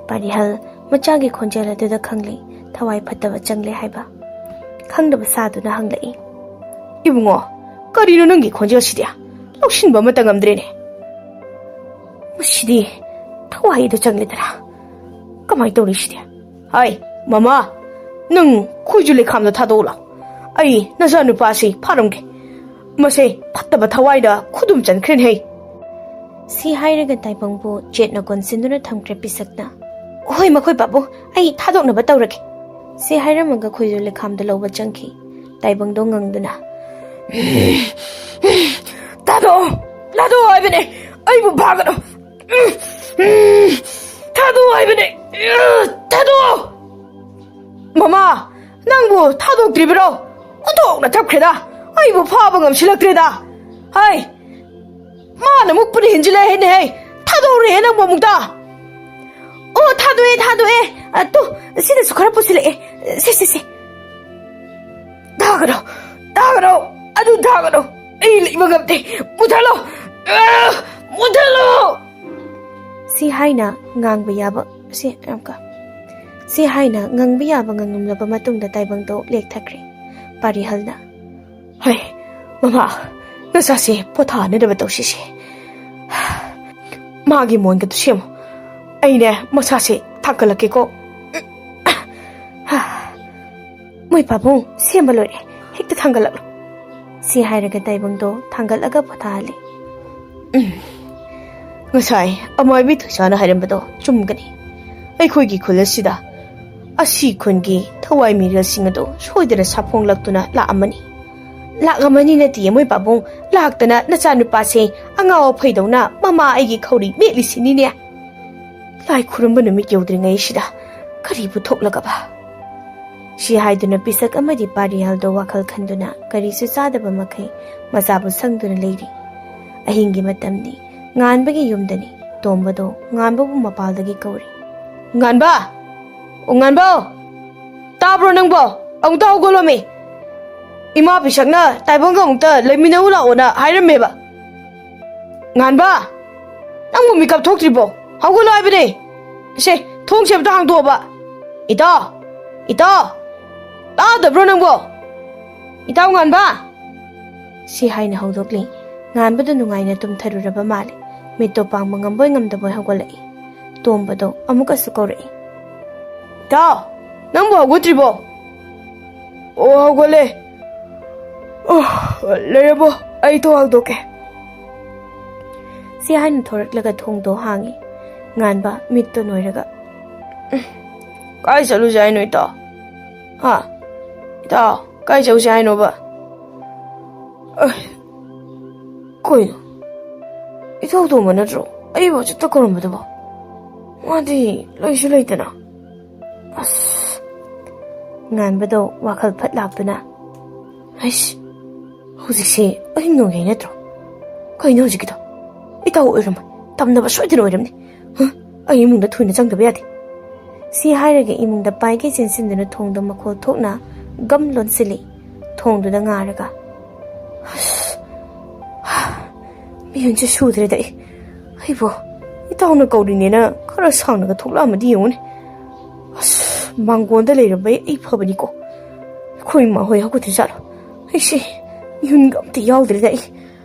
ꯄꯥꯔꯤꯍꯜ ꯃꯆꯥꯒꯤ ꯈꯣꯟꯖꯦꯜ ꯑꯗꯨꯗ ꯈꯪꯂꯤ ꯊꯋꯥꯏ ꯐꯠꯇꯕ ꯆꯪꯂꯦ ꯍꯥꯏꯕ꯫ ꯈꯪꯗꯕ ꯁꯥꯗꯨꯅ ꯍꯪꯂꯛꯏ꯫ "ꯏꯕꯨꯡꯉꯣ, ꯀꯔꯤꯅꯣ ꯅꯪꯒꯤ ꯈꯣꯟꯖꯦꯜꯁꯤꯗꯤ? ꯂꯧꯁꯤꯟꯕ ꯑꯃꯠꯇ ꯉꯝꯗ꯭ꯔꯦꯅꯦ꯫ ꯃꯁꯤꯗꯤ ꯊꯋꯥꯏꯗ ꯆꯪꯂꯦꯗꯅ꯫ ꯀꯃꯥꯏꯅ ꯇꯧꯔꯤꯁꯤꯗꯤ? ꯍꯥꯏ, ꯃꯃꯥ, ꯅꯪ ꯈꯣꯏꯖꯨ ꯂꯩꯈꯥꯝꯗ ꯊꯥꯗꯣꯛꯎ ꯂꯥꯎ꯫ ꯑꯩ ꯅꯆꯥꯅꯨꯄꯥꯁꯤ ꯐꯥꯔꯝꯒꯦ꯫ ꯃꯁꯦ ꯐꯠꯇꯕ ꯊꯋꯥꯏꯗ ꯈꯨꯗꯨꯝ ꯆꯟꯈ꯭ꯔꯦꯅꯦ ꯍꯩ꯫ ꯁꯤ ꯍꯥꯏꯔꯒ ꯇꯥꯏꯕꯪꯕꯨ ꯆꯦꯠꯅ ꯀꯣꯟꯁꯤꯟꯗꯨꯅ ꯊꯝꯈ꯭ꯔꯦ ꯄꯤꯁꯛꯅ꯫ "ꯍꯣꯏ, ꯃꯈꯣꯏ ꯄꯥꯕꯨꯡ, ꯑꯩ ꯊꯥꯗꯣꯛꯅꯕ ꯇꯧꯔꯒꯦ꯫" ꯁꯤ ꯍꯥꯏꯔꯝꯃꯒ ꯈꯣꯏꯖꯨ ꯂꯩꯈꯥꯝꯗ ꯂꯧꯕ ꯆꯪꯈꯤ꯫ ꯇꯥꯏꯕꯪꯗꯣ ꯉꯪꯗꯨꯅ, "ꯊꯥꯗꯣꯛꯑꯣ, ꯊꯥꯗꯣꯛꯑꯣ ꯍꯥꯏꯕꯅꯦ, ꯑꯩꯕꯨ ꯐꯥꯒꯅꯨ꯫ ꯊꯥꯗꯣꯛꯑꯣ ꯍꯥꯏꯕꯅꯦ, ꯊꯥꯗꯣꯛꯑꯣ!" "ꯃꯃꯥ, ꯅꯪꯕꯨ ꯊꯥꯗꯣꯛꯇ꯭ꯔꯤꯕꯔꯣ? ꯑꯣꯟꯊꯣꯛꯅ ꯊꯞꯈ꯭ꯔꯦꯗ, ꯑꯩꯕꯨ ꯐꯥꯕ ꯉꯝꯁꯤꯜꯂꯛꯇ꯭ꯔꯦꯗ꯫ ꯍꯥꯏ, ꯃꯥꯅ ꯃꯨꯛꯄꯅ ꯍꯦꯟꯖꯤꯜꯂꯛꯑꯦꯅꯦ ꯍꯦ꯫ ꯊꯥꯗꯣꯛꯎꯔꯦꯍꯦ ꯅꯪꯕꯨ ꯑꯃꯨꯛꯇ꯫" "ꯑꯣ, ꯊꯥꯗꯣꯛꯑꯦ, ꯊꯥꯗꯣꯛꯑꯦ꯫ ꯑ, ꯇꯨ, ꯁꯤꯗꯁꯨ ꯈꯔ ꯄꯨꯁꯤꯜꯂꯛꯑꯦ꯫ ꯁꯦ, ꯁꯦ, ꯁꯦ꯫ ꯊꯥꯒꯅꯣ, ꯊꯥꯒꯅꯣ, ꯑꯗꯨ ꯊꯥꯒꯅꯣ꯫ ꯑꯩ ꯂꯩꯕ ꯉꯝꯗꯦ꯫ ꯃꯨꯊꯠꯂꯣ꯫ ꯑ, ꯃꯨꯊꯠꯂꯣ!" ꯁꯤ ꯍꯥꯏꯅ ꯉꯥꯡꯕ ꯌꯥꯕ, ꯁꯤ, ꯑꯃꯨꯛꯀ꯫ ꯁꯤ ꯍꯥꯏꯅ ꯉꯪꯕ ꯌꯥꯕ ꯉꯪꯉꯝꯂꯕ ꯃꯇꯨꯡꯗ ꯇꯥꯏꯕꯪꯗꯣ ꯂꯦꯛꯊꯈ꯭ꯔꯦ꯫ ꯄꯥꯔꯤꯍꯜꯅ, "ꯍꯣꯏ, ꯃꯃꯥ, ꯅꯆꯥꯁꯦ ꯄꯣꯊꯥꯅꯅꯕ ꯇꯧꯁꯤꯁꯦ꯫ ꯃꯥꯒꯤ ꯃꯣꯟꯒꯗꯨ ꯁꯦꯝꯃꯨ꯫ ꯑꯩꯅꯦ ꯃꯁꯥꯁꯦ ꯊꯥꯡꯒꯠꯂꯛꯀꯦꯀꯣ꯫" "ꯃꯣꯏ ꯄꯥꯕꯨꯡ, ꯁꯦꯝꯕ ꯂꯣꯏꯔꯦ꯫ ꯍꯦꯛꯇ ꯊꯥꯡꯒꯠꯂꯛꯂꯣ꯫" ꯁꯤ ꯍꯥꯏꯔꯒ ꯇꯥꯏꯕꯪꯗꯣ ꯊꯥꯡꯒꯠꯂꯒ ꯄꯣꯊꯥꯍꯜꯂꯤ꯫ ꯎꯝ, ꯉꯁꯥꯏ ꯑꯃꯥꯏꯕꯤ ꯊꯣꯏꯁꯥꯅ ꯍꯥꯏꯔꯝꯕꯗꯣ ꯆꯨꯝꯒꯅꯤ꯫ ꯑꯩꯈꯣꯏꯒꯤ ꯈꯨꯜ ꯑꯁꯤꯗ ꯑꯁꯤ ꯈꯨꯟꯒꯤ ꯊꯋꯥꯏ ꯃꯤꯔꯦꯜꯁꯤꯡ ꯑꯗꯨ ꯁꯣꯏꯗꯅ ꯁꯥꯐꯣꯡꯂꯛꯇꯨꯅ ꯂꯥꯛꯑꯝꯃꯅꯤ꯫ ꯂꯥꯛꯑꯝꯃꯅꯤ ꯅꯠꯇꯦ, ꯃꯣꯏ ꯄꯥꯕꯨꯡ, ꯂꯥꯛꯇꯅ ꯅꯆꯥꯅꯨꯄꯥꯁꯦ ꯑꯉꯥꯎ ꯑꯐꯩꯗꯧꯅ ꯃꯃꯥ ꯑꯩꯒꯤ ꯈꯧꯔꯤ ꯃꯦꯠꯂꯤꯁꯤꯅꯤꯅꯦ꯫ ꯂꯥꯏ ꯈꯨꯔꯨꯝꯕ ꯅꯨꯃꯤꯠ ꯌꯧꯗ꯭ꯔꯤꯉꯩꯁꯤꯗ ꯀꯔꯤꯕꯨ ꯊꯣꯛꯂꯒꯕ? ꯁꯤ ꯍꯥꯏꯗꯨꯅ ꯄꯤꯁꯛ ꯑꯃꯗꯤ ꯄꯥꯔꯤꯍꯜꯗꯣ ꯋꯥꯈꯜ ꯈꯟꯗꯨꯅ ꯀꯔꯤꯁꯨ ꯆꯥꯗꯕ ꯃꯈꯩ ꯃꯆꯥꯕꯨ ꯁꯪꯗꯨꯅ ꯂꯩꯔꯤ꯫ ꯑꯍꯤꯡꯒꯤ ꯃꯇꯝꯅꯤ꯫ ꯉꯥꯟꯕꯒꯤ ꯌꯨꯝꯗꯅꯤ꯫ ꯇꯣꯝꯕꯗꯣ ꯉꯥꯟꯕꯕꯨ ꯃꯄꯥꯜꯗꯒꯤ ꯀꯧꯔꯤ꯫ "ꯉꯥꯟꯕ! ꯑꯣ, ꯉꯥꯟꯕ! ꯇꯥꯕ꯭ꯔꯣ ꯅꯪꯕꯣ? ꯑꯃꯨꯛꯇ ꯍꯧꯒꯠꯂꯣꯃꯤ꯫ ꯏꯃꯥ ꯄꯤꯁꯛꯅ ꯇꯥꯏꯕꯪꯒ ꯑꯃꯨꯛꯇ ꯂꯩꯃꯤꯟꯅꯧ ꯂꯥꯛꯑꯣꯅ ꯍꯥꯏꯔꯝꯃꯦꯕ꯫ ꯉꯥꯟꯕ! ꯅꯪꯕꯨ ꯃꯤꯀꯞ ꯊꯣꯛꯇ꯭ꯔꯤꯕꯣ? ꯍꯧꯒꯠꯂꯣ ꯍꯥꯏꯕꯅꯦ꯫ ꯁꯦ, ꯊꯣꯡꯁꯦ ꯑꯝꯇ ꯍꯥꯡꯗꯣꯛꯑꯣꯕ꯫ ꯏꯇꯥꯎ! ꯏꯇꯥꯎ! ꯇꯥꯗꯕ꯭ꯔꯣ ꯅꯪꯕꯣ? ꯏꯇꯥꯎ ꯉꯥꯟꯕ!" ꯁꯤ ꯍꯥꯏꯅ ꯍꯧꯗꯣꯛꯂꯤ꯫ ꯉꯥꯟꯕꯗꯨ ꯅꯨꯡꯉꯥꯏꯅ ꯇꯨꯝꯊꯔꯨꯔꯕ ꯃꯥꯜꯂꯦ꯫ ꯃꯤꯠꯇꯣ ꯄꯥꯡꯕ ꯉꯝꯕꯣꯏ ꯉꯝꯗꯕꯣꯏ ꯍꯧꯒꯠꯂꯛꯏ꯫ ꯇꯣꯝꯕꯗꯣ ꯑꯃꯨꯛꯀꯁꯨ ꯀꯧꯔꯛꯏ꯫ ꯏꯇꯥꯎ, ꯅꯪꯕꯨ ꯍꯧꯒꯠꯇ꯭ꯔꯤꯕꯣ? ꯑꯣ, ꯍꯧꯒꯠꯂꯦ꯫ ꯑꯣ, ꯂꯩꯔꯕꯣ? ꯑꯩ ꯊꯣꯡ ꯍꯥꯡꯗꯣꯛꯀꯦ꯫ ꯁꯤ ꯍꯥꯏꯅ ꯊꯣꯔꯛꯂꯒ ꯊꯣꯡꯗꯣ ꯍꯥꯡꯉꯤ꯫ ꯉꯥꯟꯕ ꯃꯤꯠꯇꯣ ꯅꯣꯏꯔꯒ, "ꯎꯝ, ꯀꯥꯏ ꯆꯠꯂꯨꯁꯦ ꯍꯥꯏꯅꯣ ꯏꯇꯥꯎ? ꯍꯥ? ꯏꯇꯥꯎ, ꯀꯥꯏ ꯆꯠꯂꯨꯁꯦ ꯍꯥꯏꯅꯣꯕ?" ꯑꯦ, ꯀꯩꯅꯣ? ꯏꯊꯧ ꯇꯧꯕ ꯅꯠꯇ꯭ꯔꯣ ꯑꯩꯕꯨ ꯍꯧꯖꯤꯛꯇ ꯀꯧꯔꯝꯕꯗꯨꯕꯣ? ꯃꯥꯗꯤ ꯂꯩꯁꯨ ꯂꯩꯇꯅ꯫ ꯑꯁ꯫ ꯉꯥꯟꯕꯗꯣ ꯋꯥꯈꯜ ꯐꯠ ꯂꯥꯛꯇꯨꯅ, "ꯍꯩꯁ, ꯍꯧꯖꯤꯛꯁꯦ ꯑꯍꯤꯡ ꯅꯣꯡꯌꯥꯏ ꯅꯠꯇ꯭ꯔꯣ? ꯀꯩꯅꯣ ꯍꯧꯖꯤꯛꯀꯤꯗꯣ? ꯏꯇꯥꯎ ꯑꯣꯏꯔꯝꯃꯣꯏ, ꯇꯝꯅꯕ ꯁꯣꯏꯗꯅ ꯑꯣꯏꯔꯝꯅꯤ꯫ ꯍ? ꯑꯩ ꯏꯃꯨꯡꯗ ꯊꯨꯅ ꯆꯪꯗꯕ ꯌꯥꯗꯦ꯫" ꯁꯤ ꯍꯥꯏꯔꯒ ꯏꯃꯨꯡꯗ ꯄꯥꯏꯒꯩ ꯆꯦꯟꯁꯤꯟꯗꯨꯅ ꯊꯣꯡꯗ ꯃꯈꯣꯜ ꯊꯣꯛꯅ ꯒꯝ ꯂꯣꯟꯁꯤꯜꯂꯤ꯫ ꯊꯣꯡꯗꯨꯗ ꯉꯥꯔꯒ, "ꯑꯁ, ꯃꯤꯍꯨꯟꯁꯦ ꯁꯨꯗ꯭ꯔꯦꯗ ꯑꯩ꯫ ꯑꯩꯕꯨ ꯏꯇꯥꯎꯅ ꯀꯧꯔꯤꯅꯦꯅ ꯈꯔ ꯁꯥꯡꯅꯒ ꯊꯣꯛꯂꯛꯑꯝꯃꯗꯤ ꯌꯦꯡꯉꯨꯅꯦ꯫ ꯑꯁ, ꯃꯥꯡꯒꯣꯟꯗ ꯂꯩꯔꯝꯕꯩ ꯑꯩ ꯐꯕꯅꯤꯀꯣ꯫ ꯑꯩꯈꯣꯏ ꯏꯃꯥ ꯍꯣꯏ ꯍꯧꯒꯠꯇ꯭ꯔꯤꯖꯥꯠꯂꯣ? ꯑꯩꯁꯦ ꯃꯤꯍꯨꯟꯒ ꯑꯝꯇ ꯌꯥꯎꯗ꯭ꯔꯦꯗ ꯑꯩ꯫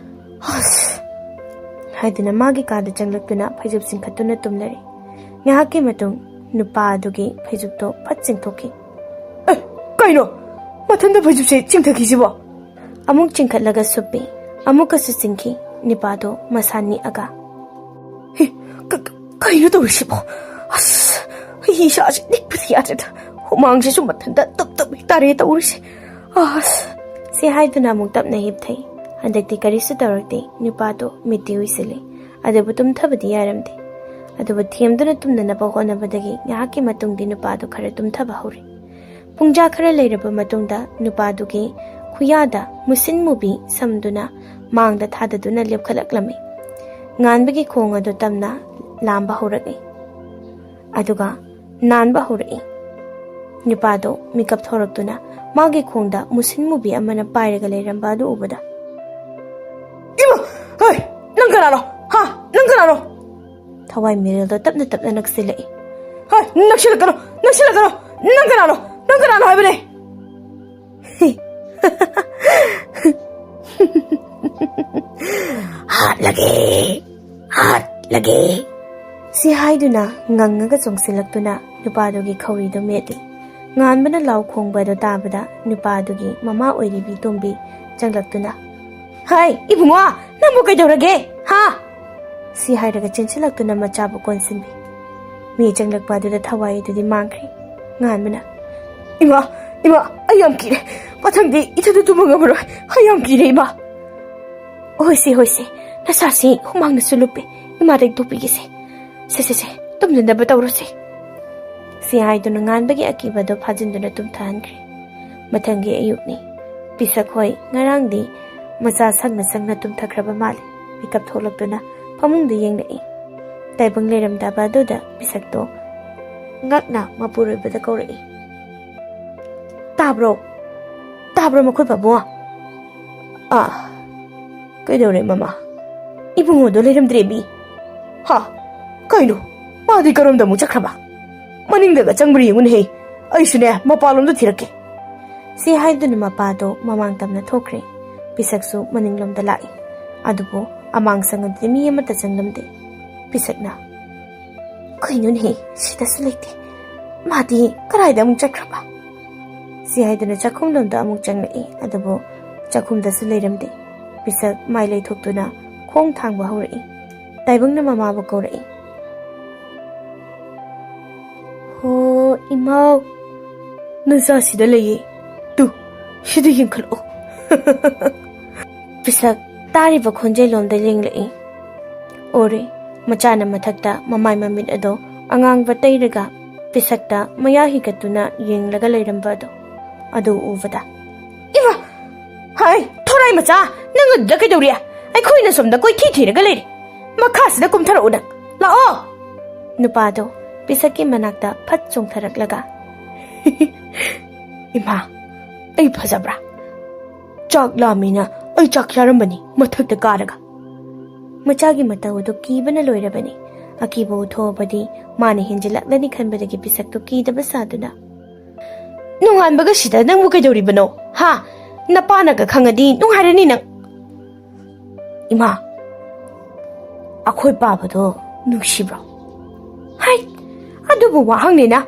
ꯑꯁ꯫" ꯍꯥꯏꯗꯨꯅ ꯃꯥꯒꯤ ꯀꯥꯗ ꯆꯪꯂꯛꯇꯨꯅ ꯐꯩꯖꯨꯞ ꯆꯤꯡꯈꯠꯇꯨꯅ ꯇꯨꯝꯂꯔꯦ꯫ ꯉꯥꯏꯍꯥꯛꯀꯤ ꯃꯇꯨꯡ ꯅꯨꯄꯥ ꯑꯗꯨꯒꯤ ꯐꯩꯖꯨꯞꯇꯣ ꯐꯠ ꯆꯤꯡꯊꯣꯛꯈꯤ꯫ "ꯑꯦ, ꯀꯩꯅꯣ? ꯃꯊꯟꯇ ꯐꯩꯖꯨꯞꯁꯦ ꯆꯤꯡꯊꯈꯤꯁꯤꯕꯣ?" ꯑꯃꯨꯛ ꯆꯤꯡꯈꯠꯂꯒ ꯁꯨꯞꯄꯤ꯫ ꯑꯃꯨꯛꯀꯁꯨ ꯆꯤꯡꯈꯤ꯫ ꯅꯨꯄꯥꯗꯣ ꯃꯁꯥ ꯅꯤꯛꯑꯒ, "ꯍꯦ, ꯀ-, ꯀ-, ꯀꯩꯅꯣ ꯇꯧꯔꯤꯁꯤꯕꯣ? ꯑꯁ, ꯑꯩ ꯏꯁꯥꯁꯦ ꯅꯤꯛꯄꯗꯤ ꯌꯥꯗ꯭ꯔꯦꯗ꯫ ꯍꯨꯃꯥꯡꯁꯤꯁꯨ ꯃꯊꯟꯇ ꯇꯞ ꯇꯞ ꯍꯦꯛ ꯇꯥꯔꯛꯑꯦ ꯇꯧꯔꯤꯁꯦ꯫ ꯑꯁ꯫" ꯁꯤ ꯍꯥꯏꯗꯨꯅ ꯑꯃꯨꯛ ꯇꯞꯅ ꯍꯤꯞꯊꯩ꯫ ꯍꯟꯗꯛꯇꯤ ꯀꯔꯤꯁꯨ ꯇꯧꯔꯛꯇꯦ꯫ ꯅꯨꯄꯥꯗꯣ ꯃꯤꯠꯇꯤ ꯎꯏꯁꯤꯜꯂꯤ꯫ ꯑꯗꯨꯕꯨ ꯇꯨꯝꯊꯕꯗꯤ ꯌꯥꯔꯝꯗꯦ꯫ ꯑꯗꯨꯕꯨ ꯊꯦꯝꯗꯨꯅ ꯇꯨꯝꯅꯅꯕ ꯍꯣꯠꯅꯕꯗꯒꯤ ꯉꯥꯏꯍꯥꯛꯀꯤ ꯃꯇꯨꯡꯗꯤ ꯅꯨꯄꯥꯗꯨ ꯈꯔ ꯇꯨꯝꯊꯕ ꯍꯧꯔꯦ꯫ ꯄꯨꯡꯖꯥ ꯈꯔ ꯂꯩꯔꯕ ꯃꯇꯨꯡꯗ ꯅꯨꯄꯥꯗꯨꯒꯤ ꯈꯨꯌꯥꯗ ꯃꯨꯁꯤꯟ ꯃꯨꯕꯤ ꯁꯝꯗꯨꯅ ꯃꯥꯡꯗ ꯊꯥꯗꯗꯨꯅ ꯂꯦꯞꯈꯠꯂꯛꯂꯝꯃꯤ꯫ ꯉꯥꯟꯕꯒꯤ ꯈꯣꯡ ꯑꯗꯨ ꯇꯝꯅ ꯂꯥꯝꯕ ꯍꯧꯔꯛꯏ꯫ ꯑꯗꯨꯒ ꯅꯥꯟꯕ ꯍꯧꯔꯛꯏ꯫ ꯅꯨꯄꯥꯗꯣ ꯃꯤꯀꯞ ꯊꯣꯔꯛꯇꯨꯅ ꯃꯥꯒꯤ ꯈꯣꯡꯗ ꯃꯨꯁꯤꯟ ꯃꯨꯕꯤ ꯑꯃꯅ ꯄꯥꯏꯔꯒ ꯂꯩꯔꯝꯕ ꯑꯗꯨ ꯎꯕꯗ, "ꯏꯃꯥ! ꯍꯩ! ꯅꯪ ꯀꯅꯥꯅꯣ? ꯍꯥ? ꯅꯪ ꯀꯅꯥꯅꯣ?" ꯊꯋꯥꯏ ꯃꯤꯔꯦꯜꯗꯣ ꯇꯞꯅ ꯇꯞꯅ ꯅꯛꯁꯤꯜꯂꯛꯏ꯫ "ꯍꯩ! ꯅꯛꯁꯤꯜꯂꯛꯀꯅꯨ! ꯅꯛꯁꯤꯜꯂꯛꯀꯅꯨ! ꯅꯪ ꯀꯅꯥꯅꯣ? ꯅꯪ ꯀꯅꯥꯅꯣ ꯍꯥꯏꯕꯅꯦ?" "ꯍꯥꯠꯂꯒꯦ, ꯍꯥꯠꯂꯒꯦ꯫" ꯁꯤ ꯍꯥꯏꯗꯨꯅ ꯉꯪꯉꯒ ꯆꯣꯡꯁꯤꯜꯂꯛꯇꯨꯅ ꯅꯨꯄꯥꯗꯨꯒꯤ ꯈꯧꯔꯤꯗꯨ ꯃꯦꯠꯂꯤ꯫ ꯉꯥꯟꯕꯅ ꯂꯥꯎ ꯈꯣꯡꯕ ꯑꯗꯨ ꯇꯥꯕꯗ ꯅꯨꯄꯥꯗꯨꯒꯤ ꯃꯃꯥ ꯑꯣꯏꯔꯤꯕꯤ ꯇꯣꯝꯕꯤ ꯆꯪꯂꯛꯇꯨꯅ, "ꯍꯥꯏ, ꯏꯕꯨꯡꯉꯣ, ꯅꯪꯕꯨ ꯀꯩꯗꯧꯔꯒꯦ? ꯍꯥ?" ꯁꯤ ꯍꯥꯏꯔꯒ ꯆꯦꯟꯁꯤꯜꯂꯛꯇꯨꯅ ꯃꯆꯥꯕꯨ ꯀꯣꯟꯁꯤꯟꯕꯤ꯫ ꯃꯤ ꯆꯪꯂꯛꯄ ꯑꯗꯨꯗ ꯊꯋꯥꯏ ꯑꯗꯨꯗꯤ ꯃꯥꯡꯈ꯭ꯔꯦ꯫ ꯉꯥꯟꯕꯅ, "ꯏꯃꯥ, ꯏꯃꯥ, ꯑꯩ ꯌꯥꯝ ꯀꯤꯔꯦ꯫ ꯃꯊꯪꯗꯤ ꯏꯊꯟꯗ ꯇꯨꯝꯕ ꯉꯝꯃꯔꯣꯏ꯫ ꯑꯩ ꯌꯥꯝ ꯀꯤꯔꯦ, ꯏꯃꯥ꯫ ꯍꯣꯏꯁꯦ, ꯍꯣꯏꯁꯦ, ꯅꯁꯥꯁꯤ ꯍꯨꯃꯥꯡꯅꯁꯨ ꯂꯨꯞꯄꯦ꯫ ꯏꯃꯥꯗ ꯇꯣꯛꯄꯤꯒꯦꯁꯦ꯫ ꯁꯦ, ꯁꯦ, ꯁꯦ, ꯇꯨꯝꯅꯅꯕ ꯇꯧꯔꯣꯁꯦ꯫" ꯁꯤ ꯍꯥꯏꯗꯨꯅ ꯉꯥꯟꯕꯒꯤ ꯑꯀꯤꯕꯗꯣ ꯐꯥꯖꯤꯟꯗꯨꯅ ꯇꯨꯝꯊꯍꯟꯈ꯭ꯔꯦ꯫ ꯃꯊꯪꯒꯤ ꯑꯌꯨꯛꯅꯤ꯫ ꯄꯤꯁꯛ ꯍꯣꯏ ꯉꯔꯥꯡꯗꯤ ꯃꯆꯥ ꯁꯪꯅ ꯁꯪꯅ ꯇꯨꯝꯊꯈ꯭ꯔꯕ ꯃꯥꯜꯂꯤ꯫ ꯃꯤꯀꯞ ꯊꯣꯛꯂꯛꯇꯨꯅ ꯐꯃꯨꯡꯗ ꯌꯦꯡꯂꯛꯏ꯫ ꯇꯥꯏꯕꯪ ꯂꯩꯔꯝꯗꯕ ꯑꯗꯨꯗ ꯄꯤꯁꯛꯇꯣ ꯉꯛꯅ ꯃꯄꯨꯔꯣꯏꯕꯗ ꯀꯧꯔꯛꯏ꯫ "ꯇꯥꯕ꯭ꯔꯣ? ꯇꯥꯕ꯭ꯔꯣ, ꯃꯈꯣꯏ ꯄꯥꯕꯨꯡ?" "ꯑꯥ, ꯀꯩꯗꯧꯔꯦ, ꯃꯃꯥ?" "ꯏꯕꯨꯡꯉꯣꯗꯣ ꯂꯩꯔꯝꯗ꯭ꯔꯦꯃꯤ꯫" "ꯍꯥ? ꯀꯩꯅꯣ? ꯃꯥꯗꯤ ꯀꯔꯣꯝꯗ ꯑꯃꯨꯛ ꯆꯠꯈ꯭ꯔꯕ? ꯃꯅꯤꯡꯗꯒ ꯆꯪꯕ꯭ꯔꯥ ꯌꯦꯡꯉꯨꯅꯦꯍꯦ꯫ ꯑꯩꯁꯨꯅꯦ, ꯃꯄꯥꯟꯂꯣꯝꯗ ꯊꯤꯔꯛꯀꯦ꯫" ꯁꯤ ꯍꯥꯏꯗꯨꯅ ꯃꯄꯥꯗꯣ ꯃꯃꯥꯡ ꯇꯝꯅ ꯊꯣꯛꯈ꯭ꯔꯦ꯫ ꯄꯤꯁꯛꯁꯨ ꯃꯅꯤꯡꯂꯣꯝꯗ ꯂꯥꯛꯏ꯫ ꯑꯗꯨꯕꯨ ꯑꯃꯥꯡ ꯁꯪ ꯑꯗꯨꯗꯤ ꯃꯤ ꯑꯃꯠꯇ ꯆꯪꯂꯝꯗꯦ꯫ ꯄꯤꯁꯛꯅ, "ꯀꯩꯅꯣꯅꯦꯍꯦ, ꯁꯤꯗꯁꯨ ꯂꯩꯇꯦ꯫ ꯃꯥꯗꯤ ꯀꯗꯥꯏꯗ ꯑꯃꯨꯛ ꯆꯠꯈ꯭ꯔꯕ?" ꯁꯤ ꯍꯥꯏꯗꯨꯅ ꯆꯥꯛꯈꯨꯝꯂꯣꯝꯗ ꯑꯃꯨꯛ ꯆꯪꯂꯛꯏ꯫ ꯑꯗꯨꯕꯨ ꯆꯥꯛꯈꯨꯝꯗꯁꯨ ꯂꯩꯔꯝꯗꯦ꯫ ꯄꯤꯁꯛ ꯃꯥꯏ ꯂꯩꯊꯣꯛꯇꯨꯅ ꯈꯣꯡ ꯊꯥꯡꯕ ꯍꯧꯔꯛꯏ꯫ ꯇꯥꯏꯕꯪꯅ ꯃꯃꯥꯕꯨ ꯀꯧꯔꯛꯏ꯫ "ꯍꯣ, ꯏꯃꯥꯎ, ꯅꯆꯥꯁꯤꯗ ꯂꯩꯌꯦ꯫ ꯇꯨ, ꯁꯤꯗ ꯌꯦꯡꯈꯠꯂꯛꯑꯣ꯫" ꯄꯤꯁꯛ ꯇꯥꯔꯤꯕ ꯈꯣꯟꯖꯦꯜꯂꯣꯝꯗ ꯌꯦꯡꯂꯛꯏ꯫ ꯑꯣꯔꯦ, ꯃꯆꯥꯅ ꯃꯊꯛꯇ ꯃꯃꯥꯏ ꯃꯃꯤꯠ ꯑꯗꯣ ꯑꯉꯥꯡꯕ ꯇꯩꯔꯒ ꯄꯤꯁꯛꯇ ꯃꯌꯥ ꯍꯤꯒꯠꯇꯨꯅ ꯌꯦꯡꯂꯒ ꯂꯩꯔꯝꯕ ꯑꯗꯣ, ꯑꯗꯨ ꯎꯕꯗ, "ꯏꯃꯥ! ꯍꯥꯏ, ꯊꯣꯔꯥꯏ ꯃꯆꯥ, ꯅꯪ ꯑꯗꯨꯗ ꯀꯩꯗꯧꯔꯤ? ꯑꯩꯈꯣꯏꯅ ꯁꯣꯝꯗ ꯀꯣꯏꯊꯤ ꯊꯤꯔꯒ ꯂꯩꯔꯦ꯫ ꯃꯈꯥꯁꯤꯗ ꯀꯨꯝꯊꯔꯛꯎ ꯅꯪ꯫ ꯂꯥꯛꯑꯣ!" ꯅꯨꯄꯥꯗꯣ ꯄꯤꯁꯛꯀꯤ ꯃꯅꯥꯛꯇ ꯐꯠ ꯆꯣꯡꯊꯔꯛꯂꯒ, "ꯏꯃꯥ, ꯑꯩ ꯐꯖꯕ꯭ꯔꯥ? ꯆꯥꯛ ꯂꯥꯝꯃꯤꯅ ꯑꯩ ꯆꯥꯛ ꯆꯥꯔꯝꯕꯅꯤ ꯃꯊꯛꯇ ꯀꯥꯔꯒ꯫" ꯃꯆꯥꯒꯤ ꯃꯇꯧ ꯑꯗꯨ ꯀꯤꯕꯅ ꯂꯣꯏꯔꯕꯅꯤ꯫ ꯑꯀꯤꯕ ꯎꯊꯣꯛꯑꯕꯗꯤ ꯃꯥꯅ ꯍꯦꯟꯖꯤꯜꯂꯛꯂꯅꯤ ꯈꯟꯕꯗꯒꯤ ꯄꯤꯁꯛꯇꯨ ꯀꯤꯗꯕ ꯁꯥꯗꯨꯅ, "ꯅꯣꯡꯉꯥꯟꯕꯒ ꯁꯤꯗ ꯅꯪꯕꯨ ꯀꯩꯗꯧꯔꯤꯕꯅꯣ? ꯍꯥ? ꯅꯄꯥꯅꯒ ꯈꯪꯉꯗꯤ ꯅꯨꯡꯉꯥꯏꯔꯅꯤ ꯅꯪ꯫" "ꯏꯃꯥ, ꯑꯩꯈꯣꯏ ꯄꯥꯕꯗꯣ ꯅꯨꯡꯁꯤꯕ꯭ꯔꯣ?" ꯅꯪꯕꯨ ꯋꯥ ꯍꯪꯅꯤꯅ?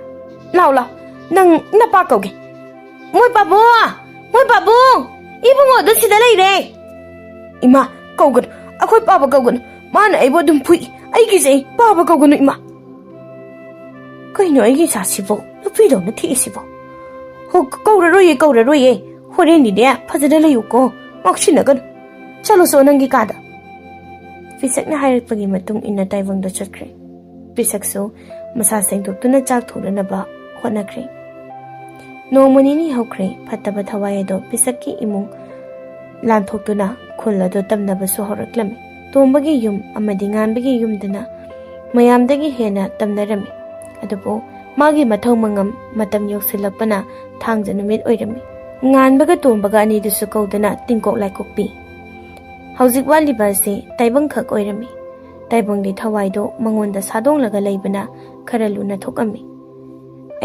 ꯂꯥꯎ, ꯂꯥꯎ, ꯅꯪ ꯅꯄꯥ ꯀꯧꯒꯦ꯫ ꯃꯣꯏ ꯄꯥꯕꯨꯡ! ꯃꯣꯏ ꯄꯥꯕꯨꯡ! ꯏꯕꯨꯡꯉꯣꯗꯣ ꯁꯤꯗ ꯂꯩꯔꯦ! ꯏꯃꯥ, ꯀꯧꯒꯅꯨ꯫ ꯑꯩꯈꯣꯏ ꯄꯥꯕ ꯀꯧꯒꯅꯨ꯫ ꯃꯥꯅ ꯑꯩꯕꯨ ꯑꯗꯨꯝ ꯐꯨꯏ꯫ ꯑꯩ ꯀꯤꯖꯩ꯫ ꯄꯥꯕ ꯀꯧꯒꯅꯨ, ꯏꯃꯥ꯫ ꯀꯩꯅꯣ ꯑꯩꯒꯤ ꯏꯆꯥꯁꯤꯕꯨ ꯅꯨꯄꯤꯗꯧꯅ ꯊꯤꯛꯏꯁꯤꯕꯣ? ꯍꯣ, ꯀꯧꯔꯔꯣꯏꯌꯦ, ꯀꯧꯔꯔꯣꯏꯌꯦ꯫ ꯍꯣꯔꯦꯟꯗꯤꯅꯦ, ꯐꯖꯅ ꯂꯩꯌꯨꯀꯣ꯫ ꯉꯥꯎꯁꯤꯟꯅꯒꯅꯨ꯫ ꯆꯠꯂꯣ, ꯆꯣ, ꯅꯪꯒꯤ ꯀꯥꯗ꯫ ꯄꯤꯁꯛꯅ ꯍꯥꯏꯔꯛꯄꯒꯤ ꯃꯇꯨꯡ ꯏꯟꯅ ꯇꯥꯏꯕꯪꯗ ꯆꯠꯈ꯭ꯔꯦ꯫ ꯄꯤꯁꯛꯁꯨ ꯃꯁꯥ ꯁꯦꯡꯗꯣꯛꯇꯨꯅ ꯆꯥꯛ ꯊꯣꯡꯅꯅꯕ ꯍꯣꯠꯅꯈ꯭ꯔꯦ꯫ ꯅꯣꯡꯃ ꯅꯤꯅꯤ ꯍꯧꯈ꯭ꯔꯦ, ꯐꯠꯇꯕ ꯊꯋꯥꯏ ꯑꯗꯣ ꯄꯤꯁꯛꯀꯤ ꯏꯃꯨꯡ ꯂꯥꯟꯊꯣꯛꯇꯨꯅ ꯈꯨꯜ ꯑꯗꯨ ꯇꯝꯅꯕꯁꯨ ꯍꯧꯔꯛꯂꯝꯃꯤ꯫ ꯇꯣꯝꯕꯒꯤ ꯌꯨꯝ ꯑꯃꯗꯤ ꯉꯥꯟꯕꯒꯤ ꯌꯨꯝꯗꯅ ꯃꯌꯥꯝꯗꯒꯤ ꯍꯦꯟꯅ ꯇꯝꯅꯔꯝꯃꯤ꯫ ꯑꯗꯨꯕꯨ ꯃꯥꯒꯤ ꯃꯊꯧ ꯃꯉꯝ ꯃꯇꯝ ꯌꯧꯁꯤꯜꯂꯛꯄꯅ ꯊꯥꯡꯖ ꯅꯨꯃꯤꯠ ꯑꯣꯏꯔꯝꯃꯤ꯫ ꯉꯥꯟꯕꯒ ꯇꯣꯝꯕꯒ ꯑꯅꯤꯗꯨꯁꯨ ꯀꯧꯗꯨꯅ ꯇꯤꯡꯀꯣꯛ ꯂꯥꯏꯀꯣꯛꯄꯤ꯫ ꯍꯧꯖꯤꯛ ꯋꯥꯠꯂꯤꯕ ꯑꯁꯤ ꯇꯥꯏꯕꯪꯈꯛ ꯑꯣꯏꯔꯝꯃꯤ꯫ ꯇꯥꯏꯕꯪꯒꯤ ꯊꯋꯥꯏꯗꯣ ꯃꯉꯣꯟꯗ ꯁꯥꯗꯣꯡꯂꯒ ꯂꯩꯕꯅ ꯈꯔ ꯂꯨꯅ ꯊꯣꯛꯑꯝꯃꯤ꯫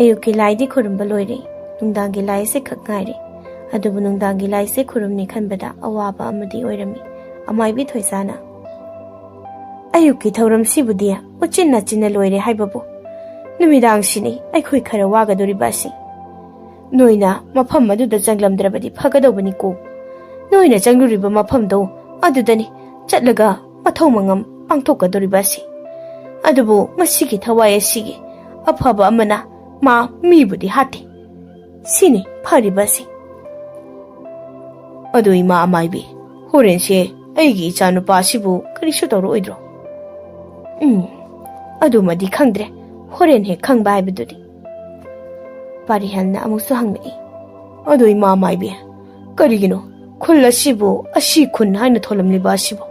ꯑꯌꯨꯛꯀꯤ ꯂꯥꯏꯗꯤ ꯈꯨꯔꯨꯝꯕ ꯂꯣꯏꯔꯦ, ꯅꯨꯡꯗꯥꯡꯒꯤ ꯂꯥꯏꯁꯦ ꯈꯛ ꯉꯥꯏꯔꯦ꯫ ꯑꯗꯨꯕꯨ ꯅꯨꯡꯗꯥꯡꯒꯤ ꯂꯥꯏꯁꯦ ꯈꯨꯔꯨꯝꯅꯤ ꯈꯟꯕꯗ ꯑꯋꯥꯕ ꯑꯃꯗꯤ ꯑꯣꯏꯔꯝꯃꯤ꯫ ꯑꯃꯥꯏꯕꯤ ꯊꯣꯏꯖꯥꯅ, "ꯑꯌꯨꯛꯀꯤ ꯊꯧꯔꯝꯁꯤꯕꯨꯗꯤ ꯎꯆꯤꯟ ꯅꯥꯆꯤꯟꯅ ꯂꯣꯏꯔꯦ ꯍꯥꯏꯕꯕꯨ, ꯅꯨꯃꯤꯗꯥꯡꯁꯤꯅꯤ ꯑꯩꯈꯣꯏ ꯈꯔ ꯋꯥꯒꯗꯧꯔꯤꯕ ꯑꯁꯤ꯫ ꯅꯣꯏꯅ ꯃꯐꯝ ꯑꯗꯨꯗ ꯆꯪꯂꯝꯗ꯭ꯔꯕꯗꯤ ꯐꯒꯗꯧꯕꯅꯤꯀꯣ꯫ ꯅꯣꯏꯅ ꯆꯪꯂꯨꯔꯤꯕ ꯃꯐꯝꯗꯣ ꯑꯗꯨꯗꯅꯤ ꯆꯠꯂꯒ ꯃꯊꯧ ꯃꯉꯝ ꯄꯥꯡꯊꯣꯛꯀꯗꯧꯔꯤꯕ ꯑꯁꯤ꯫ ꯑꯗꯨꯕꯨ ꯃꯁꯤꯒꯤ ꯊꯋꯥꯏ ꯑꯁꯤꯒꯤ ꯑꯐꯕ ꯑꯃꯅ ꯃꯥ ꯃꯤꯕꯨꯗꯤ ꯍꯥꯠꯇꯦ꯫ ꯁꯤꯅꯤ ꯐꯔꯤꯕ ꯑꯁꯤ꯫ ꯑꯗꯨ ꯏꯃꯥ ꯑꯃꯥꯏꯕꯤ, ꯍꯣꯔꯦꯟꯁꯦ ꯑꯩꯒꯤ ꯏꯆꯥꯅꯨꯄꯥ ꯑꯁꯤꯕꯨ ꯀꯔꯤꯁꯨ ꯇꯧꯔꯛꯑꯣꯏꯗ꯭ꯔꯣ?" "ꯎꯝ, ꯑꯗꯨꯃꯗꯤ ꯈꯪꯗ꯭ꯔꯦ꯫ ꯍꯣꯔꯦꯟ ꯍꯦꯛ ꯈꯪꯕ ꯍꯥꯏꯕꯗꯨꯅꯤ꯫" ꯄꯥꯔꯤꯍꯦꯜꯅ ꯑꯃꯨꯛꯁꯨ ꯍꯪꯂꯛꯏ꯫ "ꯑꯗꯨ ꯏꯃꯥ ꯃꯥꯏꯕꯤ, ꯀꯔꯤꯒꯤꯅꯣ ꯈꯨꯜ ꯑꯁꯤꯕꯨ ꯑꯁꯤ ꯈꯨꯟ ꯍꯥꯏꯅ ꯊꯣꯜꯂꯝꯂꯤꯕ ꯑꯁꯤꯕꯨ?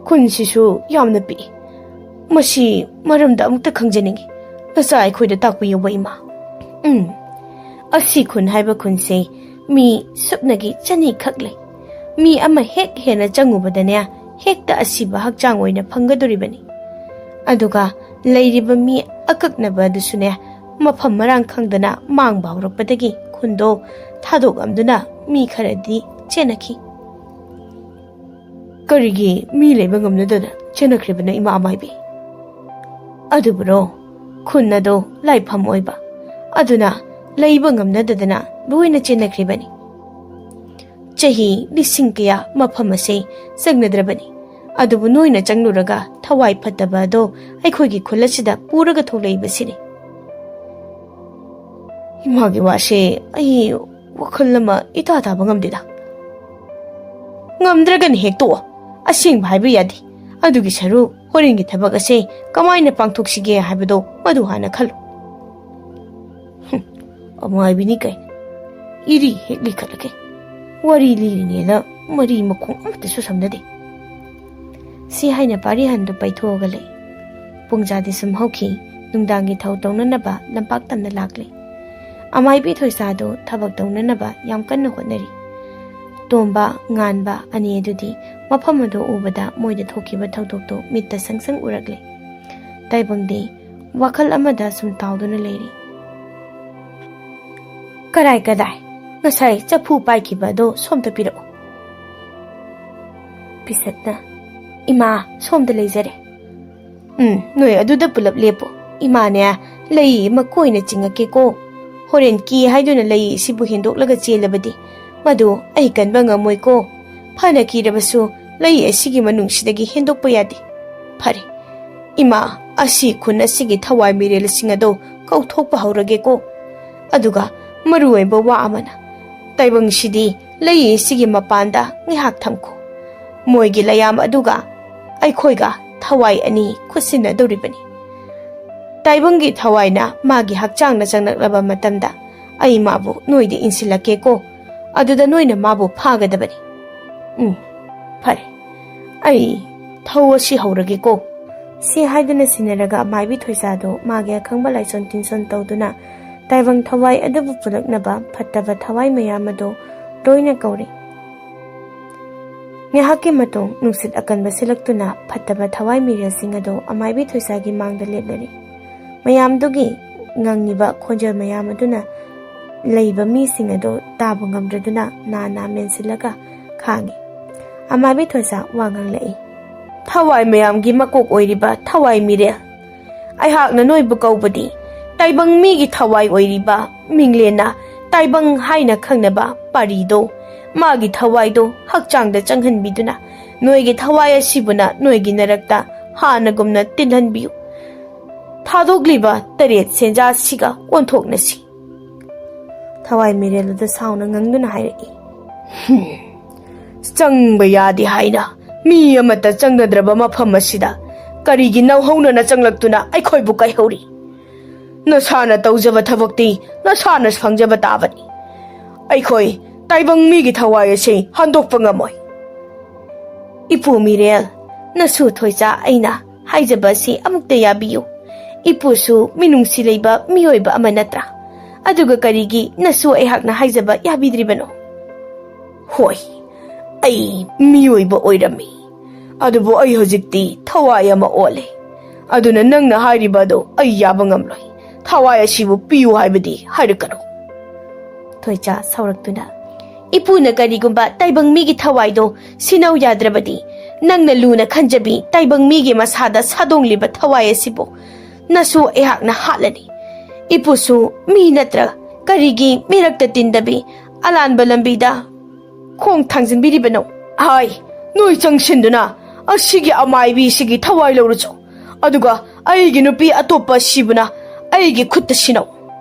ꯈꯨꯟꯁꯤꯁꯨ ꯌꯥꯝꯅ ꯄꯤꯛꯏ꯫ ꯃꯁꯤ ꯃꯔꯝꯗ ꯑꯃꯨꯛꯇ ꯈꯪꯖꯅꯤꯡꯏ꯫ ꯅꯆꯥ ꯑꯩꯈꯣꯏꯗ ꯇꯥꯛꯄꯤꯌꯨꯕ ꯏꯃꯥ꯫" "ꯎꯝ, ꯑꯁꯤ ꯈꯨꯟ ꯍꯥꯏꯕ ꯈꯨꯟꯁꯦ ꯃꯤ ꯁꯨꯞꯅꯒꯤ ꯆꯅꯤ ꯈꯛ ꯂꯩ꯫ ꯃꯤ ꯑꯃ ꯍꯦꯛ ꯍꯦꯟꯅ ꯆꯪꯉꯨꯕꯗꯅꯦ, ꯍꯦꯛꯇ ꯑꯁꯤꯕ ꯍꯛꯆꯥꯡ ꯑꯣꯏꯅ ꯐꯪꯒꯗꯧꯔꯤꯕꯅꯤ꯫ ꯑꯗꯨꯒ ꯂꯩꯔꯤꯕ ꯃꯤ ꯑꯀꯛꯅꯕ ꯑꯗꯨꯁꯨꯅꯦ, ꯃꯐꯝ ꯃꯔꯥꯡ ꯈꯪꯗꯅ ꯃꯥꯡꯕ ꯍꯧꯔꯛꯄꯗꯒꯤ ꯈꯨꯟꯗꯣ ꯊꯥꯗꯣꯛꯂꯝꯗꯨꯅ ꯃꯤ ꯈꯔꯗꯤ ꯆꯦꯟꯅꯈꯤ꯫" "ꯀꯔꯤꯒꯤ ꯃꯤ ꯂꯩꯕ ꯉꯝꯅꯗꯅ ꯆꯦꯟꯅꯈ꯭ꯔꯤꯕꯅꯣ ꯏꯃꯥ ꯑꯃꯥꯏꯕꯤ?" "ꯑꯗꯨꯕꯨꯔꯣ, ꯈꯨꯟ ꯑꯗꯣ ꯂꯥꯏꯐꯝ ꯑꯣꯏꯕ꯫ ꯑꯗꯨꯅ ꯂꯩꯕ ꯉꯝꯅꯗꯗꯅ ꯂꯣꯏꯅ ꯆꯦꯟꯅꯈ꯭ꯔꯤꯕꯅꯤ꯫ ꯆꯍꯤ ꯂꯤꯁꯤꯡ ꯀꯌꯥ ꯃꯐꯝ ꯑꯁꯦ ꯆꯪꯅꯗ꯭ꯔꯕꯅꯤ꯫ ꯑꯗꯨꯕꯨ ꯅꯣꯏꯅ ꯆꯪꯂꯨꯔꯒ ꯊꯋꯥꯏ ꯐꯠꯇꯕ ꯑꯗꯣ ꯑꯩꯈꯣꯏꯒꯤ ꯈꯨꯜ ꯑꯁꯤꯗ ꯄꯨꯔꯒ ꯊꯣꯛꯂꯛꯏꯕꯁꯤꯅꯤ꯫ ꯏꯃꯥꯒꯤ ꯋꯥꯁꯦ ꯑꯩ ꯋꯥꯈꯜ ꯑꯃ ꯏꯇꯥ ꯇꯥꯕ ꯉꯝꯗꯦꯗ꯫ ꯉꯝꯗ꯭ꯔꯒꯅ ꯍꯦꯛ ꯇꯣꯛꯑꯣ꯫ ꯑꯁꯦꯡꯕ ꯍꯥꯏꯕ ꯌꯥꯗꯦ꯫ ꯑꯗꯨꯒꯤ ꯁꯔꯨꯛ ꯍꯣꯔꯦꯟꯒꯤ ꯊꯕꯛ ꯑꯁꯦ ꯀꯃꯥꯏꯅ ꯄꯥꯡꯊꯣꯛꯁꯤꯒꯦ ꯍꯥꯏꯕꯗꯣ ꯃꯗꯨ ꯍꯥꯟꯅ ꯈꯜꯂꯨ꯫ ꯍꯨꯝ, ꯑꯃꯥꯏꯕꯤꯅꯤ ꯀꯩ꯫ ꯏꯔꯤ ꯍꯦꯛ ꯂꯤꯈꯠꯂꯒꯦ꯫ ꯋꯥꯔꯤ ꯂꯤꯔꯤꯅꯦꯅ ꯃꯔꯤ ꯃꯈꯣꯡ ꯑꯃꯠꯇꯁꯨ ꯁꯝꯅꯗꯦ꯫ ꯁꯤ ꯍꯥꯏꯅ ꯄꯥꯔꯤꯍꯟꯗꯨ ꯄꯩꯊꯣꯛꯑꯒ ꯂꯩ꯫ ꯄꯨꯡꯖꯥꯗꯤ ꯁꯨꯝ ꯍꯧꯈꯤ꯫ ꯅꯨꯡꯗꯥꯡꯒꯤ ꯊꯧ ꯇꯧꯅꯅꯕ ꯂꯝꯄꯥꯛ ꯇꯝꯅ ꯂꯥꯛꯂꯦ꯫ ꯑꯃꯥꯏꯕꯤ ꯊꯣꯏꯁꯥꯗꯨ ꯊꯕꯛ ꯇꯧꯅꯅꯕ ꯌꯥꯝ ꯀꯟꯅ ꯍꯣꯠꯅꯔꯤ꯫ ꯇꯣꯝꯕ, ꯉꯥꯟꯕ ꯑꯅꯤ ꯑꯗꯨꯗꯤ ꯃꯐꯝ ꯑꯗꯨ ꯎꯕꯗ ꯃꯣꯏꯗ ꯊꯣꯛꯈꯤꯕ ꯊꯧꯗꯣꯛꯇꯨ ꯃꯤꯠꯇ ꯁꯪ ꯁꯪ ꯎꯔꯛꯂꯦ꯫ ꯇꯥꯏꯕꯪꯗꯤ ꯋꯥꯈꯜ ꯑꯃꯗ ꯁꯨꯝ ꯇꯥꯎꯗꯨꯅ ꯂꯩꯔꯤ꯫ "ꯀꯗꯥꯏ, ꯀꯗꯥꯏ? ꯉꯁꯥꯏ ꯆꯐꯨ ꯄꯥꯏꯈꯤꯕ ꯑꯗꯣ ꯁꯣꯝꯗ ꯄꯤꯔꯛꯎ꯫" ꯄꯤꯁꯛꯅ, "ꯏꯃꯥ, ꯁꯣꯝꯗ ꯂꯩꯖꯔꯦ꯫" "ꯎꯝ, ꯅꯣꯏ ꯑꯗꯨꯗ ꯄꯨꯂꯞ ꯂꯦꯞꯄꯣ꯫ ꯏꯃꯥꯅꯦ, ꯂꯩ ꯑꯃ ꯀꯣꯏꯅ ꯆꯤꯡꯉꯛꯀꯦꯀꯣ꯫ ꯍꯣꯔꯦꯟ ꯀꯤ ꯍꯥꯏꯗꯨꯅ ꯂꯩ ꯑꯁꯤꯕꯨ ꯍꯦꯟꯗꯣꯛꯂꯒ ꯆꯦꯜꯂꯕꯗꯤ ꯃꯗꯨ ꯑꯩ ꯀꯟꯕ ꯉꯝꯃꯣꯏꯀꯣ꯫ ꯐꯅ ꯀꯤꯔꯕꯁꯨ ꯂꯩ ꯑꯁꯤꯒꯤ ꯃꯅꯨꯡꯁꯤꯗꯒꯤ ꯍꯦꯟꯗꯣꯛꯄ ꯌꯥꯗꯦ꯫ ꯐꯔꯦ, ꯏꯃꯥ, ꯑꯁꯤ ꯈꯨꯟ ꯑꯁꯤꯒꯤ ꯊꯋꯥꯏ ꯃꯤꯔꯦꯜꯁꯤꯡ ꯑꯗꯣ ꯀꯧꯊꯣꯛꯄ ꯍꯧꯔꯒꯦꯀꯣ꯫ ꯑꯗꯨꯒ ꯃꯔꯨꯑꯣꯏꯕ ꯋꯥ ꯑꯃꯅ, ꯇꯥꯏꯕꯪꯁꯤꯗꯤ ꯂꯩ ꯑꯁꯤꯒꯤ ꯃꯄꯥꯟꯗ ꯉꯥꯏꯍꯥꯛ ꯊꯝꯈꯣ꯫ ꯃꯣꯏꯒꯤ ꯂꯩꯌꯥꯝ ꯑꯗꯨꯒ ꯑꯩꯈꯣꯏꯒ ꯊꯋꯥꯏ ꯑꯅꯤ ꯈꯨꯠꯁꯤꯟꯅꯗꯧꯔꯤꯕꯅꯤ꯫ ꯇꯥꯏꯕꯪꯒꯤ ꯊꯋꯥꯏꯅ ꯃꯥꯒꯤ ꯍꯛꯆꯥꯡꯅ ꯆꯪꯂꯛꯂꯕ ꯃꯇꯝꯗ ꯑꯩ ꯃꯥꯕꯨ ꯅꯣꯏꯗ ꯏꯟꯁꯤꯜꯂꯛꯀꯦꯀꯣ꯫ ꯑꯗꯨꯗ ꯅꯣꯏꯅ ꯃꯥꯕꯨ ꯐꯥꯒꯗꯕꯅꯤ꯫ ꯎꯝ, ꯐꯔꯦ, ꯑꯩ ꯊꯧ ꯑꯁꯤ ꯍꯧꯔꯒꯦꯀꯣ꯫" ꯁꯤ ꯍꯥꯏꯗꯨꯅ ꯁꯤꯟꯅꯔꯒ ꯃꯥꯏꯕꯤ ꯊꯣꯏꯁꯥꯗꯨ ꯃꯥꯒꯤ ꯑꯈꯪꯕ ꯂꯥꯏꯁꯣꯟ ꯇꯤꯟꯁꯣꯟ ꯇꯧꯗꯨꯅ ꯇꯥꯏꯕꯪ ꯊꯋꯥꯏ ꯑꯗꯨꯕꯨ ꯄꯨꯔꯛꯅꯕ ꯐꯠꯇꯕ ꯊꯋꯥꯏ ꯃꯌꯥꯝ ꯑꯗꯨ ꯂꯣꯏꯅ ꯀꯧꯔꯤ꯫ ꯉꯥꯏꯍꯥꯛꯀꯤ ꯃꯇꯨꯡ ꯅꯨꯡꯁꯤꯠ ꯑꯀꯟꯕ ꯁꯤꯜꯂꯛꯇꯨꯅ ꯐꯠꯇꯕ ꯊꯋꯥꯏ ꯃꯤꯔꯦꯜꯁꯤꯡ ꯑꯗꯨ ꯑꯃꯥꯏꯕꯤ ꯊꯣꯏꯁꯥꯒꯤ ꯃꯥꯡꯗ ꯂꯦꯞꯅꯔꯤ꯫ ꯃꯌꯥꯝꯗꯨꯒꯤ ꯉꯪꯉꯤꯕ ꯈꯣꯟꯖꯦꯜ ꯃꯌꯥꯝ ꯑꯗꯨꯅ ꯂꯩꯕ ꯃꯤꯁꯤꯡ ꯑꯗꯨ ꯇꯥꯕ ꯉꯝꯗ꯭ꯔꯗꯨꯅ ꯅꯥ ꯅꯥ ꯃꯦꯟꯁꯤꯜꯂꯒ ꯈꯥꯡꯉꯤ꯫ ꯑꯃꯥꯏꯕꯤ ꯊꯣꯏꯁꯥ ꯋꯥ ꯉꯥꯡꯂꯛꯏ꯫ "ꯊꯋꯥꯏ ꯃꯌꯥꯝꯒꯤ ꯃꯀꯣꯛ ꯑꯣꯏꯔꯤꯕ ꯊꯋꯥꯏ ꯃꯤꯔꯦꯜ, ꯑꯩꯍꯥꯛꯅ ꯅꯣꯏꯕꯨ ꯀꯧꯕꯗꯤ ꯇꯥꯏꯕꯪ ꯃꯤꯒꯤ ꯊꯋꯥꯏ ꯑꯣꯏꯔꯤꯕ ꯃꯤꯡꯂꯦꯟꯅ ꯇꯥꯏꯕꯪ ꯍꯥꯏꯅ ꯈꯪꯅꯕ ꯄꯥꯔꯤꯗꯣ, ꯃꯥꯒꯤ ꯊꯋꯥꯏꯗꯣ ꯍꯛꯆꯥꯡꯗ ꯆꯪꯍꯟꯕꯤꯗꯨꯅ ꯅꯣꯏꯒꯤ ꯊꯋꯥꯏ ꯑꯁꯤꯕꯨꯅ ꯅꯣꯏꯒꯤ ꯅꯔꯛꯇ ꯍꯥꯟꯅꯒꯨꯝꯅ ꯇꯤꯜꯍꯟꯕꯤꯌꯨ꯫ ꯊꯥꯗꯣꯛꯂꯤꯕ ꯇꯔꯦꯠ ꯁꯦꯟꯖꯥꯁꯤꯒ ꯑꯣꯟꯊꯣꯛꯅꯁꯤ꯫ ꯊꯋꯥꯏ ꯃꯤꯔꯦꯜ ꯑꯗꯨ ꯁꯥꯎꯅ ꯉꯪꯗꯨꯅ ꯍꯥꯏꯔꯛꯏ, "ꯍꯨꯝ, ꯆꯪꯕ ꯌꯥꯗꯦ ꯍꯥꯏꯅ ꯃꯤ ꯑꯃꯠꯇ ꯆꯪꯅꯗ꯭ꯔꯕ ꯃꯐꯝ ꯑꯁꯤꯗ ꯀꯔꯤꯒꯤ ꯅꯧꯍꯧꯅꯅ ꯆꯪꯂꯛꯇꯨꯅ ꯑꯩꯈꯣꯏꯕꯨ ꯀꯥꯏꯍꯧꯔꯤ? ꯅꯁꯥꯅ ꯇꯧꯖꯕ ꯊꯕꯛꯇꯤ ꯅꯁꯥꯅ ꯐꯪꯖꯕ ꯇꯥꯕꯅꯤ꯫ ꯑꯩꯈꯣꯏ ꯇꯥꯏꯕꯪ ꯃꯤꯒꯤ ꯊꯋꯥꯏ ꯑꯁꯤ ꯍꯟꯗꯣꯛꯄ ꯉꯝꯃꯣꯏ꯫" "ꯏꯄꯨ ꯃꯤꯔꯦꯜ, ꯅꯁꯨ ꯊꯣꯏꯆꯥ ꯑꯩꯅ ꯍꯥꯏꯖꯕ ꯑꯁꯤ ꯑꯃꯨꯛꯇ ꯌꯥꯕꯤꯌꯨ꯫ ꯏꯄꯨꯁꯨ ꯃꯤꯅꯨꯡꯁꯤ ꯂꯩꯕ ꯃꯤꯑꯣꯏꯕ ꯑꯃ ꯅꯠꯇ꯭ꯔꯥ? ꯑꯗꯨꯒ ꯀꯔꯤꯒꯤ ꯅꯁꯨ ꯑꯩꯍꯥꯛꯅ ꯍꯥꯏꯖꯕ ꯌꯥꯕꯤꯗ꯭ꯔꯤꯕꯅꯣ?" "ꯍꯣꯏ, ꯑꯩ ꯃꯤꯑꯣꯏꯕ ꯑꯣꯏꯔꯝꯃꯤ, ꯑꯗꯨꯕꯨ ꯑꯩ ꯍꯧꯖꯤꯛꯇꯤ ꯊꯋꯥꯏ ꯑꯃ ꯑꯣꯜꯂꯦ꯫ ꯑꯗꯨꯅ ꯅꯪꯅ ꯍꯥꯏꯔꯤꯕ ꯑꯗꯨ ꯑꯩ ꯌꯥꯕ ꯉꯝꯂꯣꯏ꯫ ꯊꯋꯥꯏ ꯑꯁꯤꯕꯨ ꯄꯤꯌꯨ ꯍꯥꯏꯕꯗꯤ ꯍꯥꯏꯔꯛꯀꯅꯨ꯫" ꯊꯣꯏꯆꯥ ꯁꯥꯎꯔꯛꯇꯨꯅ, "ꯏꯄꯨꯅ ꯀꯔꯤꯒꯨꯝꯕ ꯇꯥꯏꯕꯪ ꯃꯤꯒꯤ ꯊꯋꯥꯏꯗꯣ ꯁꯤꯅꯧ ꯌꯥꯗ꯭ꯔꯕꯗꯤ, ꯅꯪꯅ ꯂꯨꯅ ꯈꯟꯖꯕꯤ ꯇꯥꯏꯕꯪ ꯃꯤꯒꯤ ꯃꯁꯥꯗ ꯁꯥꯗꯣꯡꯂꯤꯕ ꯊꯋꯥꯏ ꯑꯁꯤꯕꯨ ꯅꯁꯨ ꯑꯩꯍꯥꯛꯅ ꯍꯥꯠꯂꯅꯤ꯫ ꯏꯄꯨꯁꯨ ꯃꯤ ꯅꯠꯇ꯭ꯔ ꯀꯔꯤꯒꯤ ꯃꯤꯔꯛꯇ ꯇꯤꯟꯗꯕꯤ ꯑꯂꯥꯟꯕ ꯂꯝꯕꯤꯗ ꯈꯣꯡ ꯊꯥꯡꯖꯤꯟꯕꯤꯔꯤꯕꯅꯣ? ꯍꯥꯏ, ꯅꯣꯏ ꯆꯪꯁꯤꯟꯗꯨꯅ ꯑꯁꯤꯒꯤ ꯑꯃꯥꯏꯕꯤꯁꯤꯒꯤ ꯊꯋꯥꯏ ꯂꯧꯔꯨꯆꯣ꯫ ꯑꯗꯨꯒ ꯑꯩꯒꯤ ꯅꯨꯄꯤ ꯑꯇꯣꯞꯄ ꯁꯤꯕꯨꯅ ꯑꯩꯒꯤ ꯈꯨꯠꯇ ꯁꯤꯅꯧ꯫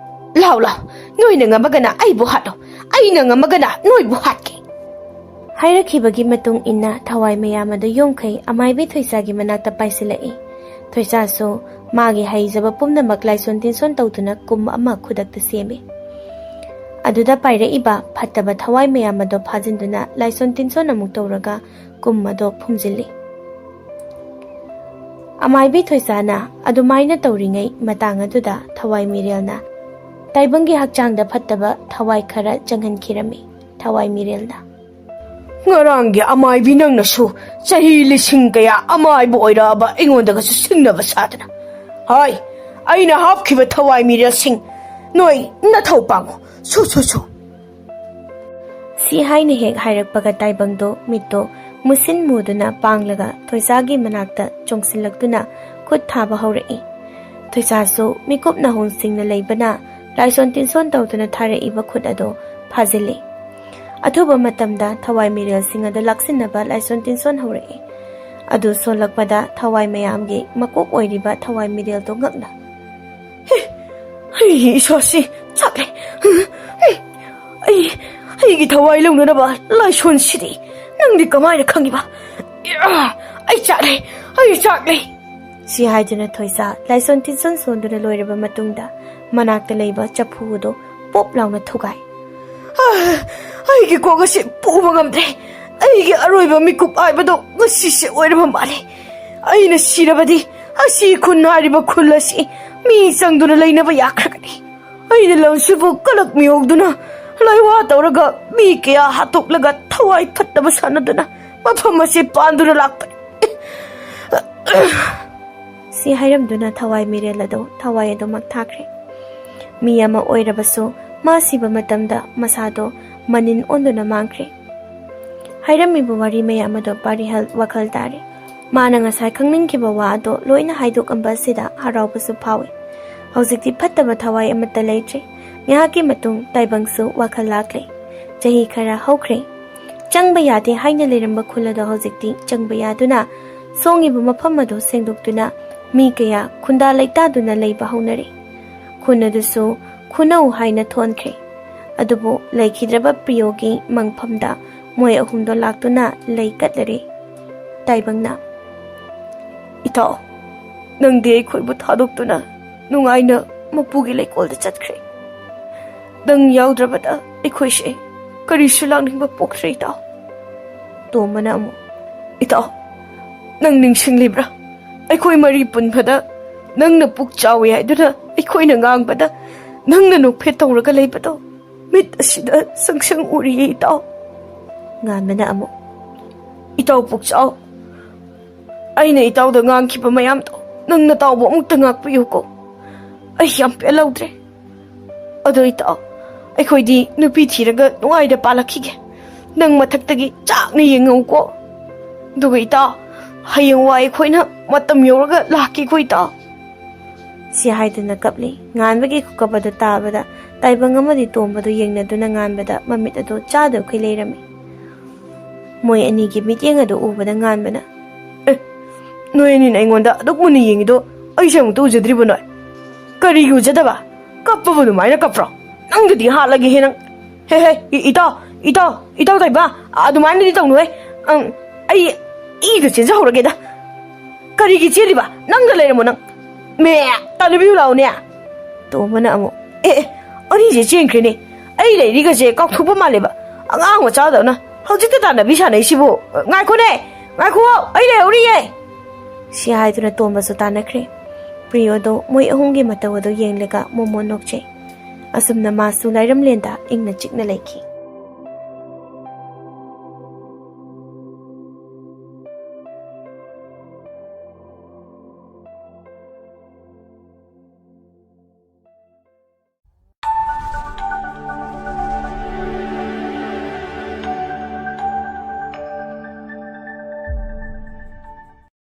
ꯂꯥꯎ, ꯂꯥꯎ, ꯅꯣꯏꯅ ꯉꯝꯃꯒꯅ ꯑꯩꯕꯨ ꯍꯥꯠꯂꯣ, ꯑꯩꯅ ꯉꯝꯃꯒꯅ ꯅꯣꯏꯕꯨ ꯍꯥꯠꯀꯦ꯫" ꯍꯥꯏꯔꯛꯈꯤꯕꯒꯤ ꯃꯇꯨꯡ ꯏꯟꯅ ꯊꯋꯥꯏ ꯃꯌꯥꯝ ꯑꯗꯨ ꯌꯣꯝꯈꯩ ꯑꯃꯥꯏꯕꯤ ꯊꯣꯏꯆꯥꯒꯤ ꯃꯅꯥꯛꯇ ꯄꯥꯏꯁꯤꯜꯂꯛꯏ꯫ ꯊꯣꯏꯆꯥꯁꯨ ꯃꯥꯒꯤ ꯍꯩꯖꯕ ꯄꯨꯝꯅꯃꯛ ꯂꯥꯏꯁꯣꯟ ꯇꯤꯟꯁꯣꯟ ꯇꯧꯗꯨꯅ ꯀꯨꯝ ꯑꯃ ꯈꯨꯗꯛꯇ ꯁꯦꯝꯃꯤ꯫ ꯑꯗꯨꯗ ꯄꯥꯏꯔꯛꯏꯕ ꯐꯠꯇꯕ ꯊꯋꯥꯏ ꯃꯌꯥꯝ ꯑꯗꯣ ꯐꯥꯖꯤꯟꯗꯨꯅ ꯂꯥꯏꯁꯣꯟ ꯇꯤꯟꯁꯣꯟ ꯑꯃꯨꯛ ꯇꯧꯔꯒ ꯀꯨꯝ ꯑꯗꯣ ꯐꯨꯝꯖꯤꯜꯂꯤ꯫ ꯑꯃꯥꯏꯕꯤ ꯊꯣꯏꯆꯥꯅ ꯑꯗꯨꯃꯥꯏꯅ ꯇꯧꯔꯤꯉꯩ ꯃꯇꯥꯡ ꯑꯗꯨꯗ ꯊꯋꯥꯏ ꯃꯤꯔꯦꯜꯅ ꯇꯥꯏꯕꯪꯒꯤ ꯍꯛꯆꯥꯡꯗ ꯐꯠꯇꯕ ꯊꯋꯥꯏ ꯈꯔ ꯆꯪꯍꯟꯈꯤꯔꯝꯃꯤ꯫ ꯊꯋꯥꯏ ꯃꯤꯔꯦꯜꯅ, "ꯉꯔꯥꯡꯒꯤ ꯑꯃꯥꯏꯕꯤ ꯅꯪꯅꯁꯨ ꯆꯍꯤ ꯂꯤꯁꯤꯡ ꯀꯌꯥ ꯑꯃꯥꯏꯕ ꯑꯣꯏꯔꯛꯑꯕ ꯑꯩꯉꯣꯟꯗꯒꯁꯨ ꯁꯤꯡꯅꯕ ꯁꯥꯗꯅ꯫ ꯍꯥꯏ, ꯑꯩꯅ ꯍꯥꯞꯈꯤꯕ ꯊꯋꯥꯏ ꯃꯤꯔꯦꯜꯁꯤꯡ, ꯅꯣꯏ ꯅꯊꯧ ꯄꯥꯡꯉꯨ꯫ ꯁꯨ, ꯁꯨ, ꯁꯨ꯫" ꯁꯤ ꯍꯥꯏꯅ ꯍꯦꯛ ꯍꯥꯏꯔꯛꯄꯒ ꯇꯥꯏꯕꯪꯗꯣ ꯃꯤꯠꯇꯣ ꯃꯨꯁꯤꯟ ꯃꯨꯗꯨꯅ ꯄꯥꯡꯂꯒ ꯊꯣꯏꯆꯥꯒꯤ ꯃꯅꯥꯛꯇ ꯆꯣꯡꯁꯤꯜꯂꯛꯇꯨꯅ ꯈꯨꯠ ꯊꯥꯕ ꯍꯧꯔꯛꯏ꯫ ꯊꯣꯏꯁꯥꯁꯨ ꯃꯤꯀꯨꯞ ꯅꯥꯍꯣꯡꯁꯤꯡꯅ ꯂꯩꯕꯅ ꯂꯥꯏꯁꯣꯟ ꯇꯤꯟꯁꯣꯟ ꯇꯧꯗꯨꯅ ꯊꯥꯔꯛꯏꯕ ꯈꯨꯠ ꯑꯗꯨ ꯐꯥꯖꯤꯜꯂꯤ꯫ ꯑꯊꯨꯕ ꯃꯇꯝꯗ ꯊꯋꯥꯏ ꯃꯤꯔꯦꯜꯁꯤꯡ ꯑꯗꯨ ꯂꯥꯛꯁꯤꯟꯅꯕ ꯂꯥꯏꯁꯣꯟ ꯇꯤꯟꯁꯣꯟ ꯍꯧꯔꯛꯏ꯫ ꯑꯗꯨ ꯁꯣꯜꯂꯛꯄꯗ ꯊꯋꯥꯏ ꯃꯌꯥꯝꯒꯤ ꯃꯀꯣꯛ ꯑꯣꯏꯔꯤꯕ ꯊꯋꯥꯏ ꯃꯤꯔꯦꯜꯗꯨ ꯉꯛꯅ, "ꯍꯦ, ꯑꯩꯒꯤ ꯏꯁꯥꯁꯤ ꯆꯥꯛꯂꯦ꯫ ꯑꯩ, ꯑꯩꯒꯤ ꯊꯋꯥꯏ ꯂꯧꯅꯅꯕ ꯂꯥꯏꯁꯣꯟꯁꯤꯗꯤ ꯅꯪꯗꯤ ꯀꯃꯥꯏꯅ ꯈꯪꯉꯤꯕ? ꯑꯩ ꯆꯥꯛꯂꯦ, ꯑꯩ ꯆꯥꯛꯂꯦ!" ꯁꯤ ꯍꯥꯏꯗꯨꯅ ꯊꯣꯏꯁꯥ ꯂꯥꯏꯁꯣꯟ ꯇꯤꯟꯁꯣꯟ ꯁꯣꯟꯗꯨꯅ ꯂꯣꯏꯔꯕ ꯃꯇꯨꯡꯗ ꯃꯅꯥꯛꯇ ꯂꯩꯕ ꯆꯐꯨ ꯑꯗꯨ ꯄꯣꯞ ꯂꯥꯎꯅ ꯊꯨꯒꯥꯏ꯫ "ꯑꯥ, ꯑꯩꯒꯤ ꯀꯣꯛ ꯑꯁꯤ ꯄꯨꯕ ꯉꯝꯗ꯭ꯔꯦ꯫ ꯑꯩꯒꯤ ꯑꯔꯣꯏꯕ ꯃꯤꯀꯨꯞ ꯍꯥꯏꯕꯗꯣ ꯉꯁꯤꯁꯦ ꯑꯣꯏꯔꯕ ꯃꯥꯜꯂꯦ꯫ ꯑꯩꯅ ꯁꯤꯔꯕꯗꯤ ꯑꯁꯤ ꯈꯨꯟ ꯍꯥꯏꯔꯤꯕ ꯈꯨꯜ ꯑꯁꯤ ꯃꯤ ꯆꯪꯗꯨꯅ ꯂꯩꯅꯕ ꯌꯥꯈ꯭ꯔꯒꯅꯤ꯫ ꯑꯩꯅ ꯂꯝꯁꯤꯕꯨ ꯀꯂꯛ ꯃꯤꯍꯧꯗꯨꯅ ꯂꯥꯏꯋꯥ ꯇꯧꯔꯒ ꯃꯤ ꯀꯌꯥ ꯍꯥꯠꯇꯣꯛꯂꯒ ꯊꯋꯥꯏ ꯐꯠꯇꯕ ꯁꯥꯟꯅꯗꯨꯅ ꯃꯐꯝ ꯑꯁꯤ ꯄꯥꯟꯗꯨꯅ ꯂꯥꯛꯄꯅꯤ꯫" ꯁꯤ ꯍꯥꯏꯔꯝꯗꯨꯅ ꯊꯋꯥꯏ ꯃꯤꯔꯦꯜ ꯑꯗꯨ ꯊꯋꯥꯏ ꯑꯗꯨꯃꯛ ꯊꯥꯈ꯭ꯔꯦ꯫ ꯃꯤ ꯑꯃ ꯑꯣꯏꯔꯕꯁꯨ ꯃꯥ ꯁꯤꯕ ꯃꯇꯝꯗ ꯃꯁꯥꯗꯣ ꯃꯅꯤꯟ ꯑꯣꯟꯗꯨꯅ ꯃꯥꯡꯈ꯭ꯔꯦ꯫ ꯍꯥꯏꯔꯝꯃꯤꯕ ꯋꯥꯔꯤ ꯃꯌꯥꯝ ꯑꯗꯨ ꯄꯥꯔꯤꯍꯜ ꯋꯥꯈꯜ ꯇꯥꯔꯦ꯫ ꯃꯥꯅ ꯉꯁꯥꯏ ꯈꯪꯅꯤꯡꯈꯤꯕ ꯋꯥ ꯑꯗꯣ ꯂꯣꯏꯅ ꯍꯥꯏꯗꯣꯛꯂꯝꯕ ꯑꯁꯤꯗ ꯍꯔꯥꯎꯕꯁꯨ ꯐꯥꯎꯏ꯫ ꯍꯧꯖꯤꯛꯇꯤ ꯐꯠꯇꯕ ꯊꯋꯥꯏ ꯑꯃꯠꯇ ꯂꯩꯇ꯭ꯔꯦ꯫ ꯉꯥꯏꯍꯥꯛꯀꯤ ꯃꯇꯨꯡ ꯇꯥꯏꯕꯪꯁꯨ ꯋꯥꯈꯜ ꯂꯥꯛꯂꯦ꯫ ꯆꯍꯤ ꯈꯔ ꯍꯧꯈ꯭ꯔꯦ꯫ ꯆꯪꯕ ꯌꯥꯗꯦ ꯍꯥꯏꯅ ꯂꯩꯔꯝꯕ ꯈꯨꯜ ꯑꯗꯣ ꯍꯧꯖꯤꯛꯇꯤ ꯆꯪꯕ ꯌꯥꯗꯨꯅ ꯁꯣꯡꯉꯤꯕ ꯃꯐꯝ ꯑꯗꯨ ꯁꯦꯡꯗꯣꯛꯇꯨꯅ ꯃꯤ ꯀꯌꯥ ꯈꯨꯟꯗꯥ ꯂꯩꯇꯥꯗꯨꯅ ꯂꯩꯕ ꯍꯧꯅꯔꯦ꯫ ꯈꯨꯟ ꯑꯗꯨꯁꯨ ꯈꯨꯅꯧ ꯍꯥꯏꯅ ꯊꯣꯟꯈ꯭ꯔꯦ꯫ ꯑꯗꯨꯕꯨ ꯂꯩꯈꯤꯗ꯭ꯔꯕ ꯄ꯭ꯔꯤꯌꯣꯒꯤ ꯃꯪꯐꯝꯗ ꯃꯣꯏ ꯑꯍꯨꯝꯗꯣ ꯂꯥꯛꯇꯨꯅ ꯂꯩ ꯀꯠꯂꯔꯦ꯫ ꯇꯥꯏꯕꯪꯅ, "ꯏꯇꯥꯎ, ꯅꯪꯗꯤ ꯑꯩꯈꯣꯏꯕꯨ ꯊꯥꯗꯣꯛꯇꯨꯅ ꯅꯨꯡꯉꯥꯏꯅ ꯃꯄꯨꯒꯤ ꯂꯩꯀꯣꯜꯗ ꯆꯠꯈ꯭ꯔꯦ꯫ ꯅꯪ ꯌꯥꯎꯗ꯭ꯔꯕꯗ ꯑꯩꯈꯣꯏꯁꯦ ꯀꯔꯤꯁꯨ ꯂꯥꯛꯅꯤꯡꯕ ꯄꯣꯛꯇ꯭ꯔꯦ, ꯏꯇꯥꯎ꯫" ꯇꯣꯝꯕꯅ ꯑꯃꯨꯛ, "ꯏꯇꯥꯎ, ꯅꯪ ꯅꯤꯡꯁꯤꯡꯂꯤꯕ꯭ꯔꯥ? ꯑꯩꯈꯣꯏ ꯃꯔꯤ ꯄꯨꯟꯕꯗ ꯅꯪꯅ ꯄꯨꯛ ꯆꯥꯎꯏ ꯍꯥꯏꯗꯨꯅ ꯑꯩꯈꯣꯏꯅ ꯉꯥꯡꯕꯗ ꯅꯪꯅ ꯅꯣꯛꯐꯦꯠ ꯇꯧꯔꯒ ꯂꯩꯕꯗꯣ ꯃꯤꯠ ꯑꯁꯤꯗ ꯁꯪ ꯁꯪ ꯎꯔꯤꯌꯦ, ꯏꯇꯥꯎ꯫" ꯉꯥꯟꯕꯅ ꯑꯃꯨꯛ, "ꯏꯇꯥꯎ ꯄꯨꯛꯆꯥꯎ, ꯑꯩꯅ ꯏꯇꯥꯎꯗ ꯉꯥꯡꯈꯤꯕ ꯃꯌꯥꯝꯗꯣ ꯅꯪ ꯅꯇꯥꯎꯕꯨ ꯑꯃꯨꯛꯇ ꯉꯥꯛꯄꯤꯌꯨꯀꯣ꯫ ꯑꯩ ꯌꯥꯝ ꯄꯦꯜꯍꯧꯗ꯭ꯔꯦ꯫ ꯑꯗꯣ ꯏꯇꯥꯎ, ꯑꯩꯈꯣꯏꯗꯤ ꯅꯨꯄꯤ ꯊꯤꯔꯒ ꯅꯨꯡꯉꯥꯏꯅ ꯄꯥꯜꯂꯛꯈꯤꯒꯦ꯫ ꯅꯪ ꯃꯊꯛꯇꯒꯤ ꯆꯥꯛꯅ ꯌꯦꯡꯉꯧꯀꯣ꯫ ꯑꯗꯨꯒ ꯏꯇꯥꯎ, ꯍꯌꯦꯡꯋꯥꯏ ꯑꯩꯈꯣꯏꯅ ꯃꯇꯝ ꯌꯧꯔꯒ ꯂꯥꯛꯀꯦꯀꯣ, ꯏꯇꯥꯎ꯫" ꯁꯤ ꯍꯥꯏꯗꯨꯅ ꯀꯞꯂꯤ꯫ ꯉꯥꯟꯕꯒꯤ ꯈꯨꯀꯞ ꯑꯗꯨ ꯇꯥꯕꯗ ꯇꯥꯏꯕꯪ ꯑꯃꯗꯤ ꯇꯣꯝꯕꯗꯨ ꯌꯦꯡꯅꯗꯨꯅ ꯉꯥꯟꯕꯗ ꯃꯃꯤꯠ ꯑꯗꯨ ꯆꯥꯗꯕꯈꯩ ꯂꯩꯔꯝꯃꯤ꯫ ꯃꯣꯏ ꯑꯅꯤꯒꯤ ꯃꯤꯠꯌꯦꯡ ꯑꯗꯨ ꯎꯕꯗ ꯉꯥꯟꯕꯅ, "ꯑꯦ, ꯅꯣꯏ ꯑꯅꯤꯅ ꯑꯩꯉꯣꯟꯗ ꯑꯗꯨꯛ ꯃꯨꯟꯅ ꯌꯦꯡꯉꯤꯗꯣ ꯑꯩꯁꯦ ꯑꯃꯨꯛꯇ ꯎꯖꯗ꯭ꯔꯤꯕꯣ ꯅꯣꯏ? ꯀꯔꯤꯒꯤ ꯎꯖꯗꯕ? ꯀꯞꯄꯕꯨ ꯑꯗꯨꯃꯥꯏꯅ ꯀꯞꯄ꯭ꯔꯣ? ꯅꯪꯗꯨꯗꯤ ꯍꯥꯠꯂꯒꯦꯍꯦ ꯅꯪ꯫ ꯍꯦ, ꯍꯦ, ꯏ-, ꯏꯇꯥꯎ, ꯏꯇꯥꯎ, ꯏꯇꯥꯎ ꯇꯥꯏꯕ, ꯑꯗꯨꯃꯥꯏꯅꯗꯤ ꯇꯧꯅꯨꯍꯦ꯫ ꯑꯪ, ꯑꯩ ꯏꯗ ꯆꯦꯟꯖꯍꯧꯔꯒꯦꯗ꯫ ꯀꯔꯤꯒꯤ ꯆꯦꯜꯂꯤꯕ? ꯅꯪꯗ ꯂꯩꯔꯝꯃꯣ ꯅꯪ꯫ ꯃꯦ, ꯇꯥꯟꯅꯕꯤꯌꯨ ꯂꯥꯛꯑꯣꯅꯦ꯫" ꯇꯣꯝꯕꯅ ꯑꯃꯨꯛ, "ꯑꯦ, ꯑꯦ, ꯑꯅꯤꯁꯦ ꯆꯦꯟꯈ꯭ꯔꯦꯅꯦ꯫ ꯑꯩ ꯂꯩꯔꯤꯒꯁꯦ ꯀꯥꯎꯊꯣꯛꯄ ꯃꯥꯜꯂꯦꯕ꯫ ꯑꯉꯥꯡ ꯃꯆꯥꯗꯧꯅ ꯍꯧꯖꯤꯛꯇ ꯇꯥꯟꯅꯕꯤ ꯁꯥꯟꯅꯩꯁꯤꯕꯨ꯫ ꯉꯥꯏꯈꯣꯅꯦ, ꯉꯥꯏꯈꯣ, ꯑꯩ ꯂꯩꯍꯧꯔꯤꯌꯦ꯫" ꯁꯤ ꯍꯥꯏꯗꯨꯅ ꯇꯣꯝꯕꯁꯨ ꯇꯥꯟꯅꯈ꯭ꯔꯦ꯫ ꯄ꯭ꯔꯤꯌꯣꯗꯣ ꯃꯣꯏ ꯑꯍꯨꯝꯒꯤ ꯃꯇꯧ ꯑꯗꯨ ꯌꯦꯡꯂꯒ ꯃꯣꯃꯣꯟ ꯅꯣꯛꯆꯩ꯫ ꯑꯁꯨꯝꯅ ꯃꯥꯁꯨ ꯂꯥꯏꯔꯝꯂꯦꯟꯗ ꯏꯪꯅ ꯆꯤꯛꯅ ꯂꯩꯈꯤ꯫